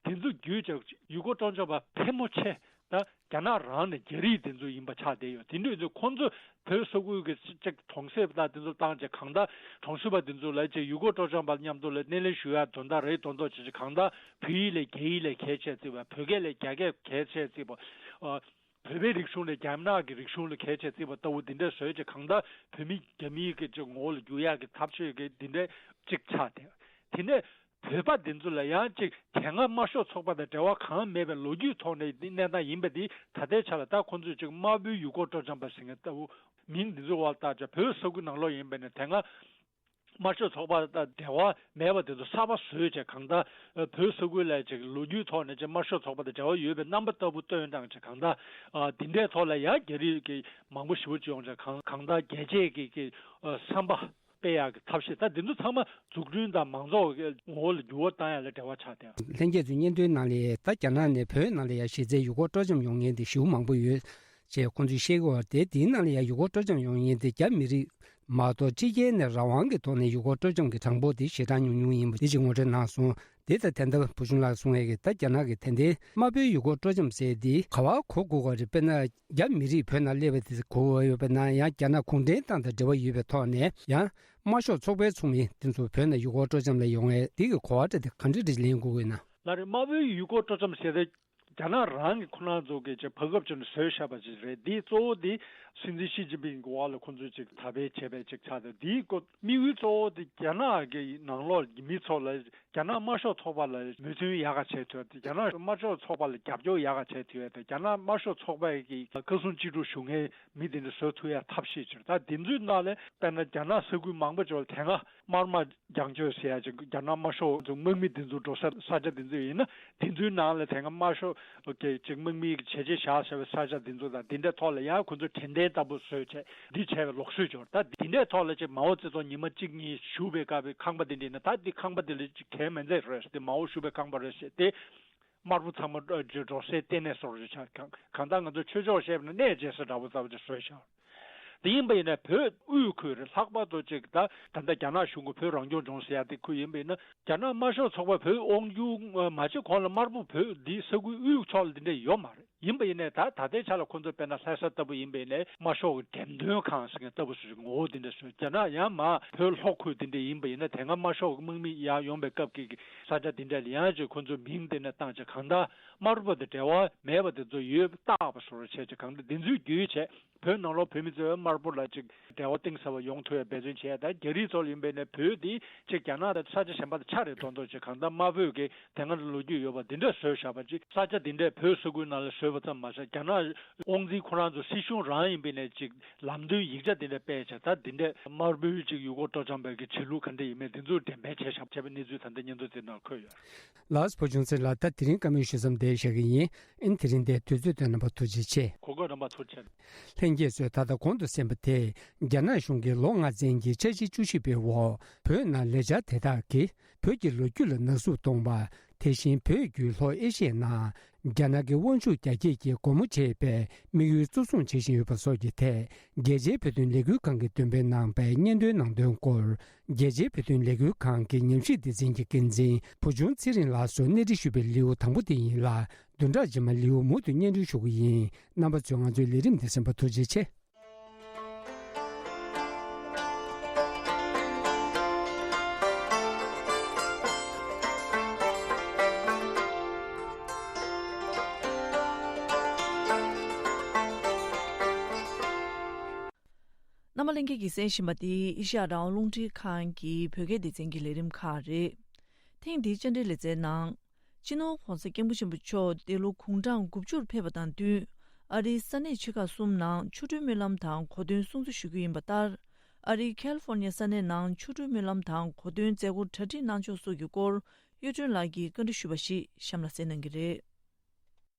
དེ་ཚོ་བརྒྱུད་བྱས་ཡུལ་སྐོར་སྤྲོ་འཆམ་པ་ཕལ་མོ་ཆེ་ད་རྒྱ་ནག་རང་ནས་རྒྱ་རིགས་དེ་ཚོ་ཡིན་པ་ཆགས་བསྡད་ཡོད། དེ་འདྲ་ཡིན་དུས་ཁོང་ཚོ་བོད་ས་ཁུལ་གྱི་ཅིག་གྲོང་གསེབ་དང་དེ་ཚོ་བཏང་བྱས་གང་ལྟར་གྲོང་གསེབ་པ་དེ་ཚོ་ལ་ཅིག་ཡུལ་སྐོར་སྤྲོ་འཆམ་པ་མཉམ་དུ་ལ་སྣེ་ལེན་ཞུ་ཡ་དོན་དག་རེད་མདོག་མདོག་བྱས་བྱས་གང་ལྟར་བོད་ཡིག་ལས་རྒྱ་ཡིག་ལས་གལ་ཆེ་བརྩི་བ། བོད་སྐད་ལས་རྒྱ་སྐད་གལ་ཆེ་བརྩི་བ། ཨ་བོད་པའི་རིག་གཞུང་ལས་རྒྱ་ནག་གི་རིག་གཞུང་ལ་གལ་ཆེ་བརྩི་བ་ལྟ་བུ་འདི་འདྲ་བཟོས་བྱས་གང་ལྟར་བོད་མི་རྒྱ་མིའི་གི་ཅིག་ངོ་བོ་ལ་འགྱུར་ཡག་གི་ཐབས་ཤེས་ཀྱི་འདི་འདྲ་ཅིག་ཆགས་བསྡད། དེ་ནས་བོད་པ་འདི་ཚོ་ལ་ཡང་ཅིག་དེ་སྔ་དམར་ཤོག་ཚོགས་པ་དང་འབྲེལ་བ་གང་མེད་པའི་ལོ་རྒྱུས་ཐོག་ནས་འདི་གནས་སྟངས་ཡིན་པ་འདི་ད་ལྟའི་ཆ་ལ་ད་ཁོང་ཚོས་ཅིག་དམར་པོའི་ཡུལ་སྐོར་སྤྲོ་འཆམ་པ་ཟེར་མཁན་ལྟ་བུ་མིང་འདི་ཚོ་བ་ལ་བཏགས་བྱས་བོད་ས་ཁུལ་ནང་ལོགས་ཡིན་པ་ནས་དེ་སྔ་དམར་ཤོག་ཚོགས་པ་དང་འབྲེལ་བ་མེད་པ་དེ་ཚོ་གསར་པ་བཟོས་བྱས་གང་ལྟར་ཨ་བོད་ས་ཁུལ་ལ་ཅིག་ལོ་རྒྱུས་ཐོག་ནས་ཅིག་དམར་ཤོག་ཚོགས་པ་དང་འབྲེལ་བ་ཡོད་པའི་རྣམ་པ་ལྟ་བུ་སྟོན་སྟངས་ཅིག་གང་ལྟར་ཨ་འདི་འདྲའི་ཐོག་ལ་ཡང་རྒྱ་རིགས་ཀྱི་མང་པོ་ཞེ་པོ་ཅིག་ཡོང་བྱས་གང་གང་ལྟར་རྒྱལ་གཅེས་ཀྱི་ཀྱི་ཨ་བསམ་པ་སྤེལ་ཡག་གི་ཐབས་ཤེས། ད་འདི་ཚོ་ཚང་མ་འཛུགས་སྐྲུན་དང་མང་ཚོགས་ཀྱི་ངོ་བོ་ལ་འགྱུར་བ་བཏང་ཡག་ལ་འབྲེལ་བ་ཆགས་བསྡད། ལྷན་རྒྱས་ཚོའི་སྙན་ཐོའི་ནང་ལ་ད་རྒྱ་ནག་ནས་བོད་ནང་ལ་ཡང་གཞི་རྩའི་ཡུལ་སྐོར་སྤྲོ་འཆམ་ཡོང་མཁན་དེ་ཞེ་པོ་མང་པོ་ཡོད་ཅེས་ཁོང་ཚོས་བཤད་ཀྱི་ཡོད་རེད། དེའི་ནང་ལ་ཡང་ཡུལ་སྐོར་སྤྲོ་འཆམ་ཡོང་མཁན་དེ་རྒྱ་མི་རིགས་མ་གཏོགས་ཕྱི་རྒྱལ་ནས་རང་དབང་གི་ཐོག་ནས་ཡུལ་སྐོར་སྤྲོ་འཆམ་གྱི་གྲངས་འབོར་དེ་ཞེ་དྲག་ཉུང་ཉུང་ཡིན་པ་དེ་ཅིག་ངོ་སྤྲོད་གནང་སོང་། དེ་ལྟར་དེ་ལྟར་བུ་ཆུང་ལགས་གསུངས་ཡས་ཀྱི་ད་རྒྱ་ནག་གི་དེ་འདྲའི་དམར་པོའི་ཡུལ་སྐོར་སྤྲོ་འཆམ་ཟེར་དེ་ག་བ་གོ་དགོས་པ་རེད། དཔེར་ན་རྒྱ་མི་རིགས་བོད་ནང་སླེབས་པ་དེ་གོ་དགོས་ཡོད་པ་ན་ཡང་རྒྱ་ནག་གུང་ཁྲན་ཏང་དང་འབྲེལ་བ་ཡོད་པའི་ཐོག་ནས་ཡང་དམར་ཤོག་ཚོགས་པའི་ཚོགས་མི་དེ་ཚོ་བོད་ནང་ཡུལ་སྐོར་སྤྲོ་འཆམ་ལ་ཡོང་ཡས་དེ་གི་གོ་བ་འདྲ་དེ་ག་འདྲ་རེ་ལེན་དགོས་ཀྱི་ན། ལགས་རེད། དམར་པོའི་ཡུལ་སྐོར་སྤྲོ་འཆམ་ཟེར་དེ་རྒྱ་ནག་རང་གི་ཁོ་རང་ཚོ་གི་ཅིག་བར་སྐབས་ཅིག་ནས་བཟོས་བཞག་པ་ཅིག་རེད། འདི་གཙོ་བོ་འདི་སྲིད་འཛིན་ཞི་ཅིན་ཕིང་གི་འོག་ལ་ཁོ་ཚོས་ཅིག་དར་སྤེལ་བྱས་པའི་ཅིག་ཆགས་ཏེ། འདིའི་སྐོར་དམིགས་ཡུལ་གཙོ་བོ་འདི་རྒྱ་ནག་གི་ནང་ལོགས་ཀྱི་མི་ཚོ་ལ་རྒྱ་ནག་དམར་ཤོག་ཚོགས་པ་ལ་མོས་མཐུན་ཡག་ག་བྱས་ཐུབ་ཡ་དང་། རྒྱ་ནག་དམར་ཤོག་ཚོགས་པ་ལ་རྒྱབ་སྐྱོར་ཡག་ག་བྱས་ཐུབ་ཡ་དང་། རྒྱ་ནག་དམར་ཤོག་ཚོགས་པའི་གི་བཀའ་གསུང་ཅི་སྒྲུབ་ཞུ་མཁན་མི་དེ་འདྲ་བཟོ་ཐུབ་ཡ་ཐབས་ཤེས་ཅིག་ད་དེ་ཚོའི་ནང་ལ་དཔེར་ན་རྒྱ་ནག་ས་ཁུལ་མང་པོ་ཅིག་ལ་དེ་སྔ་དམར་དམག་རྒྱང་སྐྱོད་ཟེར་ཡ་ཅིག་རྒྱ་ནག་དམར་ཤོག་ཚོ་དམག་མི་དེ་ཚོ་འགྲོ་ས་ས་ཆ་དེ་ཚོ་ཡིན་ན་དེ་ཚོའི་ནང་ལ་དེ་སྔ་དམར་ཤོག་གི་ཅིག་དམག་མིའི་བྱས་རྗེས་བཞག་བཞག་པའི་ས་ཆ་དེ་ཚོ་དང་དེ་འདྲའི་ཐོག་ལ་ཡང་ཁོ་ཚོས་དྲན་རྟེན་ལྟ་བུ་བཟོས་བྱས་འདི་བྱས་པའི་ལོག་སྲོལ་ཅིག་ཡོད་རེད། ད་དེ་འདྲའི་ཐོག་ལ་ཅིག་མའོ་ཙེ་ཏུང་ཉི་མ་གཅིག་གཉིས་བཞུགས་པའི་སྐབས་ཀྱི་ཁང་པ་དེ་འདྲ་ཡིན་ན་ད་འདི་ཁང་པ་དེ་ལ་ཅིག་གལ་མེད་མཛད་རེད་ཟེར་ཏེ། མའོ་བཞུགས་པའི་ཁང་པ་རེད་ཟེར་ཏེ། དམར་པོ་ཚང་མ་འགྲོ་སའི་ལྟེ་གནས་བཟོ་འདྲ་ཅིག་ཆགས། གང་ལྟར་ང་ཚོ་ཆོས་ཕྱོགས་བཤད་པ་ན་གནས་མཇལ་ས་འདྲ་པོ་རྩ་བ་ཅིག་བཟོས་བཞག། དེ་ཡིན་པ་ཡིན་ན་བོད་དབུས་ཁུལ་རེད། ལྷག་པར་དུ་ཅིག་ད་ད་ལྟ་རྒྱ་ནག་གཞུང་གི་བོད་རང་སྐྱོང་ལྗོངས་ཟེར་ཡ་དེ་ཁུལ་ཡིན་པ་ཡིན་ན། རྒྱ་ནག་དམར་ཤོག་ཚོགས་པ་བོད་དབང་བསྒྱུར་མ་བྱས་གོང་ལ་དམར་པོ་བོད་འདི་ས་ཁུལ་དབུས་ཕྱོགས་ལ་འདི་འདྲ་ཡོད་མ་རེད། ཡིན་པ་ཡིན་ནའི་ད་ད་ལྟའི་ཆ་ལ་ཁོ་ཚོ་དཔེར་ན་ལྷ་ས་ལྟ་བུ་ཡིན་པ་ཡིན་ནའི་དམར་ཤོག་གི་འགྲེམས་སྟོན་ཁང་ཟེར་མཁན་ལྟ་བུ་སུ་ཞིག་ངོ་བོ་འདི་འདྲ་བཟོས། རྒྱ་ནག་ཡང་མ་བོད་ལྷོ་ཁུལ་འདི་འདྲ་ཡིན་པ་ཡིན་ན་དེ་སྔ་དམར་ཤོག་གི་དམག་མི་ཡར་ཡོང་པའི་སྐབས་ཀྱི་ས་ཆ་འདི་འདྲ་ལ་ཡང་ཅིག་ཁོ་ཚོ་མིང་འདི་འདྲ་བཏང་བྱས། གང་ལྟར་དམར་པོ་དང་འབྲེལ་བ་མེད་པ་དེ་ཚོ་ཡོད་བཏགས་པ་བཟོ་འདྲ་བྱས་བྱས། གང་ལྟར་འདི་ཚོའི་བརྒྱུད་བྱས་བོད་ནང་ལོགས་བོད་མི་ཚོས་དམར་པོ་ལ་ཅིག་འབྲེལ་བ་གཏིང་ཟབ་པ་ཡོང་ཐུབ་ཡ་འབད་བརྩོན་བྱས། ད་རྒྱ་རིགས་ཚོ་ལ་ཡིན་པ་ཡིན་ནའི་བོད་འདི་ཅིག་རྒྱ་ནག་དང་ས་ཆ་གཞན་པ་དང་ཆ་རེ་མདོག་མདོག་བྱས། གང་ལྟར་དམར་པོའི་གི་དེ་སྔ་ལོ་རྒྱུས་ཡོད་པ་འདི་འདྲ་བཟོས་བཞག་པ་ཅིག། ས་ཆ་འདི་འདྲས་བོད་ས་ཁུལ་ནང་ལ་བཟོས་པ་ཙམ་མ་ཟད། རྒྱ་ནག་དབང་འཛིན་ཁོ་རང་ཚོ་སྲིད་གཞུང་རང་ཡིན་པའི་ནས་ཅིག་ལམ་སྟོན་ཡིག་ཆ་འདི་འདྲ་སྤེལ་བྱས། ད་འདི་འདྲས་དམར་པོའི་ཅིག་ཡུལ་སྐོར་སྤྲོ་འཆམ་པའི་གི་བྱེད་ལུགས་ག་འདྲ་ཡིན་མིན་འདི་ཚོ་འགྲེམས་སྤེལ་བྱས་བཞག་བྱས་པའི་གནས་ཚུལ་ད་ལྟ་སྙན་ཐོ་འདི་ནང་འཁོད་ཡོད། ལགས་སོ། བུ་ཆུང་ཚེ་ལགས། ད་དེ་རིང་བཀའ་མོལ་ཞུ་མཚམས་འདིར་བཞག་གི་ཡིན། ཨིན། དེ་རིང་འདིར་དུས་ཚོད་བཏོན་གནང་བར་ཐུགས་རྗེ་ཆེ། གོ་སྐབས་རྣམ་པ་ཐུགས་རྗེ་ཆེ། ལྷན་རྒྱས་ཚོས་ད་ལྟ་གོང་དུ་གསན་པ་དེ་རྒྱ་ནག་གཞུང་གིས་ལོ་ལྔ་ཚན་གྱི་འཆར་གཞི་བཅུ་བཞི་པའི་འོག་བོད་ནང་ལས་འཆར་དེ་དག་གིས་བོད་ཀྱི་ལོ་རྒྱུས་ལ་ནག་བསུབ་གཏོང་བ། དེ་བཞིན་བོད་བརྒྱུད་ལྷོ་ཨེ་ཤི་ཡའི་ནང་རྒྱ་ནག་གི་དབང་ཤུགས་རྒྱ་སྐྱེད་ཀྱི་སྒོ་མོ་འབྱེད་པའི་དམིགས་ཡུལ་གཙོ་བཟུང་བྱེད་བཞིན་ཡོད་པ་སོགས་ཀྱི་ཐད། རྒྱལ་སྤྱིའི་བོད་དོན་ལས་འགུལ་ཁང་གིས་འདོན་སྤེལ་གནང་པའི་སྙན་ཐོའི་ནང་དོན་སྐོར། རྒྱལ་སྤྱིའི་བོད་དོན་ལས་འགུལ་ཁང་གི་ཉམས་ཞིབ་སྡེ་ཚན་གྱི་འགན་འཛིན་བུ་ཆུང་ཚེ་རིང་ལགས་སུ་གནས་འདྲི་ཞུས་པའི་ལེའུ་དང་པོ་དེ་ཡིན་ལ། བདུན་ཕྲག་རྗེས་མ་ལེའུ་མུ་མཐུད་སྙན་སྒྲོན་ཞུ་གི་ཡིན། རྣམ་པ་ཚོས་ང་ཚོའི་ལས་རིམ་འདི་གསན་པར་ཐུགས་རྗེ་ཆེ། རྣམ་པ་ལྷན་རྒྱས་ཀྱིས་གསན་བཞིན་པ་འདི་ཨེ་ཤ་ཡ་རང་དབང་རླུང་འཕྲིན་ཁང་གི་བོད་སྐད་སྡེ་ཚན་གྱི་ལས་རིམ་ཁག་རེད། ཐེངས་འདིའི་བཅར་འདྲིའི་ལེ་ཚན་ནང་། སྤྱི་ནོར་༸གོང་ས་༸སྐྱབས་མགོན་ཆེན་པོ་མཆོག་འདས་ལོ་དགུང་གྲངས་དགུ་བཅུར་ཕེབས་པ་དང་བསྟུན། ཨ་རིའི་ས་གནས་ཆེ་ཁག་གསུམ་ནང་ཆོ་འཕྲུལ་སྨོན་ལམ་དང་གོ་སྟོན་སྲུང་བརྩི་ཞུ་རྒྱུ་ཡིན་པ་ལྟར། ཨ་རིའི་ཁལ་ཧྥོར་ནི་ཡ་ས་གནས་ནང་ཆོ་འཕྲུལ་སྨོན་ལམ་དང་གོ་སྟོན་མཛད་སྒོར་གྲ་སྒྲིག་གནང་ཕྱོགས་སོགས་ཀྱི་སྐོར་གཡུ་སྒྲོན་ལགས་ཀྱིས་བཀའ་འདྲི་ཞུས་པ་ཞིག་གཤམ་ལ་གསན་གནང་གི་རེད།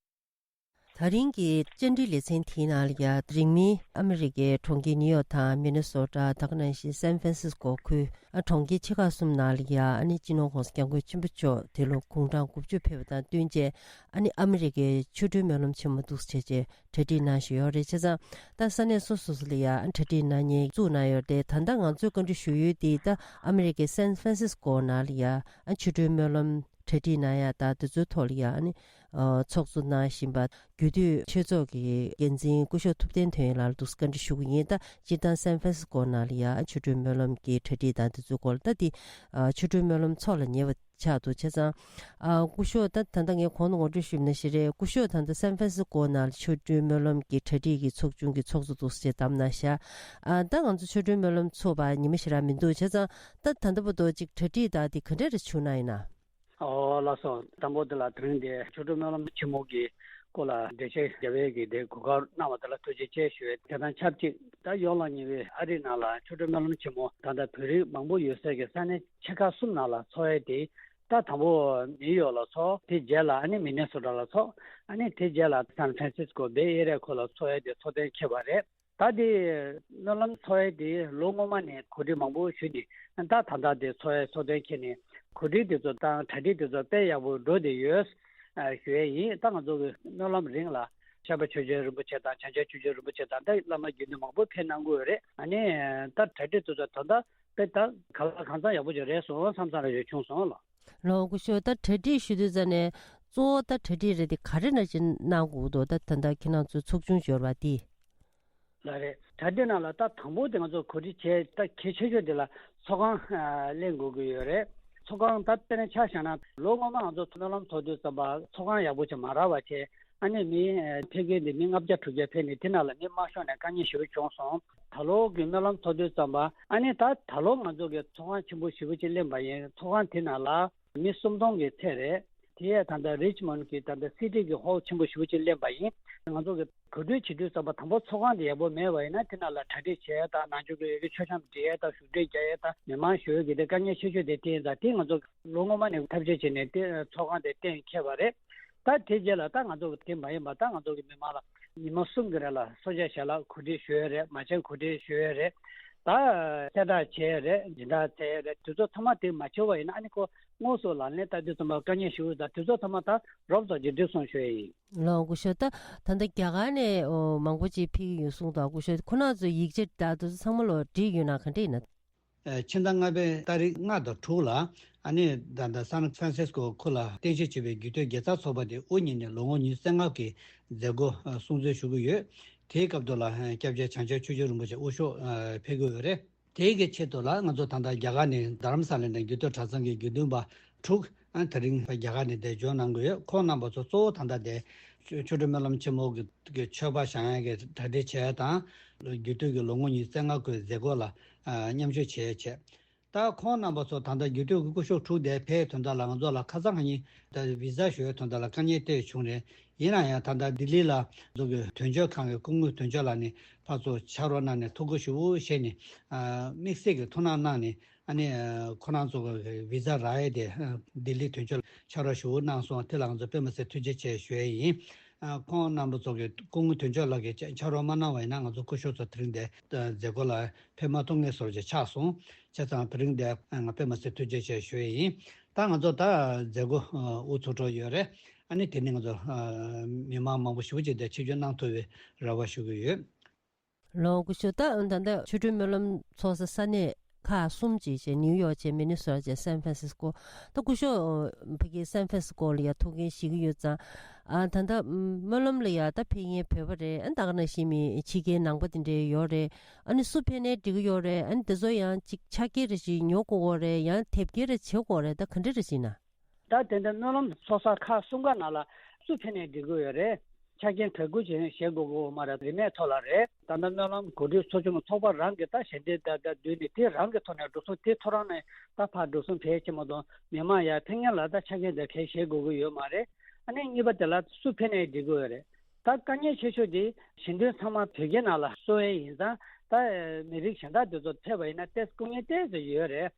ད་རིང་གི་བཅར་འདྲི་ལེ་ཚན་དེའི་ནང་ལ་ཡ། རིང་མིན་ཨ་མི་རི་ཀའི་གྲོང་ཁྱེར་ནིའུ་ཡོག་དང་མི་ནི་སོ་ཊ། ད་ག་ནང་བཞིན་སན་ཧྥ་རན་སིས་ཀོ་ཁུལ། ཨ། གྲོང་ཁྱེར་ཆེ་ཁག་གསུམ་ནང་ལ་ཡ། ཨ་ནི་སྤྱི་ནོར་༸གོང་ས་༸སྐྱབས་མགོན་ཆེན་པོ་མཆོག་འདས་ལོ་དགུང་གྲངས་དགུ་བཅུ་ཕེབས་པ་དང་བསྟུན་བྱས། ཨ་ནི་ཨ་མི་རི་ཀའི་ཆོ་འཕྲུལ་སྨོན་ལམ་ཆེན་མོ་འདུག་སེ་བྱས་བྱས་གྲ་སྒྲིག་གནང་བཞིན་ཡོད་རེད། བྱས་ཙང་ད་ས་གནས་སོ་སོ་སོ་ལ་ཡ། ཨ། གྲ་སྒྲིག་གནང་མཁན་བཙུགས་གནང་ཡོད་རེད། ད་ལྟ་ང་ཚོས་བཀའ་འདྲི་ཞུ་ཡུལ་དེ་ད་ཨ་མི་རི་ཀའི་སན་ཧྥ་རན་སིས་ཀོ་ནང་ལ་ཡ། ཨ། ཆོ་འཕྲུལ་སྨོན་ལམ་གྲ་སྒྲིག་གནང་ཡ་དང་དེ་ཚོའི་ཐོག་ལ་ཡ། ཨ་ནི། ཨ། ཚོགས་གཙོ་གནང་བཞིན་པ་རྒྱུད་སྟོད་ཆོས་ཚོགས་ཀྱི་འགན་འཛིན་སྐུ་ཞབས་ཐུབ་བསྟན་དོན་ཡོད་ལགས་ལ་འདུག་སེ་བཀའ་འདྲི་ཞུ་གི་ཡིན། ད་སྤྱིར་བཏང་སན་ཧྥ་རན་སིས་ཀོ་ནང་ལ་ཡ། ཨ། ཆོ་འཕྲུལ་སྨོན་ལམ་གྱི་གྲ་སྒྲིག་དང་དེ་ཚོའི་སྐོར་ལ། ད་འདི། ཨ། ཆོ་འཕྲུལ་སྨོན་ལམ་ཚོགས་ལ་ཉེ་བ་ཆགས་འདུག་བྱས་ཙང་། ཨ། སྐུ་ཞབས། ད་ད་ལྟ་ངས་གོང་དུ་ངོ་སྤྲོད་ཞུས་པ་ནང་བཞིན་རེད། སྐུ་ཞབས་ད་ལྟ་སན་ཧྥ་རན་སིས་ཀོ་ནང་ལ་ཆོ་འཕྲུལ་སྨོན་ལམ་གྱི་གྲ་སྒྲིག་གི་ཚོགས་ཆུང་གི་ཚོགས་གཙོ་འདུག་སེ་བདམས་གནང་ཤག་ཨ། ད་ང་ཚོ་ཆོ་འཕྲུལ་སྨོན་ལམ་ཚོགས་པ་ཉི་མ་ཞེ་དྲག་མི་འདུག་བྱས་ཙང་། ད་ད་ལྟ་བར་དུ་ཅིག་གྲ་སྒྲིག་དང་དེ་ག་འདྲ་རེ་བྱུང་གནང་ཡིན་ན། ཨོ་ལགས་སོ། དང་པོ་དེ་ལ་དེ་རིང་འདི་ཆོ་འཕྲུལ་སྨོན་ལམ་ཆེན་མོ་གི་སྐོར་ལ་འགྲེལ་བཤད་རྒྱབ་ཡས་ཀྱི་དེ་གོ་སྐབས་གནང་བ་དེ་ལ་ཐུགས་རྗེ་ཆེ་ཞུ་ཡས། དེ་དང་ཆབས་ཅིག་ད་ཡོང་ལ་ཉེ་བའི་ཨ་རི་ནང་ལ་ཆོ་འཕྲུལ་སྨོན་ལམ་ཆེན་མོ་ད་ལྟ་བོད་རིགས་མང་པོ་ཡོད་སའི་གི་ས་གནས་ཆེ་ཁག་གསུམ་ནང་ལ་ཚོགས་ཡས་དེ། ད་དང་པོ་ནིའུ་ཡོག་ལ་ཚོགས། དེ་རྗེས་ལ་ཨ་ནི་མི་ནི་སོ་ཊ་ལ་ཚོགས། ཨ་ནི་དེ་རྗེས་ལ་སན་ཧྥ་རན་སིས་ཀོ་བེ་ཨེ་རི་ཡ་ཁུལ་ལ་ཚོགས་ཡས་དེ་ཚོགས་གཏན་འཁེལ་བ་རེད། ད་དེ་སྨོན་ལམ་ཚོགས་ཡས་དེ་ལོ་སྔོན་མ་ནས་གོ་སྒྲིག་མང་པོ་ཞུས་ནས། ད་ད་ལྟ་དེ་ཚོགས་ཡས་ཚོགས་གཏན་འཁེལ་ནས་གོ་སྒྲིག་དེ་ཚོ་དང་གྲ་སྒྲིག་དེ་ཚོ་དཔེ་ཡག་པོ་འགྲོ་བསྡད་ཡོད། ཨ། ཞུ་ཡས་ཡིན། ད་ང་ཚོ་གི་སྨོན་ལམ་རིང་ལ་ཤར་པ་ཆོས་རྒྱལ་རིན་པོ་ཆེ་དང་བྱང་ཆེན་ཆོས་རྒྱལ་རིན་པོ་ཆེ་དང་ད་བླ་མ་དགེ་འདུན་མང་པོ་ཕེབས་གནང་གི་ཡོད་རེད། ཨ་ནི་ད་གྲ་སྒྲིག་དེ་ཚོ་ད་ལྟ་དཔེ་ད་ག་ལ་གང་འཚམ་ཡག་པོ་ཅིག་རེད་སོང་བསམ་བསམ་རེ་ཞིག་བྱུང་སོང་ལགས། ལགས་སོ། སྐུ་ཞབས། ད་གྲ་སྒྲིག་ཞུ་དུས་ཙ་ནས་གཙོ་བོ་ད་གྲ་སྒྲིག་རེད་དེ་ག་རེ་ནང་བཞིན་གནང་དགོས་འདུག་ད་ད་ལྟ་ཁྱེད་རང་ཚོའི་ཚོགས་ཆུང་འབྱོར་བ་དེ། ལགས་རེད། གྲ་སྒྲིག་ནང་ལ་ད་དང་པོ་དེ་ང་ཚོ་གོ་སྒྲིག་བྱས། ད་གལ་ཆེ་ཤོས་དེ་ལ་ཚོགས་ཁང་ལེན་དགོས་ཀྱི་ཡོད་རེད། ཚོགས་ཁང་ད་དཔེར་ན་ཆ་བཞག་ན་ལོ་སྔོན་མ་ང་ཚོ་སྨོན་ལམ་ཚོགས་དུས་ཙམ་པ་ཚོགས་ཁང་ཡག་པོ་ཅིག་མ་རག་པ་བྱས། ཨ་ནི་མི་ཕེབས་མཁན་དེ་མི་ལྔ་བརྒྱ་དྲུག་བརྒྱ་ཕེབས་ནས་དེ་ནང་ལ་མི་མང་ཤོས་ནས་དཀའ་ངལ་ཞེ་པོ་བྱུང་སོང་། ད་ལོ་གི་སྨོན་ལམ་ཚོགས་དུས་ཙམ་པ། ཨ་ནི་ད་ད་ལོ་ང་ཚོ་གི་ཚོགས་ཁང་ཆེན་པོ་ཞེ་པོ་ཅིག་ལེན་པ་ཡིན། ཚོགས་ཁང་དེ་ནང་ལ་མི་སུམ་སྟོང་གི་ཚད་རེད། དེ་ཡས་ད་ལྟ་རིཆ་མོན་གྱི་ད་ལྟ་སི་ཊི་གི་ཧོལ་ཆེན་པོ་ཞེ་པོ་ཅིག་ལེན་པ་ཡིན། ང་ཚོ་གི་གོ་སྒྲིག་བྱེད་དུས་ཙམ་པ་དང་པོ་ཚོགས་ཁང་དེ་ཡག་པོ་མེད་པ་ཡིན་ན་དེ་ནང་ལ་གྲ་སྒྲིག་བྱེད་ཡས་དང་ནང་ཆོས་ཀྱི་ཡོ་གི་མཆོད་བཤམས་སྒྲིག་ཡས་དང་བཞུགས་གྲལ་རྒྱག་ཡས་དང་མི་མང་ཞུ་ཡས་ཀྱི་དེ་དཀའ་ངལ་ཆེ་ཤོས་དེ་དེ་ཡིན་ཙང་དེ་ང་ཚོ་ལོ་སྔོན་མ་ནས་ཐབས་ཤེས་བྱས་ནས་དེ་ཚོགས་ཁང་དེ་གཏན་འཁེལ་བ་རེད། ད་དེ་རྗེས་ལ་ད་ང་ཚོ་གི་དེ་མ་ཡིན་པ་ད་ང་ཚོ་གི་མི་མང་ལ་ཉི་མ་གསུམ་གྱི་རིང་ལ་གསོལ་ཇ་ཞལ་ལག་གོ་སྒྲིག་ཞུ་ཡས་རེད། མ་བྱན་གོ་སྒྲིག་ཞུ་ཡས་རེད། ད་གསལ་བསྒྲགས་བྱས་རེད། སྦྱིན་བདག་བཙལ་རེད། དུས་ཚོད་ཐོག་མ་དེ་མ་བྱུང་བ་ཡིན་ན་ཨ་ནི་ཁོ་དངོས་སུ་ལག་ལེན་བསྟར་དུས་ཙམ་པ་དཀའ་ངལ་ཞིག་ཡོད། ད་དུས་ཚོད་ཐོག་མ་ད་རོབ་ཙམ་གྱི་འགྲིག་སོང་ཞུ་ཡ་ཡིན། ལགས་སོ། སྐུ་ཞབས། ད་ད་ལྟ་རྒྱ་གར་ནས་ཨོ་མང་པོ་ཅིག་ཕེབས་ཀྱི་ཡོད་གསུངས་འདུག་སྐུ་ཞབས། ཁོང་རྣམ་ཚོས་ཡིག་ཆ་ད་དུང་ཚང་མ་ལོ་བསྒྲིགས་ཡོད་ན་ག་འདྲ་ཡིན་ན། ཨ་ཕྱི་ཟླ་ལྔ་པའི་ཏ་རིག་ལྔ་དང་དྲུག་ལ་ཨ་ནི་ད་ལྟ་སན་ཧྥ་རན་སིས་ཀོ་ཁུལ་ལ་རྟེན་གཞི་བྱས་པའི་རྒྱུད་སྟོད་དགེ་རྩ་ཚོགས་པ་དེ་དབུ་བརྙེས་ནས་ལོ་ངོ་ཉི་ཤུ་རྩ་ལྔ་གི་མཛད་སྒོ་ཨ་སྲུང་བརྩི་ཞུ་གི་ཡོད། དེའི་སྐབས་དུ་ལ་ཨ་སྐྱབས་རྗེ་བྱང་ཆུབ་ཆོས་རྗེ་རིན་པོ་ཆེ་དབུ་ཞུགས་ཨ་ཕེབས་ཀྱི་ཡོད་རེད། དེའི་གི་ཆེད་དུ་ལ་ང་ཚོ་ད་ལྟ་རྒྱ་གར་ནས་རྡ་རམ་ས་ལ་ནས་རྒྱུད་སྟོད་གྲྭ་ཚང་གི་དགེ་འདུན་པ་དྲུག་ཨ་དེ་རིང་རྒྱ་གར་ནས་འདིར་འབྱོར་གནང་གི་ཡོད། ཁོང་རྣམ་པ་ཚོ་གཙོ་བོ་ད་ལྟ་དེ་ཆོ་ཆོ་འཕྲུལ་སྨོན་ལམ་ཆེན་མོ་གི་གི་མཆོད་པ་བཞེངས་ཡ་གི་གྲ་སྒྲིག་བྱས་དང་། རྒྱུད་སྟོད་ཀྱི་ལོ་ངོ་ཉི་ཤུ་རྩ་ལྔ་གི་མཛད་སྒོ་ལ་ཨ་མཉམ་ཞུགས་བྱས་བྱས། ད་ཁོང་རྣམ་པ་ཚོ་ད་ལྟ་རྒྱུད་སྟོད་ཀྱི་སྐུ་ཞབས་དྲུག་དེ་ཕེབས་དོན་དག་ལ་ང་ཚོ་ལ་ཁ་སང་ང་གཉིས་ད་བི་ཟ་ཞུ་བའི་དོན་དག་ལ་དཀའ་ངལ་དེ་བྱུང་རེད། ཡིན་ན་ཡང་ད་ལྟ་ལྡི་ལི་ལ་ང་ཚོ་གི་དོན་གཅོད་ཁང་གི་སྐུ་ངོ་དོན་གཅོད་ལགས་ནས་ཕར་ཚུར་ཕྱག་རོགས་གནང་ནས་ཐུགས་ཁུར་ཞེ་པོ་བཞེས་ནས་ཨ་དམིགས་བསལ་གྱི་ཐུགས་སྣང་གནང་ནས། ཨ་ནི་ཨ་ཁོ་རང་ཚོ་གི་བི་ཟ་རག་ཡས་དེ་ཨ་ལྡི་ལི་དོན་གཅོད་ལ་ཕྱག་རོགས་ཞུ་གནང་སོང་། དེ་ལ་ང་ཚོ་དཔེ་མི་སྲིད་ཐུགས་རྗེ་ཆེ་ཞུ་ཡས་ཡིན། ཨ་ཁོང་རྣམ་པ་ཚོ་གི་སྐུ་ངོ་དོན་གཅོད་ལགས་ཀྱིས་ཕྱག་རོགས་མ་གནང་བ་ཡིན་ན་ང་ཚོ་སྐུ་ཞབས་ཚོ་དེ་རིང་འདིར་ཨ་མཛད་སྒོ་ལ་ཕེབས་མ་ཐུབ་མཁན་བཟོ་འདྲ་ཅིག་ཆགས་སོང་། བྱས་ཙང་དེ་རིང་འདིར་ཨ་ང་དཔེ་མི་སྲིད་ཐུགས་རྗེ་ཆེ་ཞུ་ཡས་ཡིན། ད་ང་ཚོ་ད་མཛད་སྒོ་ཨ་དབུ་ཚུགས་འགྲོ་ཡོད་རེད། ཨ་ནི་དེ་ནས་ང་ཚོ་ཨ་མི་མང་མང་པོ་ཞེ་པོ་ཅིག་འདིར་ཆིབས་བསྒྱུར་གནང་ཐུབ་པའི་རེ་བ་ཞུ་གི་ཡོད། ལགས་སོ། སྐུ་ཞབས། ད་ད་ལྟ་ཆོ་འཕྲུལ་སྨོན་ལམ་ཚོགས་ས་ས་གནས་ཁག་གསུམ་ཅིག་བྱས། ནིའུ་ཡོག་བྱས། མི་ནི་སོ་ཊ་བྱས། སན་ཧྥ་རན་སིས་ཀོ། ད་སྐུ་ཞབས་ཕ་གི་སན་ཧྥ་རན་སིས་ཀོ་ལ་ཡ་ཐུགས་འགན་བཞེས་ཀྱི་ཡོད་ཙང་། ཨ་ད་ལྟ་སྨོན་ལམ་ལ་ཡ་ད་ཕེབས་མཁན་བོད་པ་རེད། ཨ་ད་ག་ནང་བཞིན་མི་ཕྱི་རྒྱལ་ནང་པ་དེ་འདྲ་ཡོད་རེད། ཨ་ནི་སུ་ཕེབས་ནའི་འགྲིག་གི་ཡོད་རེད། ཨ་ནི་དེ་ཚོ་ཡང་ཅིག་ཆ་རྐྱེན་རེ་ཞིག་ཉོ་དགོས་ཀྱི་རེད། ཡང་དེབ་སྐྱེལ་རེ་བྱེད་དགོས་རེད། ད་ག་འདྲ་རེ་བྱེད་ན། ད་དེ་འདྲ་སྨོན་ལམ་ཚོགས་ས་ཁག་གསུམ་ཀ་ནང་ལ་སུ་ཕེབས་ནའི་འགྲིག་གི་ཡོད་རེད། ཆ་རྐྱེན་ག་དགོས་ཅིག་བཞེས་དགོས་ཀྱི་ཡོད་མ་རེད། རིན་མེད་ཐོག་ལ་རེད། ད་ལྟ་སྨོན་ལམ་གོ་སྒྲིག་ཚོགས་ཆུང་གི་ཚོགས་པ་རང་གིས་ད་ཞལ་འདེབས་ད་ལྟ་བསྡུས་ནས་དེ་རང་གི་ཐོག་ནས་འགྲོ་སོང་དེ་ཐོ་རངས་ནས་ད་ཕར་འགྲོ་སོང་བྱེད་ཀྱི་མ་གཏོགས་མི་མང་ཡར་ཕེབས་མཁན་ལ་ད་ཆ་རྐྱེན་དེ་གས་བཞེས་དགོས་ཀྱི་ཡོད་མ་རེད། ཨ་ནི་གཉིས་པ་དེ་ལ་སུ་ཕེབས་ནའི་འགྲིག་གི་ཡོད་རེད། ད་དཀའ་ངལ་ཆེ་ཤོས་དེ་ཞལ་འདོན་ཚང་མ་བོད་སྐད་ནང་ལ་གསུང་ཡས་ཡིན་ཙང་། ད་མི་རིགས་གཞན་དག་དེ་ཚོ་ཕེབས་པ་ཡིན་ན་ཏོག་ཙམ་སྐུ་ངལ་ཏོག་ཙམ་ཡོད་རེད།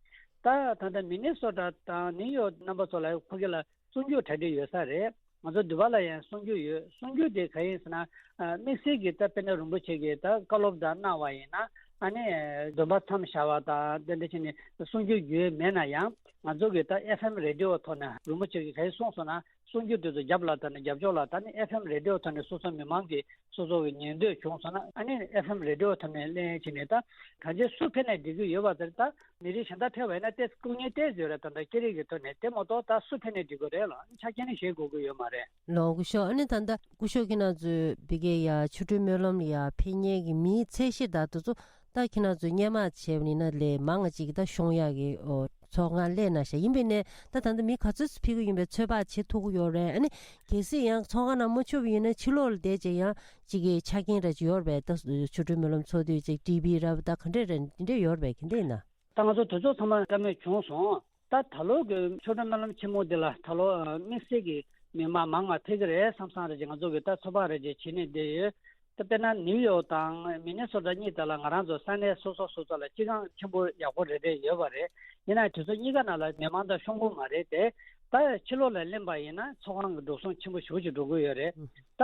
ད་ད་ལྟ་མི་ནི་སོ་ཊ་དང་ནིའུ་ཡོག་རྣམ་པ་ཚོ་ལ་ཕ་གི་ལ་གསུང་རྒྱུ་གྲ་སྒྲིག་ཡོད་ས་རེད། ང་ཚོ་འདི་པ་ལ་ཡང་གསུང་རྒྱུ་ཡོད། གསུང་རྒྱུ་དེ་ག་ཡིན་ཟེར་ན། ཨ་དམིགས་བསལ་གྱི་ད་དཔེར་ན་རིན་པོ་ཆེ་གིས་ད་བཀའ་སློབ་དང་གནང་བ་ཡིན་ན། ཨ་ནི་སྡོམ་པ་མཚམས་བཞག་པ་དང་དེ་འདྲ་བྱས་ནས་གསུང་རྒྱུ་ཡོད་མེད་ན་ཡང་། ང་ཚོ་གིས་ད་ཨེཕ་ཨེམ་རེ་ཌི་ཡོ་ཐོག་ནས་རིན་པོ་ཆེ་གིས་ག་རེ་གསུངས་སོང་ན། གསུང་རྒྱུ་དེ་ཚོ་རྒྱབ་ལ་དང་ནས་རྒྱབ་ཕྱོགས་ལ་ད་ནི་ཨེཕ་ཨེམ་རེ་ཌི་ཡོ་ཐོག་ནས་སོ་སོ་མི་མང་གིས་སོ་སོ་གི་ཉན་འདོད་བྱུང་སོང་ན། ཨ་ནི་ཨེཕ་ཨེམ་རེ་ཌི་ཡོ་ཐོག་ནས་གླེང་བྱས་ནས་ད་གང་ཅི་སུ་ཕེབས་ནའི་འགྲིག་གི་ཡོད་པ་དེར། ད་མི་རིགས་གཞན་དག་ཕེབས་པ་ཡིན་ན་ཏོག་ཙམ་སྐུ་ངལ་ཏོག་ཙམ་ཡོད་རེད། ད་ལྟ་སྐད་རིགས་ཀྱི་ཐོག་ནས་དེ་མ་གཏོགས་ད་སུ་ཕེབས་ནའི་འགྲིག་གི་རེད་ལ། ཆ་རྐྱེན་ནི་བཞེས་དགོས་ཀྱི་ཡོད་མ་རེད། ལགས་སོ། སྐུ་ཞབས། ཨ་ནི་ད་ལྟ་སྐུ་ཞབས་ཁྱེད་རང་ཚོའི་བི་ཀའི་ཡ་ཆོ་འཕྲུལ་སྨོན་ལམ་ལ་ཡ་ཕེབས་མཁན་གྱི་མིའི་ཚད་གཞི་དང་དེ་ཚོ་ད་ཁྱེད་རང་ཚོས་སྔོན་མ་བྱས་པ་ཡིན་ན་ལས་མང་ང་ཅིག་གི་ད་ཤོང་ཡག་གི་ཨོ་ཚོགས་ཁང་སླེབས་གནང་ཤག་ཡིན་པས་ནས་ད་ད་ལྟ་མི་ག་ཚོད་ཕེབས་ཀྱི་ཡིན་པའི་ཚོད་དཔག་བྱེད་ཐུབ་ཀྱི་ཡོད་རེད། ཨ་ནི་གལ་སྲིད་ཡང་ཚོགས་ཁང་ནང་མ་ཆུད་པ་ཡིན་ན་ཕྱི་ལོགས་ལ་བསྡད་བྱས་ཡང་ཅིག་གི་ཆ་རྐྱེན་ར་ཅིག་ཡོད་རེད་པས། ད་ཆོ་འཕྲུལ་སྨོན་ལམ་ཚོགས་དུས་ཅིག་ཊི་བི་ར་ད་ག་འདྲས་རེད། འདི་འདྲས་ཡོད་རེད་པས། ག་འདྲས་ཡིན་ན། ད་ང་ཚོ་དུས་ཚོད་ཚང་མ་ཀ་མེད་བྱུང་སོང་། ད་ད་ལོ་གི་ཆོ་འཕྲུལ་སྨོན་ལམ་ཆེན་མོ་འདི་ལ་ད་ལོ་ཨ་དམིགས་བསལ་གྱི་མི་མང་མང་མ་ཕེབས་ཀྱི་རེད་བསམ་བསམ་རེ་ཅིག་ང་ཚོ་གི་ད་ཚོད་དཔག་རེ་ཅིག་བྱེད་ནས་བསྡད་ཡོད། ད་དཔེར་ན་ནིའུ་ཡོག་དང་མི་ནི་སོ་ཊ་གཉིས་དེ་ལ་ང་རང་ཚོ་ས་གནས་སོ་སོ་སོ་སོ་ལ་སྤྱི་ཁང་ཆེན་པོ་ཡག་པོ་རེ་རེ་ཡོད་པ་རེད། ཡིན་ན་དུས་ཚོད་གཉིས་ཀ་ནང་ལ་མི་མང་ད་ཤོང་གི་མ་རེད་དེ། ད་ཕྱི་ལོགས་ལ་གླེང་པ་ཡིན་ན་ཚོགས་ཁང་གི་འགྲོ་སོང་ཆེན་པོ་ཞེ་པོ་ཅིག་འགྲོ་གི་ཡོད་རེད། ད་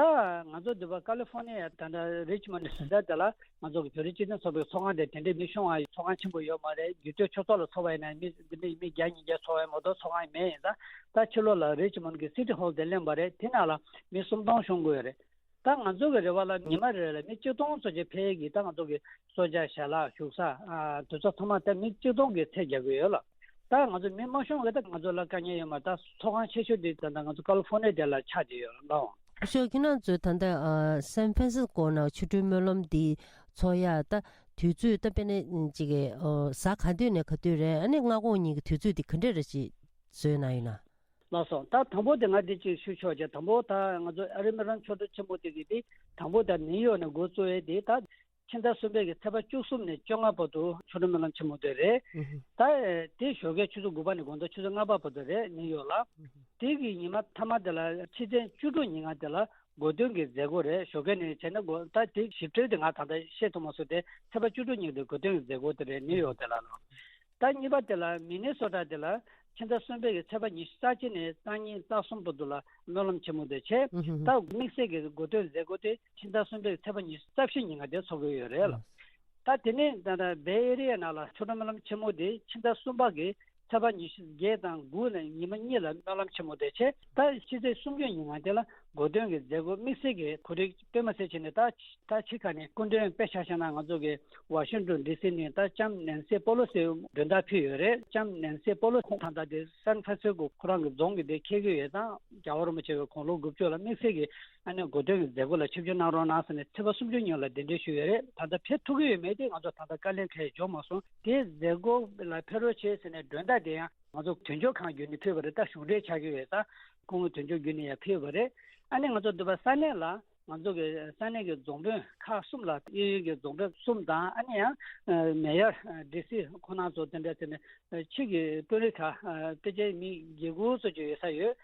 ང་ཚོ་འདི་པ་ཀ་ལི་ཧྥོར་ནི་ཡ་ད་ལྟ་རི་ཆི་མོན་ཌི་ཟེར་ས་དེ་ལ་ང་ཚོ་གི་བོད་རིགས་སྤྱི་མཐུན་ཚོགས་པའི་ཚོགས་ཁང་དེ་དེ་འདྲའི་མི་ཤོང་བ་ཚོགས་ཁང་ཆེན་པོ་ཡོད་མ་རེད། རྒྱུད་སྟོད་ཆོས་ཚོགས་ལ་ཚོགས་པ་ཡིན་ན་མི་འདི་འདྲའི་མི་བརྒྱ་ཉིས་བརྒྱ་ཚོགས་པ་ཡིན་མ་གཏོགས་ཚོགས་ཁང་མེད། ཡིན་ཙང་ད་ཕྱི་ལོགས་ལ་རི་ཆི་མོན་ཌི་གི་སི་ཊི་ཧོལ་དེ་གླེང་པ་རེད། དེ་ནང་ལ་མི་སུམ་སྟོང་ཤོང་གི་ཡོད་རེད། ད་ང་ཚོ་གི་རེ་བ་ལ་ཉི་མ་རེ་རེ་ལ་མི་གཅིག་སྟོང་ཙམ་ཅིག་ཕེབས་ཀྱི། ད་ང་ཚོ་གི་གསོལ་ཇ་ཞལ་ལག་བཞུགས་ས་ཨ་དེ་ཚོ་ཚང་མ་ད་མི་གཅིག་སྟོང་གི་ཚད་རྒྱག་གི་ཡོད་ལ། ད་ང་ཚོ་མི་མ་ཤོང་གི་ད་ང་ཚོ་ལ་དཀའ་ངལ་ཡོད་མ་རེད། ད་ཚོགས་ཁང་ཆེ་ཤོས་དེ་ད་ལྟ་ང་ཚོ་ཀ་ལི་ཧྥོར་ནི་ཡ་དེ་ལ་ཆགས་བསྡད་ཡོད་ལ། ལགས། སྐུ་ཞབས་ཁྱེད་རང་ཚོས་ད་ལྟ་ཨ་སན་ཧྥ་རན་སིས་ཀོ་ནང་ཆོ་འཕྲུལ་སྨོན་ལམ་འདི་ཚོགས་ཡ་ད་དུས་ཚོད་ད་དཔེར་ན་ཅིག་གི་ཨ་གཟའ་ག་དུས་ནས་ག་དུས་རེད། ཨ་ནི་སྔ་དགོང་གཉིས་ཀྱི་དུས་ཚོད་འདི་ག་འདྲས་རེད་ཅིག་བཟོས་གནང་ཡོད་ན། ལགས་སོ། ད་དང་པོ་དེ་ང་འདི་གཅིག་ཞུ་ཆོག་ཅེས། དང་པོ་ད་ང་ཚོ་ཨ་རི་སྨོན་ལམ་ཆོ་འཕྲུལ་ཆེན་མོ་དེ་གི་དེ་དང་པོ་ད་ནིའུ་ཡོག་ནས་འགོ་བཙུགས་ཡས་དེ་ད་ཕྱི་ཟླ་གསུམ་པའི་གི་ཚེས་པ་བཅུ་གསུམ་ནས་བཅོ་ལྔ་བར་དུ་ཆོ་འཕྲུལ་སྨོན་ལམ་ཆེན་མོ་དེ་རེད། ཨུ་ཧུ། ད་དེ་ཞོགས་ཀའི་ཆུ་ཚོད་དགུ་པ་ནས་དགོང་དག་ཆུ་ཚོད་ལྔ་པ་བར་དུ་རེད། ནིའུ་ཡོག་ལ། ཨུ་ཧུ། དེ་གི་ཉི་མ་མཐའ་མ་དེ་ལ་ཕྱི་ཚེས་བཅུ་དྲུག་ཉིན་ང་དེ་ལ་གོ་སྟོན་གྱི་མཛད་སྒོ་རེད། ཞོགས་ཀས་ནས་བྱས་ན་དགོང་ད་དེ་ཞིབ་ཕྲ་དེ་ང་ད་ལྟ་བཤད་ཐུབ་མ་སོང་། དེ་ཚེས་པ་བཅུ་དྲུག་ཉིན་དེ་གོ་སྟོན་གྱི་མཛད་སྒོ་དེ་རེད། ནིའུ་ཡོག་དེ་ལ་ལ། ད་གཉིས་པ་དེ་ལ་མི་ནི་སོ་ཊ་དེ་ལ་ཕྱི་ཟླ་གསུམ་པའི་གི་ཚེས་པ་ཉི་ཤུ་རྩ་གཅིག་ནས་རྩ་གཉིས་རྩ་གསུམ་བར་དུ་ལ་སྨོན་ལམ་ཆེན་མོ་དེ་བྱས། ཨུ་ཧུ་ཧུ། ད་དམིགས་བསལ་གྱི་གོ་སྟོན་མཛད་སྒོ་དེ་ཕྱི་ཟླ་གསུམ་པའི་ཚེས་པ་ཉི་ཤུ་རྩ་བཞི་ཉིན་ང་དེ་ཚོགས་ཀྱི་ཡོད་རེད་ལ། ཨུ། ད་དེ་ནས་ད་ལྟ་བེ་ཨེ་རི་ཡ་ནང་ལ་ཆོ་འཕྲུལ་སྨོན་ལམ་ཆེན་མོ་དེ་ཕྱི་ཟླ་གསུམ་པ་གི་ཚེས་པ་ཉི་ཤུ་བརྒྱད་དང་དགུ་ནས་ཉི་མ་གཉིས་ལ་སྨོན་ལམ་ཆེན་མོ་དེ་བྱས། ད་ཕྱི་ཚེས་སུམ་ཅུ་ཉིན་ང་དེ་ལ་གོ་སྟོན་གྱི་མཛད་སྒོ་དམིགས་བསལ་གྱི་གོ་སྒྲིག་དཔེ་མ་ཟད་བྱས་ནས། ད་ད་ཕྱི་ཁ་ནས་སྐུ་མགྲོན་དཔེ་ཆ་བཞག་ན་ང་ཚོ་གི་ཝ་ཤིང་ཏོན་ཌི་སི་ནས་ད་ལྕམ་ནན་སི་པོ་ལོ་སི་མགྲོན་བརྡ་ཕུལ་ཡོད་རེད། ལྕམ་ནན་སི་པོ་ལོ་སི་ད་ལྟ་དེ་སན་ཧྥ་རན་སི་སྐོ་ཁོ་རང་གི་རྫོང་གི་དེ་འཁེལ་གྱི་ཡོད་ཙང་། རྒྱལ་བ་རིན་པོ་ཆེ་གི་དགུང་ལོ་དགུ་བཅུ་ལ་དམིགས་བསལ་གྱི་ཨ་ནི་གོ་སྟོན་གྱི་མཛད་སྒོ་ལ་ཆིབས་བསྒྱུར་གནང་རོགས་གནང་ཟེར་ནས་ཚེས་པ་སུམ་ཅུ་ཉིན་ལ་གདན་འདྲེན་ཞུས་ཡོད་རེད། ད་ལྟ་ཕེབས་ཐུབ་ཀྱི་ཡོད་མེད་དེ་ང་ཚོ་ད་ལྟ་དཀའ་ལས་ཁག་འབྱུང་མ་སོང་། དེ་མཛད་སྒོ་ལ་ཕེབས་རོགས་བྱེད་ཟེར་ནས་མགྲོན་བརྡ་དེ་ཡང་ང་ཚོ་དོན་གཅོད་ཁང་བརྒྱུད་ནས་ཕུལ་བ་རེད། ད་བཞུགས་གྲལ་ཆགས་ཀྱི་ཡོད་ཙང་སྐུ་ངོ་དོན་གཅོད་བརྒྱུད་ནས་ཡང་ཕུལ་བ་རེད། ཨ་ནི་ང་ཚོ་འདི་པ་ས་གནས་ལ་ང་ཚོ་གི་ས་གནས་ཀྱི་རྫོང་དཔོན་ཁག་གསུམ་ལ། གཡས་གཡོན་གྱི་རྫོང་དཔོན་གསུམ་དང་། ཨ་ནི་ཡང་མེ་ཡར་ཌི་སི་ཁོང་རྣམ་ཚོ་དེ་འདྲ་བྱས་ནས་ཕྱི་གི་དཔོན་རིགས་ཁག་ཕལ་ཆེར་མི་བརྒྱད་དགུ་ཙམ་ཅིག་ཡོད་ས་ཡོད།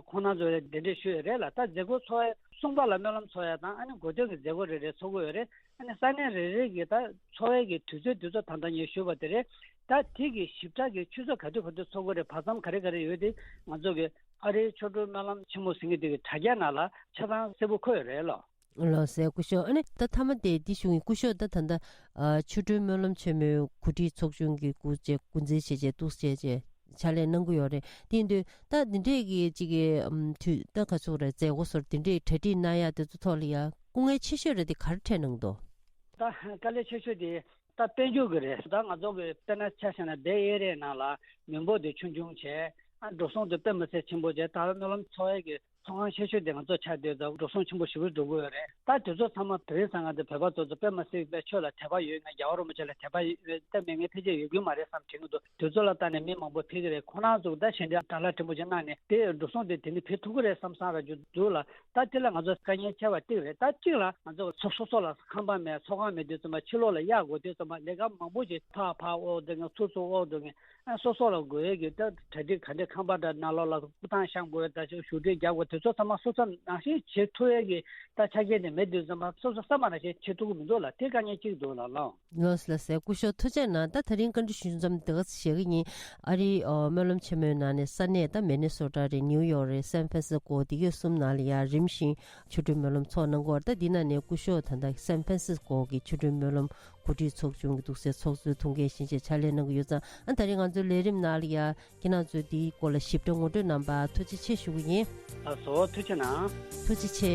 ཁོང་རྣམ་ཚོ་ལ་གདན་འདྲེན་ཞུས་ཡོད་རེད་ལ། ད་མཛད་སྒོ་འཚོགས་ཡ་གསུམ་པ་ལ་སྨོན་ལམ་འཚོགས་ཡ་དང་། ཨ་ནི་གོ་སྟོན་གྱི་མཛད་སྒོ་རེ་རེ་འཚོགས་ཀྱི་ཡོད་རེད། ཨ་ནི་ས་གནས་རེ་རེ་གི་ད་འཚོགས་ཡ་གི་དུས་ཚོད་དེ་ཚོ་ད་ལྟ་ངས་ཞུས་པ་དེ་རེད། ད་དེ་གི་ཞིབ་ཕྲ་གི་ཆུ་ཚོད་ག་དུས་ག་དུས་འཚོགས་ཀྱི་རེད། བར་མཚམས་ག་རེ་ག་རེ་ཡོད་དེ་ང་ཚོ་གི་ཨ་རིའི་ཆོ་འཕྲུལ་སྨོན་ལམ་ཆེན་མོ་ཟེར་མཁན་དེ་གི་དྲ་རྒྱ་ནང་ལ་ཆ་ཚང་གསལ་པོ་འཁོད་ཡོད་རེད་ལོ། ལགས་སོ། སྐུ་ཞབས། ཨ་ནི་ད་མཐའ་མ་དེ་འདི་ཞུ་ཡིན། སྐུ་ཞབས་ད་ད་ལྟ་ཨ་ཆོ་འཕྲུལ་སྨོན་ལམ་ཆེན་མོའི་གོ་སྒྲིག་ཚོགས་ཆུང་གི་སྐུ་ཚེ་སྐུ་མཛད་བྱས་བྱས་འདུག་བྱས་བྱས་ཕྱག་ལས་གནང་གི་ཡོད་རེད། དེ་ཡིན་དུས་ད་འདི་འདྲས་ཀྱི་ཅིག་གི་ཨམ་དུས་ད་ག་ཚོད་རེད། མཛད་སྒོ་སོགས་འདི་འདྲས་གྲ་སྒྲིག་གནང་ཡ་དེ་ཚོ་ཐོག་ལ་ཡ་སྐུ་ངལ་ཆེ་ཤོས་རེད་དེ་ག་རེ་འཕྲད་གནང་འདུག་ད་དཀའ་ལས་ཆེ་ཤོས་དེ་ད་དཔལ་འབྱོར་གྱི་རེད། ད་ང་ཚོ་གི་དཔེར་ན་ཆ་བཞག་ན་བེ་ཨེ་རི་ཡ་ནང་ལ་མི་འབོར་དེ་ཆུང་ཆུང་བྱས། ཨ་འགྲོ་སོང་དེ་དཔེ་མི་སྲིད་ཆེན་པོ་བྱས། ད་སྨོན་ལམ་འཚོགས་ཡས་ཀྱི་ཚོགས་ཁང་ཆེ་ཤོས་དེ་ང་ཚོ་ཆགས་བསྡད་ཙང་འགྲོ་སོང་ཆེན་པོ་ཞེ་པོ་འགྲོ་གི་ཡོད་རེད། ད་དེ་ཚོ་ཚང་མ་དེ་རིང་སང་ང་དེ་བོད་པ་ཚོ་ཚོ་དཔེ་མི་སྲིད་པའི་ཆོས་ལ་དད་པ་ཡོད། ང་རྒྱལ་བ་རིན་པོ་ཆེ་ལ་དད་པ་ཡོད་དེ་མེད་མཁན་ཕལ་ཆེར་ཡོད་ཀྱི་མ་རེད་བསམ་དྲན་གྱི་འདུག་དེ་ཚོ་ལ་ལྟ་ནས་མི་མང་པོ་ཕེབས་ཀྱི་རེད། ཁོ་རང་ཚོ་ད་གཞན་དྲིས་དྲ་ལམ་ཕྲན་བུ་ཅིག་གནང་ནས་དེ་འགྲོ་སོང་དེ་དེ་ནས་ཕེབས་ཐུབ་ཀྱི་རེད་བསམ་བསམ་ར་རྒྱུ་འདུག་ལ། ད་དེ་ལ་ང་ཚོ་དཀའ་ངལ་ཆེ་བ་གཅིག་རེད། ད་གཅིག་ལ་ང་ཚོ་སོ་སོ་སོ་ལ་ཁང་པ་མེད། ཚོགས་ཁང་མེད་དུས་ཙམ་པ་ཕྱི་ལོགས་ལ་གཡར་དགོས་དུས་ཙམ་པ་ལས་ཀ་མང་པོ་ཞིག་ཕར་ཕར་དབོར་སྡོད་མཁན། ཚུར་ཚུར་དབོར་སྡོད་མཁན། ཨ་སོ་སོ་ལ་དགོས་ཡས་ཀྱི་ད་གྲ་སྒྲིག་ག་འདྲས། ཁང་པ་འདྲ་ནང་ལོགས་ལ་སྐུ་ཐང་བཤམས་དགོས་ཡས། ད་ཅིག་བཞུགས་གྲལ་རྒྱག་དགོས། དེ་ཚོ་ཚང་མ་སོ་སོ་ནང་བཞིན་བྱེད་ཐུབ་ཡས་ཀྱི་ད་ཆ་རྐྱེན་དེ་མེད་དུས་ཙམ་པ་སོ་སོ་བསམ་པ་ནང་བཞིན་བྱེད་ཐུབ་ཀྱི་མི་འདུག་ལ། དེ་དཀའ་ངལ་གཅིག་འདུག་ལ་ལགས། ལགས་སོ་ལགས་སོ། སྐུ་ཞབས་ཐུགས་རྗེ་གནང་། ད་དེ་རིང་བཀའ་འདྲི་ཞུ་མཚམས་འདི་ག་བཞག་གི་ཡིན། ཨ་རིའི་ཨ་སྨོན་ལམ་ཆེན་མོའི་ནང་ནས་ས་གནས་ད་མི་ནི་སོ་ཊ་རེད། ནིའུ་ཡོག་རེད། སན་ཧྥ་རན་སི་སྐོ། འདི་གའི་གསུམ་ནང་ལ་ཡ་རིམ་བཞིན་ཆོ་འཕྲུལ་སྨོན་ལམ་ཚོགས་གནང་གི་ཡོད་རེད། ད་འདི་ནང་ནས་སྐུ་ཞབས་ད་ལྟ་སན་ཧྥ་རན་སི་སྐོ་གི་ཆོ་འཕྲུལ་སྨོན་ལམ་གོ་སྒྲིག་ཚོགས་ཆུང་གི་འདུག་སའི་ཚོགས་གཙོའི་ཐུགས་འགན་བཞེས་བྱས་ཕྱག་ལས་གནང་གི་ཡོད་ཙང་། ཨ་ད་རེས་ང་ཚོའི་ལས་རིམ་ནང་ལ་ཡ་ཁྱེད་རང་ཚོས་འདིའི་སྐོར་ལ་ཞིབ་ཕྲ་ངོ་སྤྲོད་གནང་བར་ཐུགས་རྗེ་ཆེ་ཞུ་གི་ཡིན། ལགས་སོ། ཐུགས་རྗེ་གནང་། ཐུགས་རྗེ་ཆེ།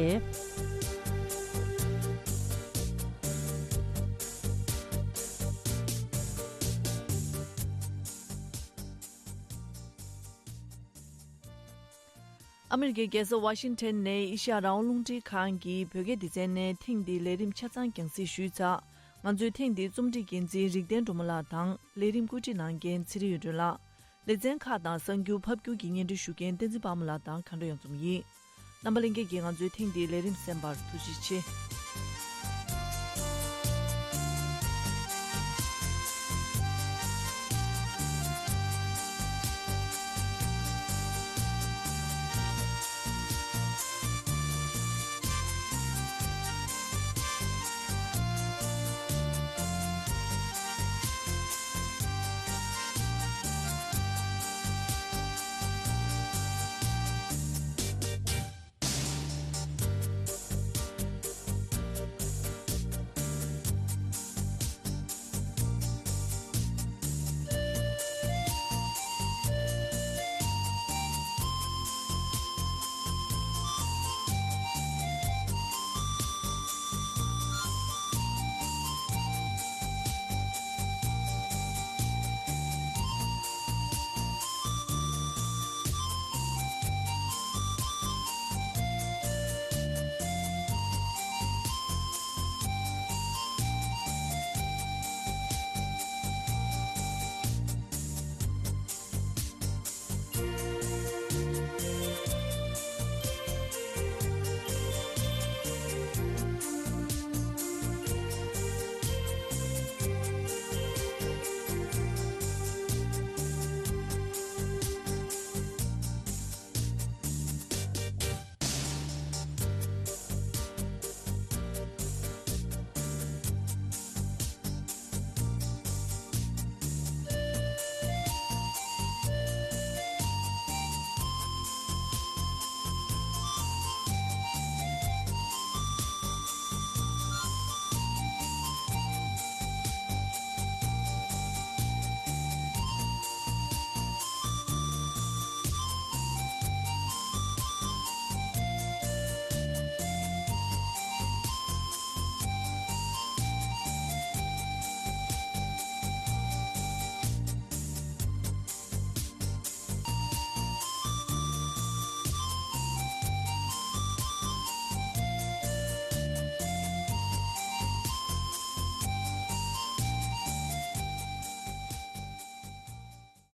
ཨ་མི་རི་ཀའི་རྒྱལ་ས་ཝ་ཤིང་ཊོན་ནས་ཨེ་ཤ་ཡ་རང་དབང་རླུང་འཕྲིན་ཁང་གི་བོད་སྐད་སྡེ་ཚན་ནས་ཐེངས་འདིའི་ལས་རིམ་ཆ་ཚང་རྒྱང་སྲིང་ཞུས་ཚར། ང་ཚོའི་ཐེངས་འདིའི་རྩོམ་སྒྲིག་འགན་འཛིན་རིག་ལྡན་སྒྲོལ་མ་ལགས་དང་། ལས་རིམ་བཀོད་སྒྲིག་གནང་མཁན་ཚེ་རིང་དབྱངས་སྒྲོན་ལགས། ལེ་ཚན་ཁག་དང་གསར་འགྱུར་ཕབ་སྒྱུར་གྱི་སྙན་སྒྲོན་ཞུ་མཁན་བསྟན་འཛིན་དཔལ་མོ་ལགས་དང་མཁའ་འགྲོ་གཡང་འཛོམས་ཡིན། རྣམ་པ་ལྷན་རྒྱས་ཀྱིས་ང་ཚོའི་ཐེངས་འདིའི་ལས་རིམ་གསན་པར་ཐུགས་རྗེ་ཆེ།